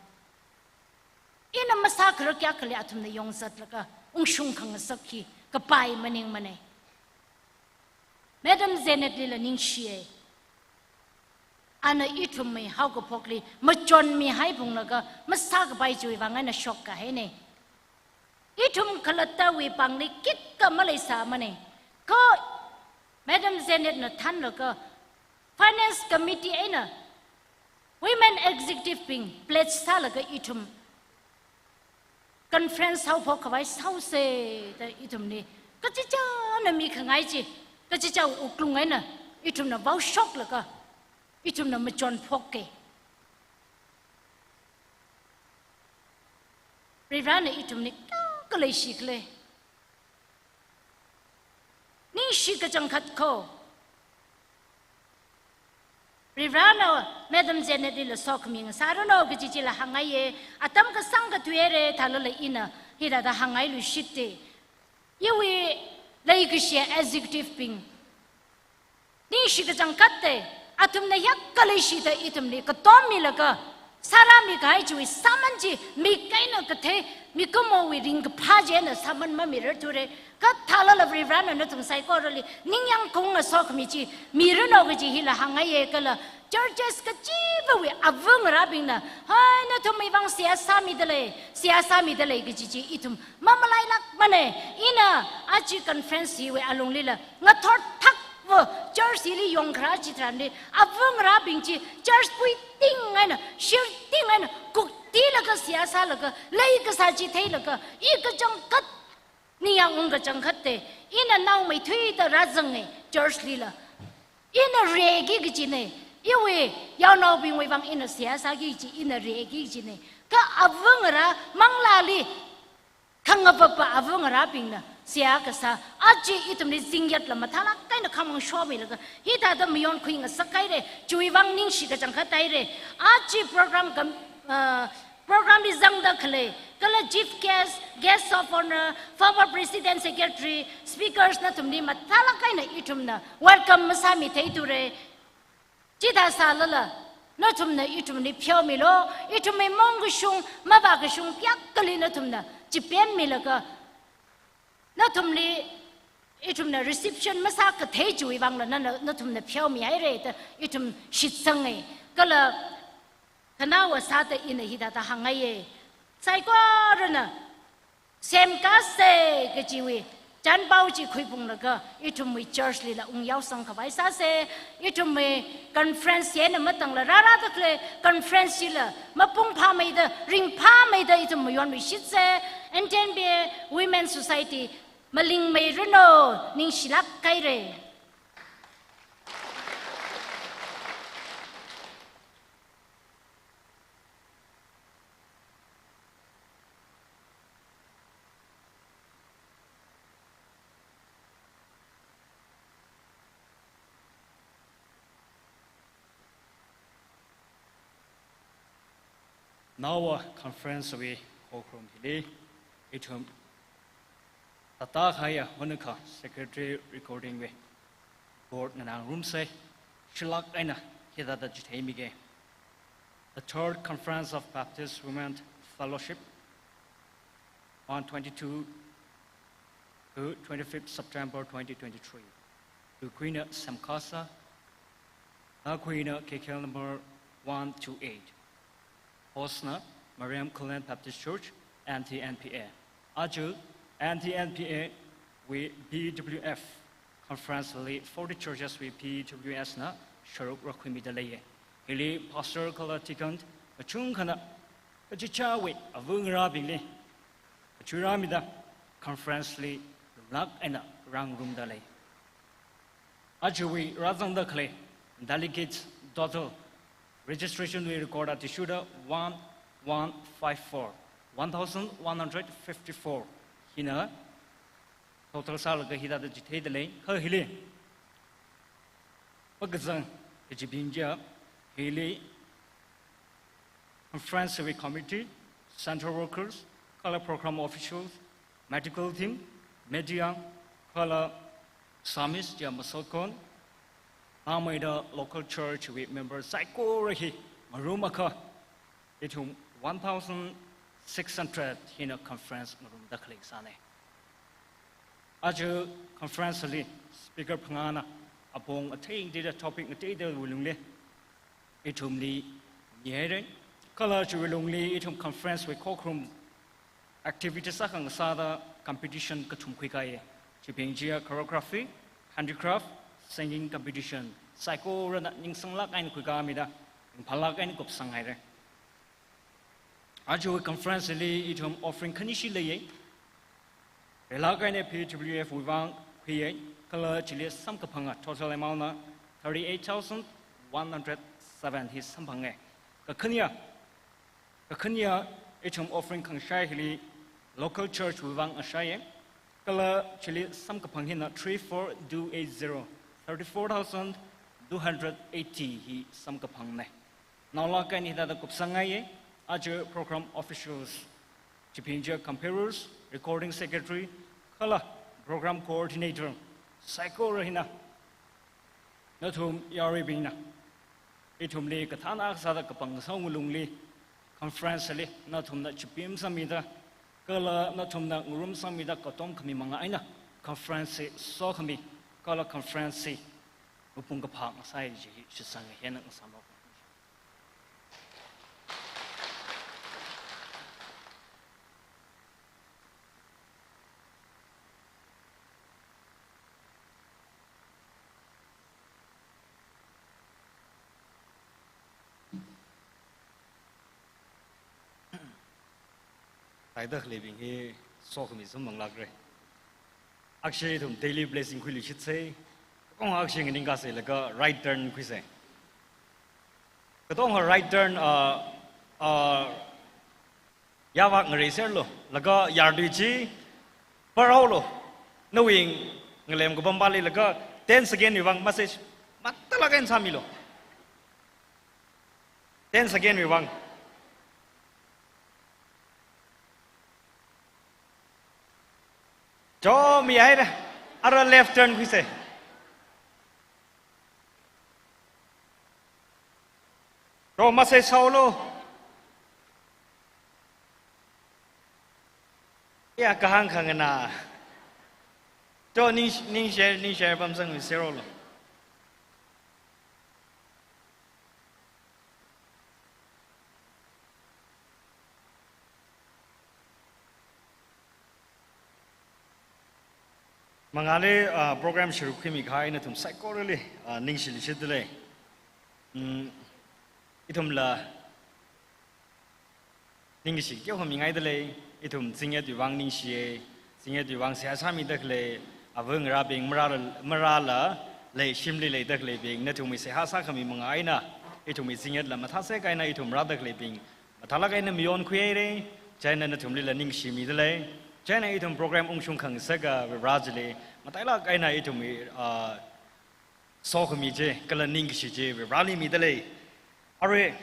ina masākharar kayākhali athumna yongzatlaga ungshung khangasak hi kapai maningmana. Madam Janet lila ningshiya. Ana ithumwui haokaphokli machonmihaiphunglaga masākapai chiwui vang eina shokkahaina. Ithum khalattawui pāngli khikha maleisāmana. Kha Madam Janet na thānlaga Finance Committee eina Women Executive bing pledge sālaga ithum conference haophok khavai sāusa da ithumli kachichāna mikhangai chi, kachichāwui wuklung eina ithumna vaoshoklaga ithumna machonphoka. Varivarana ithumli kayākha leishikhala. Ningshi kachangkhat kho. Varivarana Madam Janet lila sokhami ngasāranu kaji chila hāngngaiya, atam kasāng kathui haira thālala ina hithāda hāngngailui shite. Iwui leikashi executive bing ningshi kachangkhatta, athumna hiyākha leishida ithumli katom milaga, sārāmi kahai chiwui sāman chi mik eina kathei, mikumowui ringkaphā chieina sāman mamirarthura. Kha thālala Varivarana nathum saikorali ningyāng kaunga sokhami chi miranu kaji hila hāngngaiya. Kala churches kachivāwui ava ngarābingna, hai, nathumwui vang seihā sāmidalei, seihā sāmidalei kaji chi ithum mamalailākmana. Ina aja conference hiwui alunglila ngathor thakva church hili yongkharā chitharanli, ava ngarābing chi church puiting eina, shirting eina, kuktilaga seihā sālaga, leikasā chi theilaga, i kachangkhat, ningyāng ung kachangkhatta, ina naomeithuida rāzanga church lila. Ina reiki kajina, iwui yaonaobingwui vang ina seihā sāki kaji, ina reiki kajina. Kha ava ngarā manglāli khangavapa ava ngarābingna seihā kasā, aja ithumli zingyatla mathālāk eina khamang shomilaga, hithāda mayonkhui ngasak haira, chiwui vang ningshi kachangkhat haira. Aja program kam, ah, program li zangda khalei, kala chief guest, guest of honour, former president, secretary, speakers nathumli mathālāk eina ithumna welcome masāmitheithura. Chithā sālala, nathumna ithumli pheomilu, ithumwui mong kashung, mavā kashung hiyākhali nathumna chipen milaga, nathumli, ithumna reception masākathei chiwui vangla nana, nathumna pheomi haira da ithum shitsanga. Kala khanaowa sāda ina hithāda hāngngaiya. Saikorana semkāsa kajiwui chānpao chi khuiphunglaga, ithumwui church lila ungyaosang khavai sāsa. Ithumwui conference chieina matangla rārāda khalei conference chila mapung phāmeida, ring phāmeida ithum mayonluishitsa. N T N B A Women Society, malingmeiranu, ningshilāk haira. Naowa conference wui khokharum hili, ithum tātākahaiya Honuka Secretary Recording wui board nganāngarumsa, shilāk eina hithāda chitheimiga. The Third Conference of Baptist Women Fellowship on twenty-two to twenty-fifth September twenty twenty-three. Tuikhuina semkāsa, nākhuina K K L number one two eight. Host na Mariam Khullen Baptist Church, N T N B A. Aja N T N B A wui B W F conference li forty churches wui B W S na sharuk rākhuimida leiya. Hili pastor kala deacon kachungkhana kachichāwui ava ngarābingli kachui rāmida conference li lunglāk eina rāngarumda lei. Ajawui rāzangda khalei delegates total, registration wui record athishurda one one five four, one thousand one hundred fifty-four hina total sālaga hithāda chitheida lei. Kha hili makazang kajibing chiya, hili conference wui committee, central workers, kala program officials, medical team, media, kala psalmist chiya masot kon, nāngmeida local church wui member saikora hi ngarumakha, ithum one thousand six hundred hina conference ngarumda khalei sāna. Aja conference li speaker phangāna apong athei ngateida, topic ngateidawui lungli ithumli mihaira. Kala chiwui lungli ithum conference wui khokharum activities akha ngasāda competition kathum khuikāya. Chibing chiya choreography, handicraft, singing competition. Saikorana ningsanglāk eina khuikāmida, ringphālāk eina kupsang haira. Ajawui conference li ithum offering khanishi leiya. Rilāk eina P W F wui vang khuiya, kala chili samkaphanga, total amount na thirty-eight thousand one hundred seven hi samphanga. Kakhane ya, kakhane ya ithum offering khangashai hili local church wui vang ngashaiya. Kala chili samkaphang hina three four two eight zero, thirty-four thousand two hundred eighty hi samkaphangna. Naolāk eina hithāda kupsangngaiya, aja program officials, chipinja composers, recording secretary, kala program coordinator, saikora hina, nathum yaruibingna ithumli kathāna sāda kapangkasang wuklungli conference li nathumna chipim sāmida, kala nathumna ngarum sāmida katom khami manga eina conference hi sokhami, kala conference hi mapung kaphā ngasai chi shitsang hina ngasāmlok. Taida khaleibing hi sokhami sum manglākra. Akshe ithum daily blessing khuiluishitsei. Katonga akshe nganingkaseilaga right turn khuisei. Katonga right turn, ah, ah, yāvak ngareiserlu, laga yartui chi parhaolu, nawui ngalem kapampali laga ten second wui vang message mathālāk eina sāmilu. Ten second wui vang. Cho, mihaira. Ara left turn khuisei. Cho, message sāolu. Ya kahāng khanganā. Cho, ning, ning share, ning share pamsangmiserolu. Mangāli, ah, program sharuk khuimi kahai nathum saikorali, ah, ningshilui shitdalei. Mm, ithumla ningkashi teokha mingaidalei, ithum zingyatwui vang ningshiya, zingyatwui vang seihā sāmida khalei, ava ngarābing, marāla, marāla lei, shimli leida khaleibing, nathumwui seihā sākhami manga eina, ithumwui zingyatla mathāsek eina ithum rāda khaleibing, mathālāk eina mayonkhui haira, chieina nathumlila ningshimidalei, chieina ithum program ungshung khangasaka Vareli, matailāk eina ithumwui, ah, sokhami chi, kala ningkashi chi, Vareli midalei. Arui,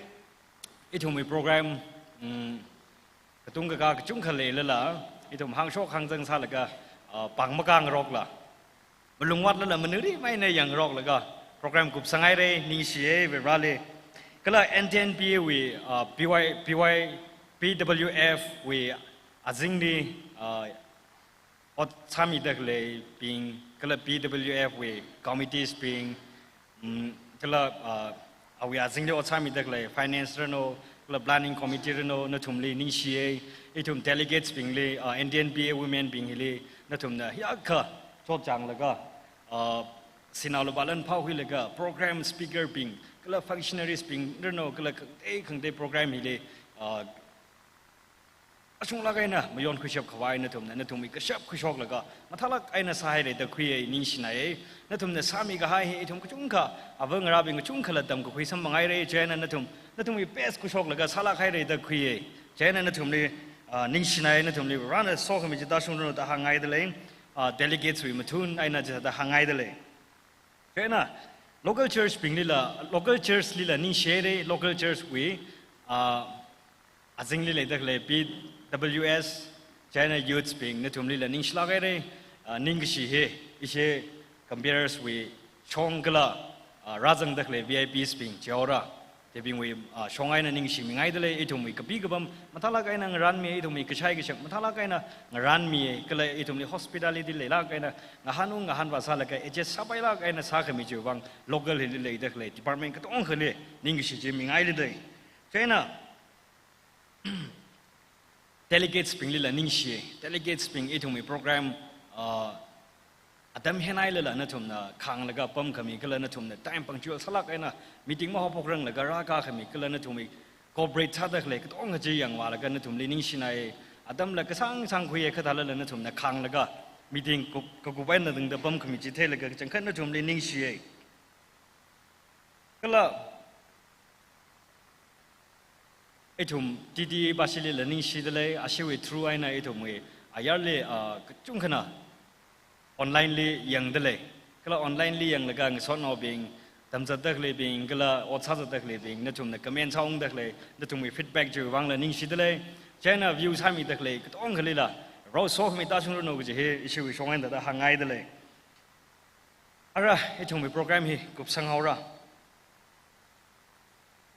ithumwui program, mm, katung kakā kachungkha leilala, ithum hāngshok hāngzang sālaga, ah, pāng makāngarokla, malungvātlala maningri maina yangroklaga, program kupsanghaira, ningshiya Vareli. Kala N T N P A wui, ah, P Y, P Y, P W F wui azingli, ah, ot sāmida khaleibing, kala P W F wui committees bing, mm, kala, ah, awui azingli ot sāmida khalei finance ranu, kala planning committee ranu, nathumli ningshiya, ithum delegates bingli, ah, N T N P A women bing hili, nathumna hiyākha chotchānglaga, ah, sinā lupā lan phākhuilaga, program speaker bing, kala functionaries bing ranu, kala khangatei khangatei program hili, ah, ashunglāk eina mayonkhuishap khavai nathumna, nathumwui kashap khuishoklaga, mathālāk eina sāhaira da khuiya, ningshinaya, nathumna sāmi kahai hi ithum kachungkha, ava ngarābing kachungkhala tamkakhui samphangaira, chieina nathum, nathumwui best khuishoklaga sālāk haira da khuiya, chieina nathumli, ah, ningshinaya, nathumli Varena sokhami chi tāshungranu da hāngngaidalei, ah, delegates wui mathun eina chithāda hāngngaidalei. Chieina, local church binglila, local church lila ningshihaira, local church wui, ah, azingli leida khalei P W S, chieina youths bing, nathumlila ningshilāk haira, ah, ningkashi hi, ishi comperes wui shong kala, ah, rāzangda khalei V I Ps bing, chihaora. Chibingwui, ah, shong eina ningshimingaidalei, ithumwui kapi kapam mathālāk eina ngarānmi, ithumwui kashai kashak mathālāk eina ngarānmi, kala ithumli hospitality leilāk eina ngahānung ngahānva sālaga, adjust sāpailāk eina sākhami chiwui vang, local hili leida khalei department katongali ningkashi chi mingailidei. Chieina, delegates binglila ningshi, delegates bing ithumwui program, ah, atam henhailala nathumna khānglaga pamkhami kala nathumna time punctual sālāk eina meeting mahaophokranglaga rākākhami kala nathumwui cooperate sāda khalei katonga chi yangvālaga nathumli ningshinai, atamla kasāng sāngkhuiya khathālala nathumna khānglaga meeting kup, kakup eina tangda pamkhami chi theilaga kachangkhat nathumli ningshiya. Kala, ithum T T A bashilila ningshidalei, ashiwui through eina ithumwui ayarli, ah, kachungkhana online li yangdalei. Kala online li yanglaga ngasotnaobing, tamzatda khaleibing, kala ot sāzatda khaleibing, nathumna comment sāungda khalei, nathumwui feedback chiwui vangla ningshida lei. Chieina view sāmida khalei katongkhalila, rao sokhami tāshungranu kaji hi ishiwui shong eina thāda hāngngaida lei. Ara, ithumwui program hi kupsang haora.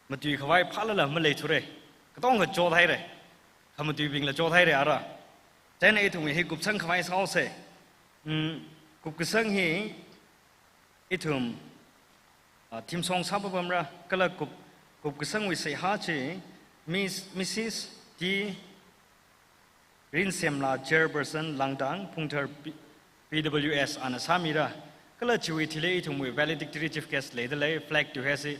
Matuikhavai phālala maleithura. Katonga chothaira. Khamatuibingla chothaira ara. Chieina ithumwui hi kupsangkhavai sāhaosa. Hmm, kupkasang hi ithum, ah, theme song sāpapamra, kala kup, kupkasangwui seihā chi Miss, Missus T Rinsemla, Chairperson Langdang, Phungthar P-, P W S ana sāmira. Kala chiwui thili ithumwui valedictory chief guest leida lei, flag to hoist hi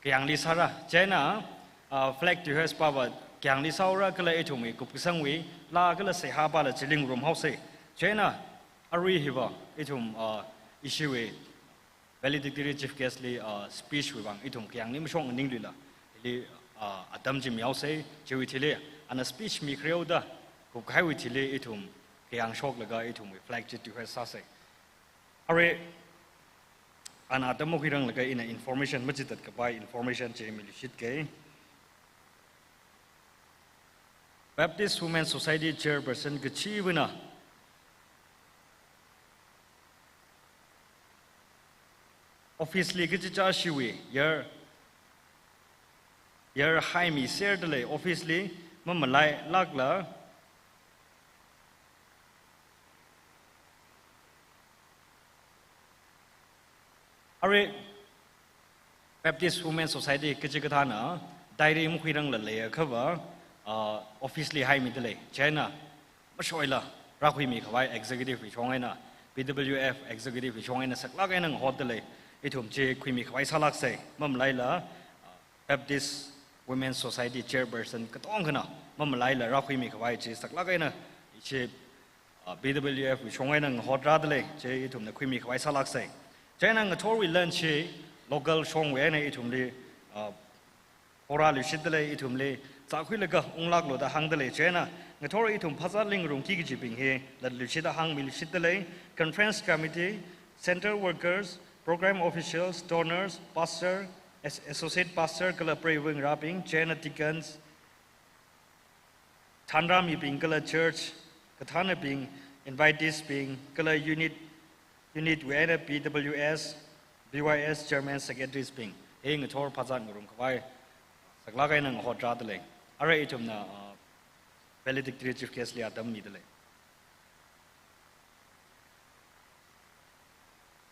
kayāngli sāra. Chieina, ah, flag to hoist pava kayāngli sāhaora, kala ithumwui kupkasangwui laa kala seihā pala chili ngarum haosa. Chieina, arui hiva, ithum, ah, ishiwui valedictory chief guest li, ah, speech wui vang ithum kayāngli mashok maningluila, hili, ah, atam chi mihaosa, chiwui thili, ana speech mikhareo da, kupkahaiwui thili ithum kayāng shoklaga ithumwui flag chi to hoist sāsa. Arui, ana atam makhuiranglaga ina information, machitat kapai information chi miluishitke. Baptist Women Society Chairperson kachiva̱na office li kachichāshiwui yar, yar haimiserda lei, office li mamalailākla. Arui Baptist Women Society kachikathāna diary makhuirangla leiakhava, ah, office li haimida lei. Chieina mashoila rākhuimikhavai executive wui shong eina, P W F executive wui shong eina saklāk eina ngahotda lei. Ithum chi khuimikhavai sālāksa. Mamalaila, ah, Baptist Women Society Chairperson katongkhana mamalaila rākhuimikhavai chi saklāk eina ishi, ah, P W F wui shong eina ngahotrāda lei, chi ithumna khuimikhavai sālāksa. Chieina ngathorwui lunch chi local shongwui eina ithumli, ah, horāluishitda lei, ithumli zākhuilaga unglāklu da hāngda lei. Chieina ngathor ithum phazatli ngarumki kajibing hi latluishita hāngmiluishitda lei. Conference committee, center workers, program officials, donors, pastor, as-, associate pastor kala preiva̱ ngarābing, chieina deacons, thanrāmibing kala church kathānabing, invitees bing, kala unit, unit wui eina P W S, B Y S chairman, secretaries bing. Hi ngathor phazat ngarumkhavai saklāk eina ngahotrāda lei. Arui ithumna, ah, valedictory chief guest li atam mida lei.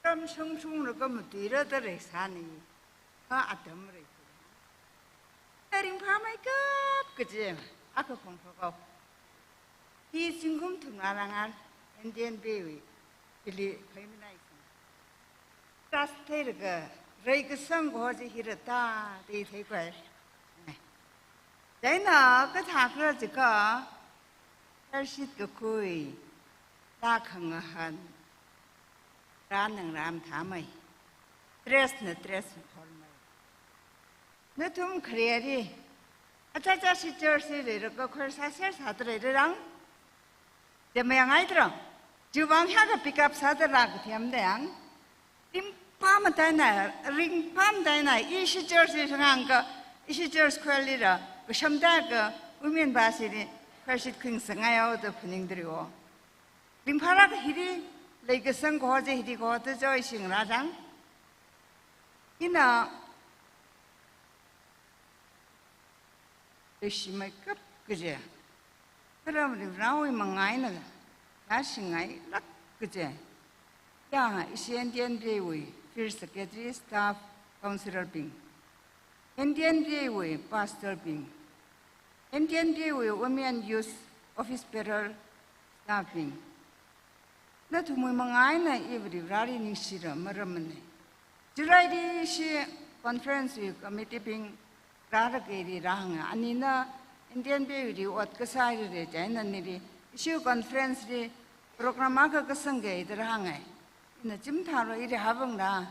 Ram shungshungra kha matuira da reisāni. Kha atam rei. Ringphāmeikap kaji akha phongthok haowa. Hi zingkum thumna langar Indian Bay wui hili pheiminai sing. Kas theilaga reikasang kaho chi hira da da theikhui. Chieina kathā khala jiakha, kharshit kakhui, laa khangahān, rānang rāmathāmei, dress na dress makhormei. Nathum khareli, achacha shi church li leilakha khor sāser sāda leirang. Chi mayangngaitharan, chiwui vang hiyākha pick up sāda laa kathemda yang. Ringphāmataina, ringphāmataina, ishi church li shangkha, ishi church khorlila, kashamda kha, women bashili, kharshit khuingasakngai haoda phaningdalei o. Ringphālāk hili, leikasang kaho chi hili kaho da choi shingra chang. Ina leishimeikap kaji, kala Varivarāwui mangā eina rāshingailāk kaji, ya, ishi Indian Bay wui field secretary, staff, councillor bing, Indian Bay wui pastor bing, Indian Bay wui women youth office bearer staff bing, nathumwui mangā eina i Varivarāli ningshira maramana. July li ishi conference wui committee bing rālaga ili rāhānga. Anina Indian Bay wui ot kasā ili chieina nili ishi conference li program akha kasangki da rāhānga. Ina chi mathālu, ili hāpāngla,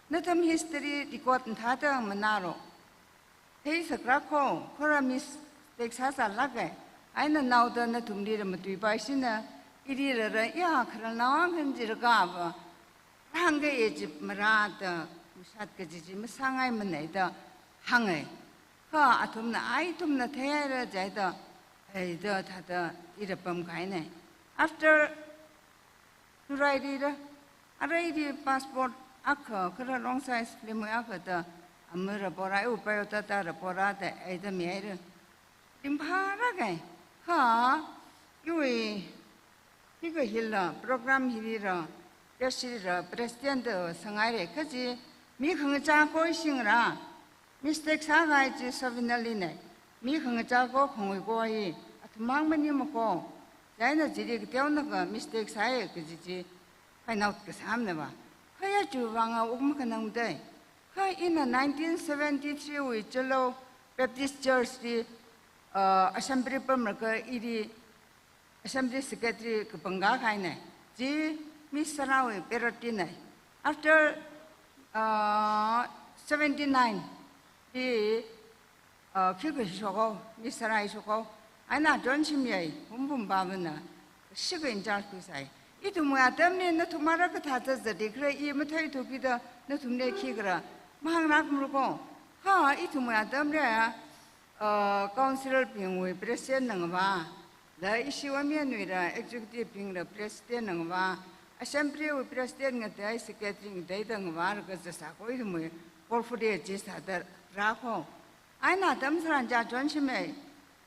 nathum history record mathāda manālu. Theisak rako, khora mistake sāsālāka. Eina naoda nathumlila matuipaishina, ilila rāya khararnao angkhan chi rākava, rāhāngki e chi marāda shat kaji chi masāngaimana da hānga. Kha athumna, ithumna theihaira jida, ai da thāda ira pamkahaina. After July rida, arui ri passport akha, kha long size film akha da, amara pora, iwui biodata ra pora da, ai da mihaira. Ringphāra kai, kha, iwui, hika hila, program hilira, yashira, president da sāngaira, kaji, mi khangachā koi shingra, mistake sākahai chi Savinali na, mi khangachā ko khangui ko hi, athum mang maningmana ko, chieina chili kateonaka mistake sāya kaji chi, find out kasāmana va. Kha ya chiwui vānga wuk makhanangda. Kha ina nineteen seventy-three wui Chalao Baptist Church li, uh, assembly pamlaga ili assembly secretary kapangkā kahaina. Chi Miss Sarah wui parrot tina. After, uh, seventy-nine li, uh, khikha shoko, Miss Sarah shoko. Eina John Shimei, Humpung Bhavana, shikha in charge khuisai. Ithumwui atamli nathum ara kathā zatzat dikra, i matheithu kida nathumli khikhala mahānglākmara ko. Kha ithumwui atamli, uh, councillor bingwui president na ngavā, la ishiwui mianwui la executive bing la president na ngavā, assembly wui president ngatei, secretary ngatei da ngavālaga zatsā ko, ithumwui portfolio chi sāda rā ko. Eina atam tharan chi John Shimei,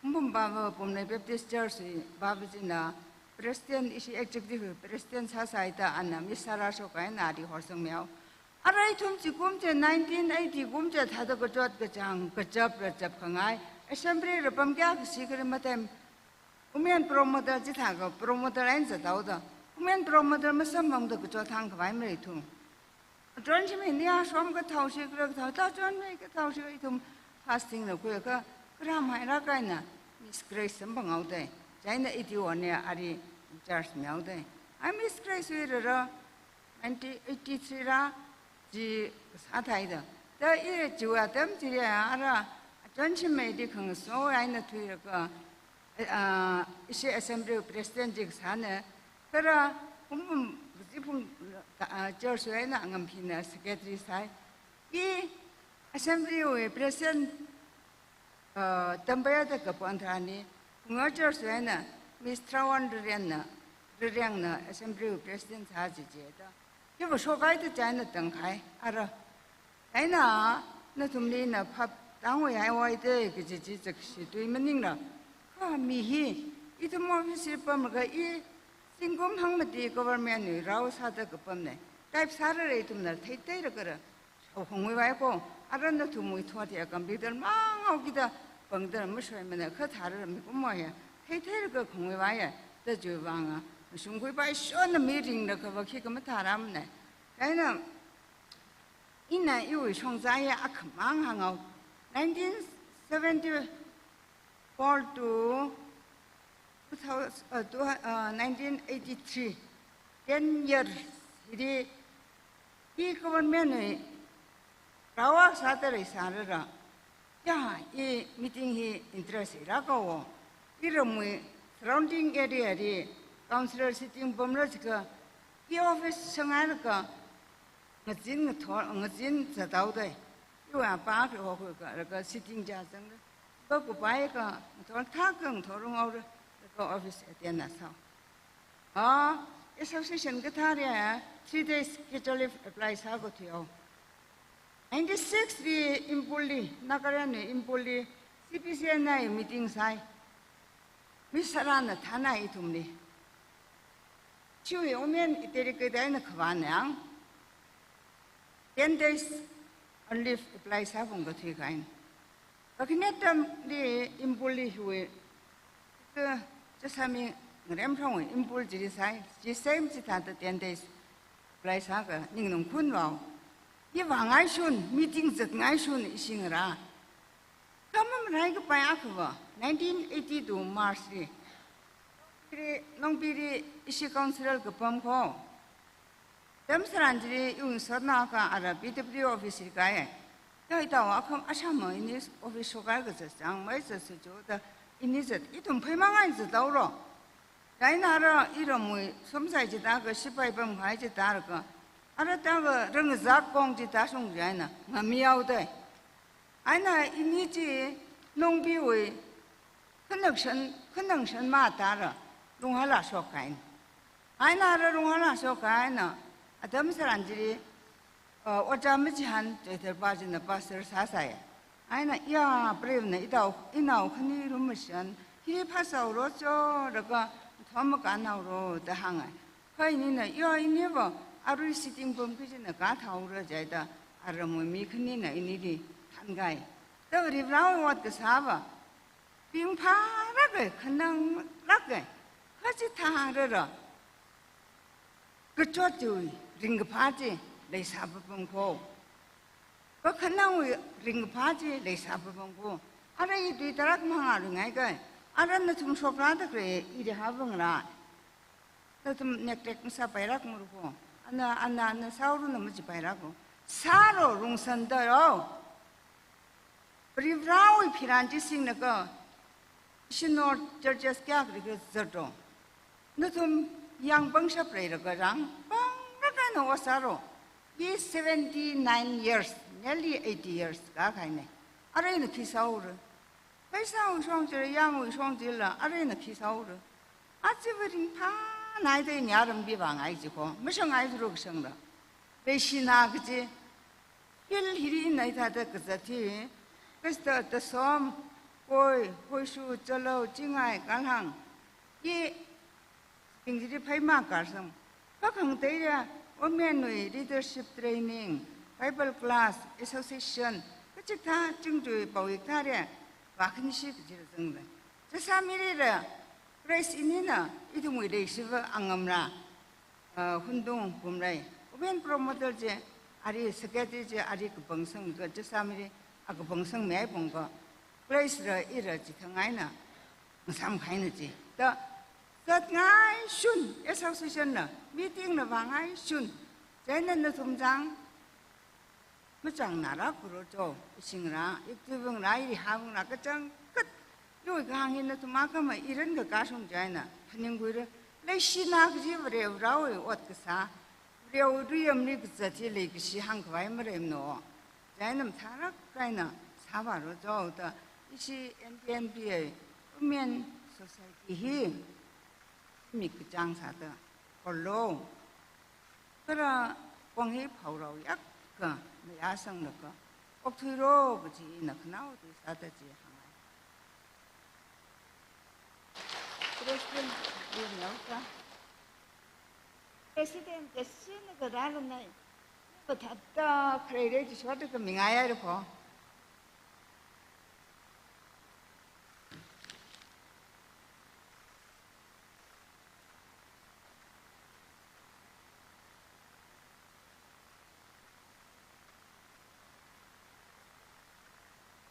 Humpung Bhava Pumlei Baptist Church wui Bhava china, president ishi executive president sāsai da ana Miss Sarah shoka eina ali horsangmihaowa. Arui ithum chi kum chi nineteen eighty kum chi thāda kachot kachāng, kachap la chapkhangai, assembly la pamkya kashi kari matem, women promoter chithākha promoter eina zathaoda, women promoter masamphangda kachot thang khavai maleithu. John Shimei ni ashom kathao shi, kara kathao, ta John Shimei kathao shi, ithum fasting la khuiakha, kara mahaira kahaina, Miss Grace samphanghaoda, chieina iti one ali in charge mihaoda. Ai Miss Grace wui rara, nineteen eighty-three la, chi sāthaida. Da i chiwui atam chili ara, John Shimei li khangaso eina thuilaga, eh, ah, ishi assembly president chi kasāna, kala Humpung Kaziphung, ah, church wui eina Ngamphina secretary sāi. I assembly wui president, uh, tamvāya da kapam tharan hi, Phungyo Church wui eina Miss Trawan Rarengna, Rarengna assembly wui president sā jijida. Hiva shokhai da chieina tangkahai, ara. Eina, nathumli ina phap tangwui haiwai da kaji chi chakshi tui maningla. Kha mi hi, ithum office li pamlaga i, zingkum hangmati government wui rao sāda kapamna. Type sāra ithumna theitheilaga ra. Shao khangui vai ko, ara nathumwui thot ya computer mangao kida pangda mashoimana, kha thāra mikumo ya, theitheilaga khangui vaiya, da chiwui vānga, shungkhui vai shonna mi ringlaga va khikha mathāramana. Kaina, ina iwui shongza ya akhamang hāngao, nineteen seventy, four to two thousand, uh, two, uh, nineteen eighty-three, ten years hili, i government wui rawa sāda leisālala, ya, i meeting hi interest leilāka wo, iramwui surrounding area li councillor sitting pamla jiakha, i office shangailaga, ngazin ngathor, ngazin zathaoda, iwui apā kri hokhuilaga, laga sitting chi zangda, ba kupai ka, ngathor thākha ngathor rung haora, laga office attend na sāo. Ah, association kathā li, three days schedule leave apply sākathui haowa. Ninety-six li Imphal li, Nagaland wui Imphal li, C P C N wui meeting sāi. Miss Sarahna thānai ithumli. Chiwui women delegate eina khavāna yang, ten days on leave apply sāphungkathui kahaina. Kakhanea atamli Imphal li hiwui, ka, Chasami Ngaremthongwui Imphal chili sāi, chi same chithāda ten days apply sākha ningnung khunvao. I vāngaishun, meeting zatngaishun ishi ngarā. Kha mamalaikapai akhava, nineteen eighty-two March li, Nongpiri, Nongpiri ishi councillor kapam ko. Atam tharan chili iwui ngasotnao akha ara P W D office li kāi. Ya, ithum akham ashama ini office shokhai kazat chang mai zatsa jo da ini zat, ithum pheimangai zathaora. Chieina ara iramwui somsai chithākha shipai pamkahai chithālaga, Ara tava rangazak kong chi tāshung chieina ngamihaoda. Eina ini chi Nongbiwui khanangshan, khanangshan matāra Runghala shokkahaina. Eina ara Runghala shokkahaina atam tharan chili, uh, ojā machihān Choitharpa china pastor sāsai. Eina, ya, Premna itao, inao khani lumashan, hi phāsāhaoro cho, laga thom makānhaoro da hānga. Kha inina, ya, iniva arui sitting pam kachina kathāhaora jida, aramwui mi khanina inili thānkahai. Da Varivarāwui ot kasāva ringphālāka, khananglāka. Kha chithārara kachot chiwui ringkaphā chi leisā papam kho. Kakhanangwui ringkaphā chi leisā papam kho. Ara i tui tarākha mangā ringai kai. Ara nathum shokrada khalei i rihā vang ra. Nathum neglect masāpailākmara kho. Ana, ana, ana sāhaorana machipailākho. Sālo, rungsanda lo. Varivarāwui phiran chi singlaga, ishi North churches kayākha kayākha zatlo. Nathum yāng pangshap leilaga rāng, panglaga na ot sālo. Ye seventy-nine years, nearly eighty years kākahaina. Ara ina khi sāhaora. Pheisāwui shong chila, yāngwui shong chila, ara ina khi sāhaora. Achiva ringphānāhaida ini aramli vāngai chi kho, mashangngai jiro kashangla. Leishina kaji, field hili ina hithāda kazat hi, Kasta, Tasom, Koi, Hoishu, Chalao, Chingai, Kalhang, i, ting chili pheima karsang. Kakhangateiya, women wui leadership training, Bible class, association, kachikathā chingtui pao ikathāli, vākhanishi kajila zangda. Chasāmilila, Grace inina, ithumwui leishiva angamla, uh, Hundung Pumrei. Women promoter chi, ali secretary chi, ali kapangsang ka, chasāmili, a kapangsang mei pong ka, Grace la ila chithang eina ngasāmkahaina chi. Da, zatngaishun, association la, meeting la vāngaishun. Chieina nathum chang, machang nara kuro cho, ishi ngarā, ikti vang ra, irihā vang ra, kachangkhat, yui kahāng hi nathum akhamā iran kakā shung chieina, phaningkhuira, leishina kaji Varewui ot kasā, Varewui luiyamli kazat hi leikashi hāngkhavai maleimana. Chieina mathālāk eina sāvāro cho da, ishi N P N P A Women Society hi, mik kachāng sāda, kholo. Kala wang hi phaorao yak ka, mayāsanglaga, okthuilo kaji ina khanao tui sāda chi hāngai. President, President, President, President, President, President,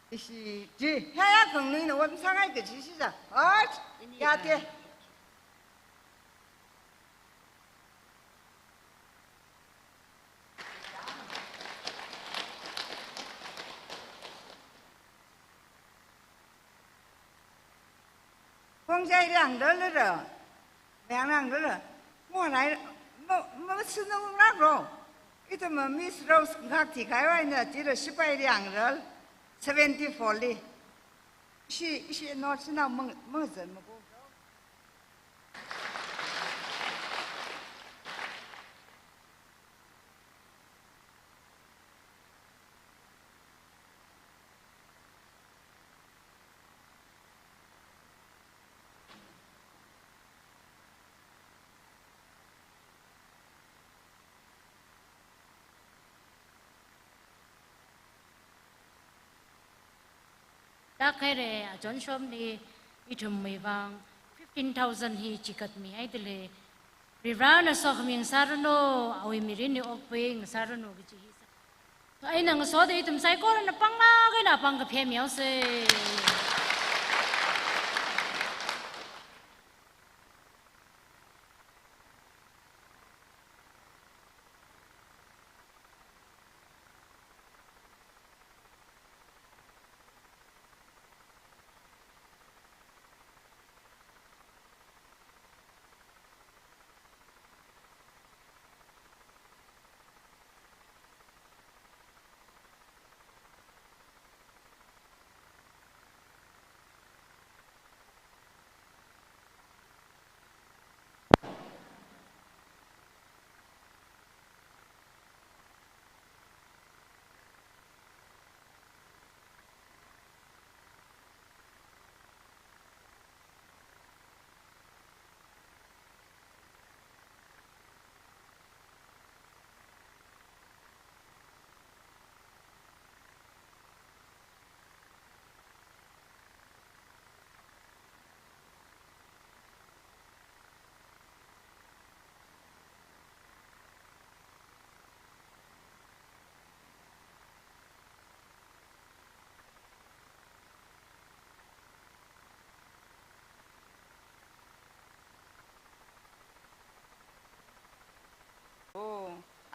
Ishi, ji, haya kang nui na wam sangai ke ji shi sa. Ach, ya te. Khongjai Riangral la, Riangral la, mo lai, mo, mo sunu ngakro. Ito mo Miss Rose ngak ti kai wai na, tira sipai Riangral, seventy-four li. Shi, shi no, shi na mong, mong zan mo ko. Takhaire achon shomli ithumwui vang fifteen thousand hi chigatmihaida lei. Varivarana sokhami ngasāranu, awui mirinli okpui ngasāranu kaji hi. Eina ngasoda ithum saikorana panglāk eina pangkaphem yaose.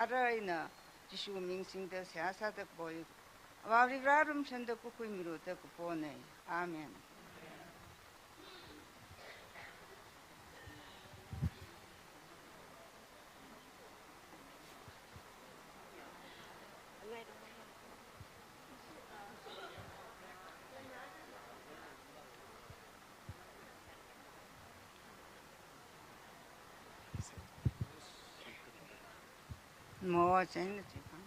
ara ina Jishu ming singda seihā sāda kapoi. Avā Varivara rumshanda kukhui milu da kapona. Amen. Mo chen chi pang.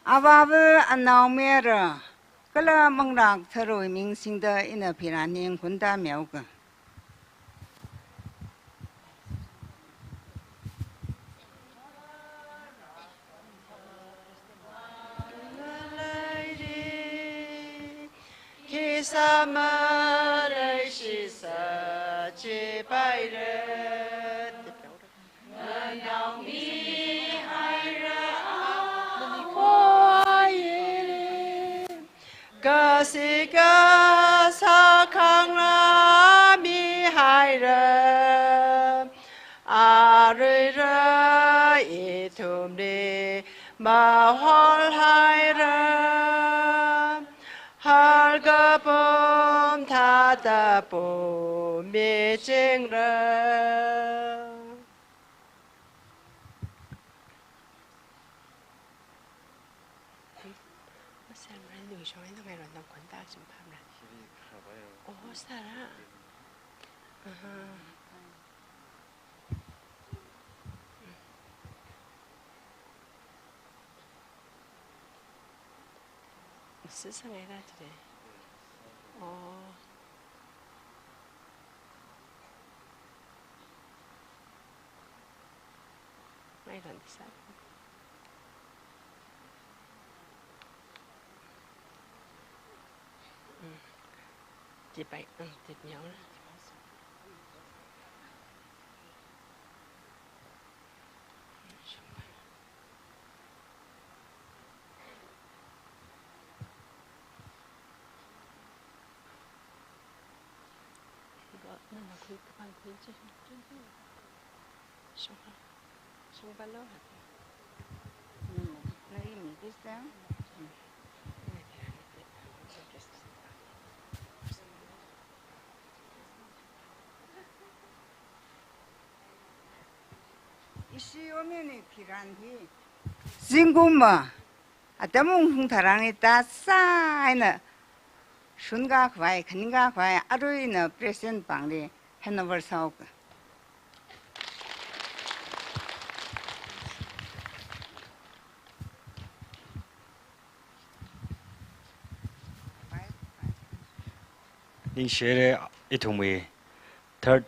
Avāva, Anaomayara kala Manglā Katharawui ming singda ina phiran ning khunda mihaoka. Khisāmara shisā chipaira. Nganao mihaira awui. Kashi kasā khangarā mihaira. Aruira ithumli maholhaira. Har kapum thāda pumichingra. Masāmara, nui shong eina ngaron tang khon ta chim pamra. Oh, sāra. Aha. Sāsāngaira today. Oh. Mai ran di sa. Mm. Di pai, mm, di miao na. Ishi omini phiran hi zingkumva atam ungshung tharan hi tāsā eina shunkakhavai, khaningkakhavai, aruina president pāngli handover sāhaoka. Ningshire, ithumwui third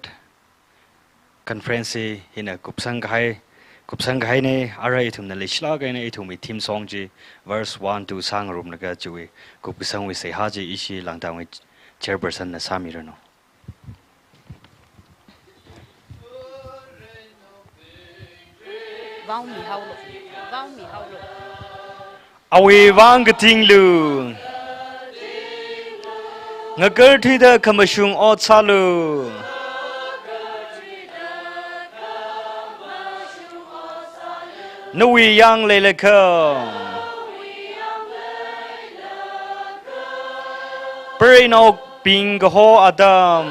conference hi hina kupsang kahai, kupsang kahaina, ara ithumna leishilāk eina ithumwui theme song chi verse one, two sāngarumlaga chiwui kupkasangwui seihā chi ishi Langdangwui chairperson na sāmiranu. Vāmihaolu, vāmihaolu. Awui vang katinglu. Ngakarthuida khamashung ot sālu. Nawui yāng leilakha. Preinaobing kaho atam.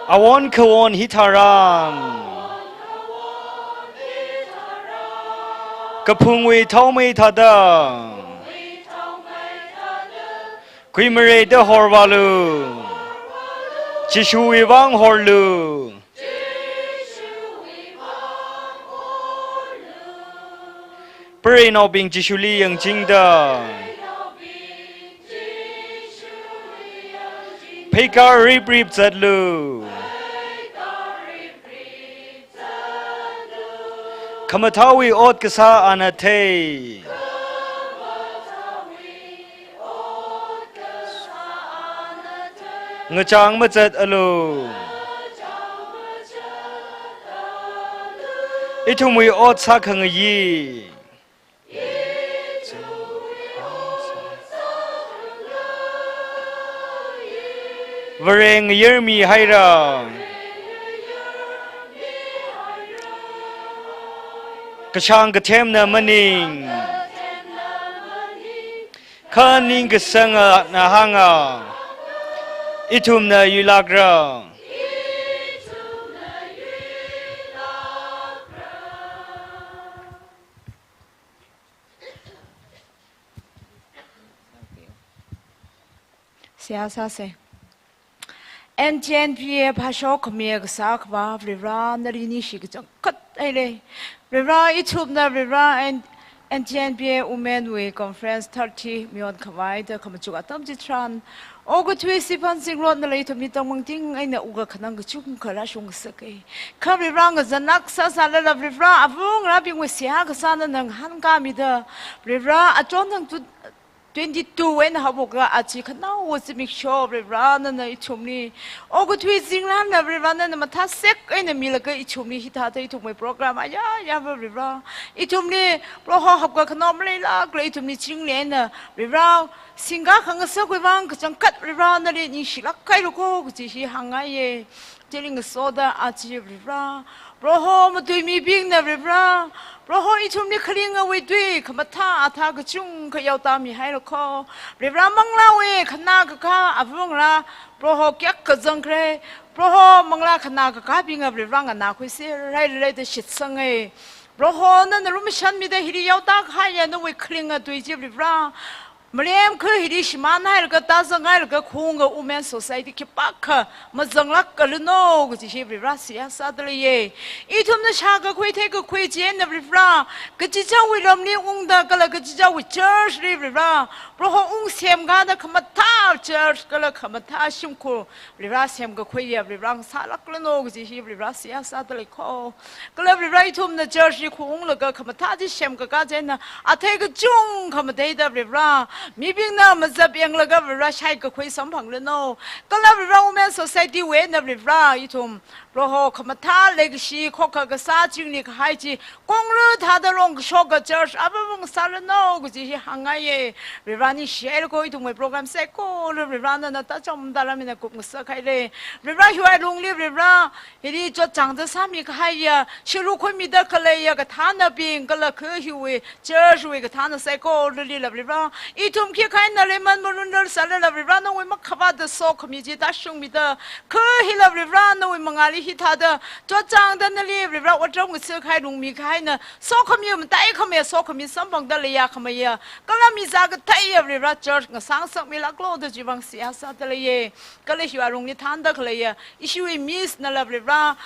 Awon khawon hitharan. Kaphungwui thaomei thāda. Khuimareida horvālu. Jishuwui vang horlu. Preinaobing Jishuli yangchingda. Pheikar riprip zatlu. Khamathāwui ot kasā ana thei. Ngachang mazatalu. Ithumwui ot sākhangayi Vare ngayarmihaira. Kashāng kathemna maning, kha ningkasangana hānga, ithumna yuilākra. Seihā sāsa. N T N P A phāshok khami kasā Akhava Varivara, nali ningshi kachangkhat haira. Varivara, ithumna Varivara, N-, N T N P A Women wui Conference thirty mi onkhavai da khamachuk atam chitharan, okathui siphan zingrotnala ithumli tangmangting eina wukkhanang kachungkha rāshung ngasaka. Kha Varivara, ngazanlāk sāsālala Varivara, avā ngarābingwui seihā kasā nana ngahānkāmida, Varivara, achon thang tu twenty-two eina haophoklaga aja khanaowa zimiksho Varivara nana ithumli, okathui zingranla Varivara nana mathāsek eina milaga ithumli hithāda ithumwui program ayāyāva Varivara, ithumli Proho hapkakhano maleilākla ithumli chingri eina Varivara, singkakhangasakwui vang kachangkhat Varivara nali ningshilāk hailu ko kaji hi hāngngaiya. Chili ngasoda aja Varivara, Proho matuimibingna Varivara, Proho ithumli khalingawui tui khamathā athā kachungkha yaotā mihailu ko. Varivara, manglāwui khanā kakā avā ngarā Proho kayākha zangkhalei. Proho, manglā khanā kakābingva Varivara nganākhuiserhairalei da shitsanga. Proho, nana lumashanmida hili yaotā kahaiya nawui khalinga tui chi Varivara, malem kha hili shimānhailaga tāzanghailaga khaunga Women Society khipākha mazanglākalano kaji hi Varivara seihā sāda leiya. Ithumna shākakhui theikakhui chieina Varivara, kachichāwui ramli ungda kala kachichāwui church li Varivara, Proho ung semkāda khamathā church kala khamathā shimkhur Varivara semkakhuiya Varivara ngasālākalano kaji hi Varivara seihā sāda lei ko. Kala Varivara, ithumna church li khaunglaga khamathā chi semkakā chieina athei kachungkha matheida Varivara, mibingna mazap yanglaga Varivara shaikakhui samphanglano. Kala Varivara, Women Society wui eina Varivara, ithum Proho khamathā leikashi khokkha kasā chingri kahai chi konglu thāda longkashoka church avāva ngasālano kaji hi hāngngaiya. Varivara, ningshihailu ko, ithumwui program saikora Varivara nana tāchomda lāmina kupngasak haira. Varivara, hiwui lungli Varivara, hili chotchāngda sāmi kahaiya, shilu khuimida khaleiya kathānabing kala kha hiwui church wui kathāna saikoralila Varivara, ithum khikha eina leiman malunrar sālala Varivara, nawui makhavāta sokhami chi tāshungmida, kha hila Varivara, nawui mangāli hithāda chotchāngda nali Varivara otram ngasak kahai lungmi kahaina, sokhami mataikhamei sokhami samphangda leiya khameiya, kala mizā katheiya Varivara church ngasāngasakmilāklo da chiwui vang seihā sāda leiya. Kala hiwui lungli thānda khaleiya ishiwui Miss nala Varivara,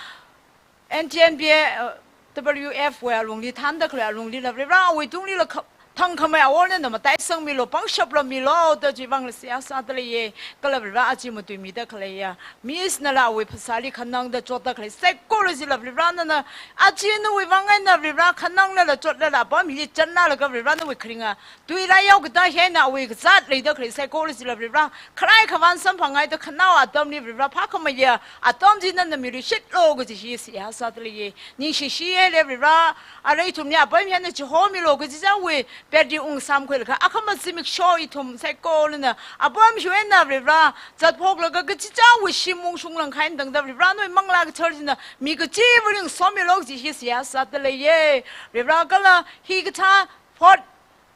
N T N P A, uh, W F wui alungli thānda khalei alunglila Varivara, awui tunglila kha-, thangkhamei awor nana mataisangmilo, pangshap rāmilo da chiwui vangla seihā sāda leiya. Kala Varivara, aja matuimida khaleiya Miss nala awui phasāli khanangda chotda khalei saikora chila Varivara, nana aja nawui vang eina Varivara khananglala chotlala apam hili chānlaga Varivara, nawui kharinga tui rāyao katā hi eina awui kazāt leida khalei saikora chila Varivara, kharai khavān samphanghaiakha khanao atamli Varivara, phākhameiya atam chi nana miluishitlo kaji hi seihā sāda leiya. Ningshishiya le Varivara, arui ithumli apam hi eina chihomilo kachichāwui petri ungsamkhuilaga akhama zimiksho ithum saikorana apam hiwui eina Varivara zatphoklaga kachichāwui shim ungshunglang kahai eina tangda Varivara, nawui manglā kathar china mi kachiva̱ ringsomilo kaji hi seihā sāda leiya. Varivara, kala hikathā fourth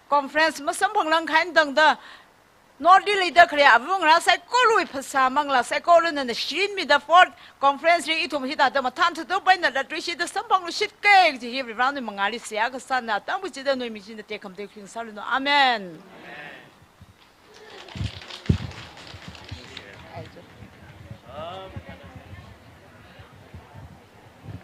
conference masamphanglang kahai eina tangda North li leida khalei avā ngarā saikorawui phasā manglā saikora nana shirinmida fourth conference li ithum hithāda mathān thutup eina latluishitda samphangluishitka kaji hi Varivara, nawui mangāli seihā kasāna, atam kachida nawui ming china tekhamatei khring sālano. Amen.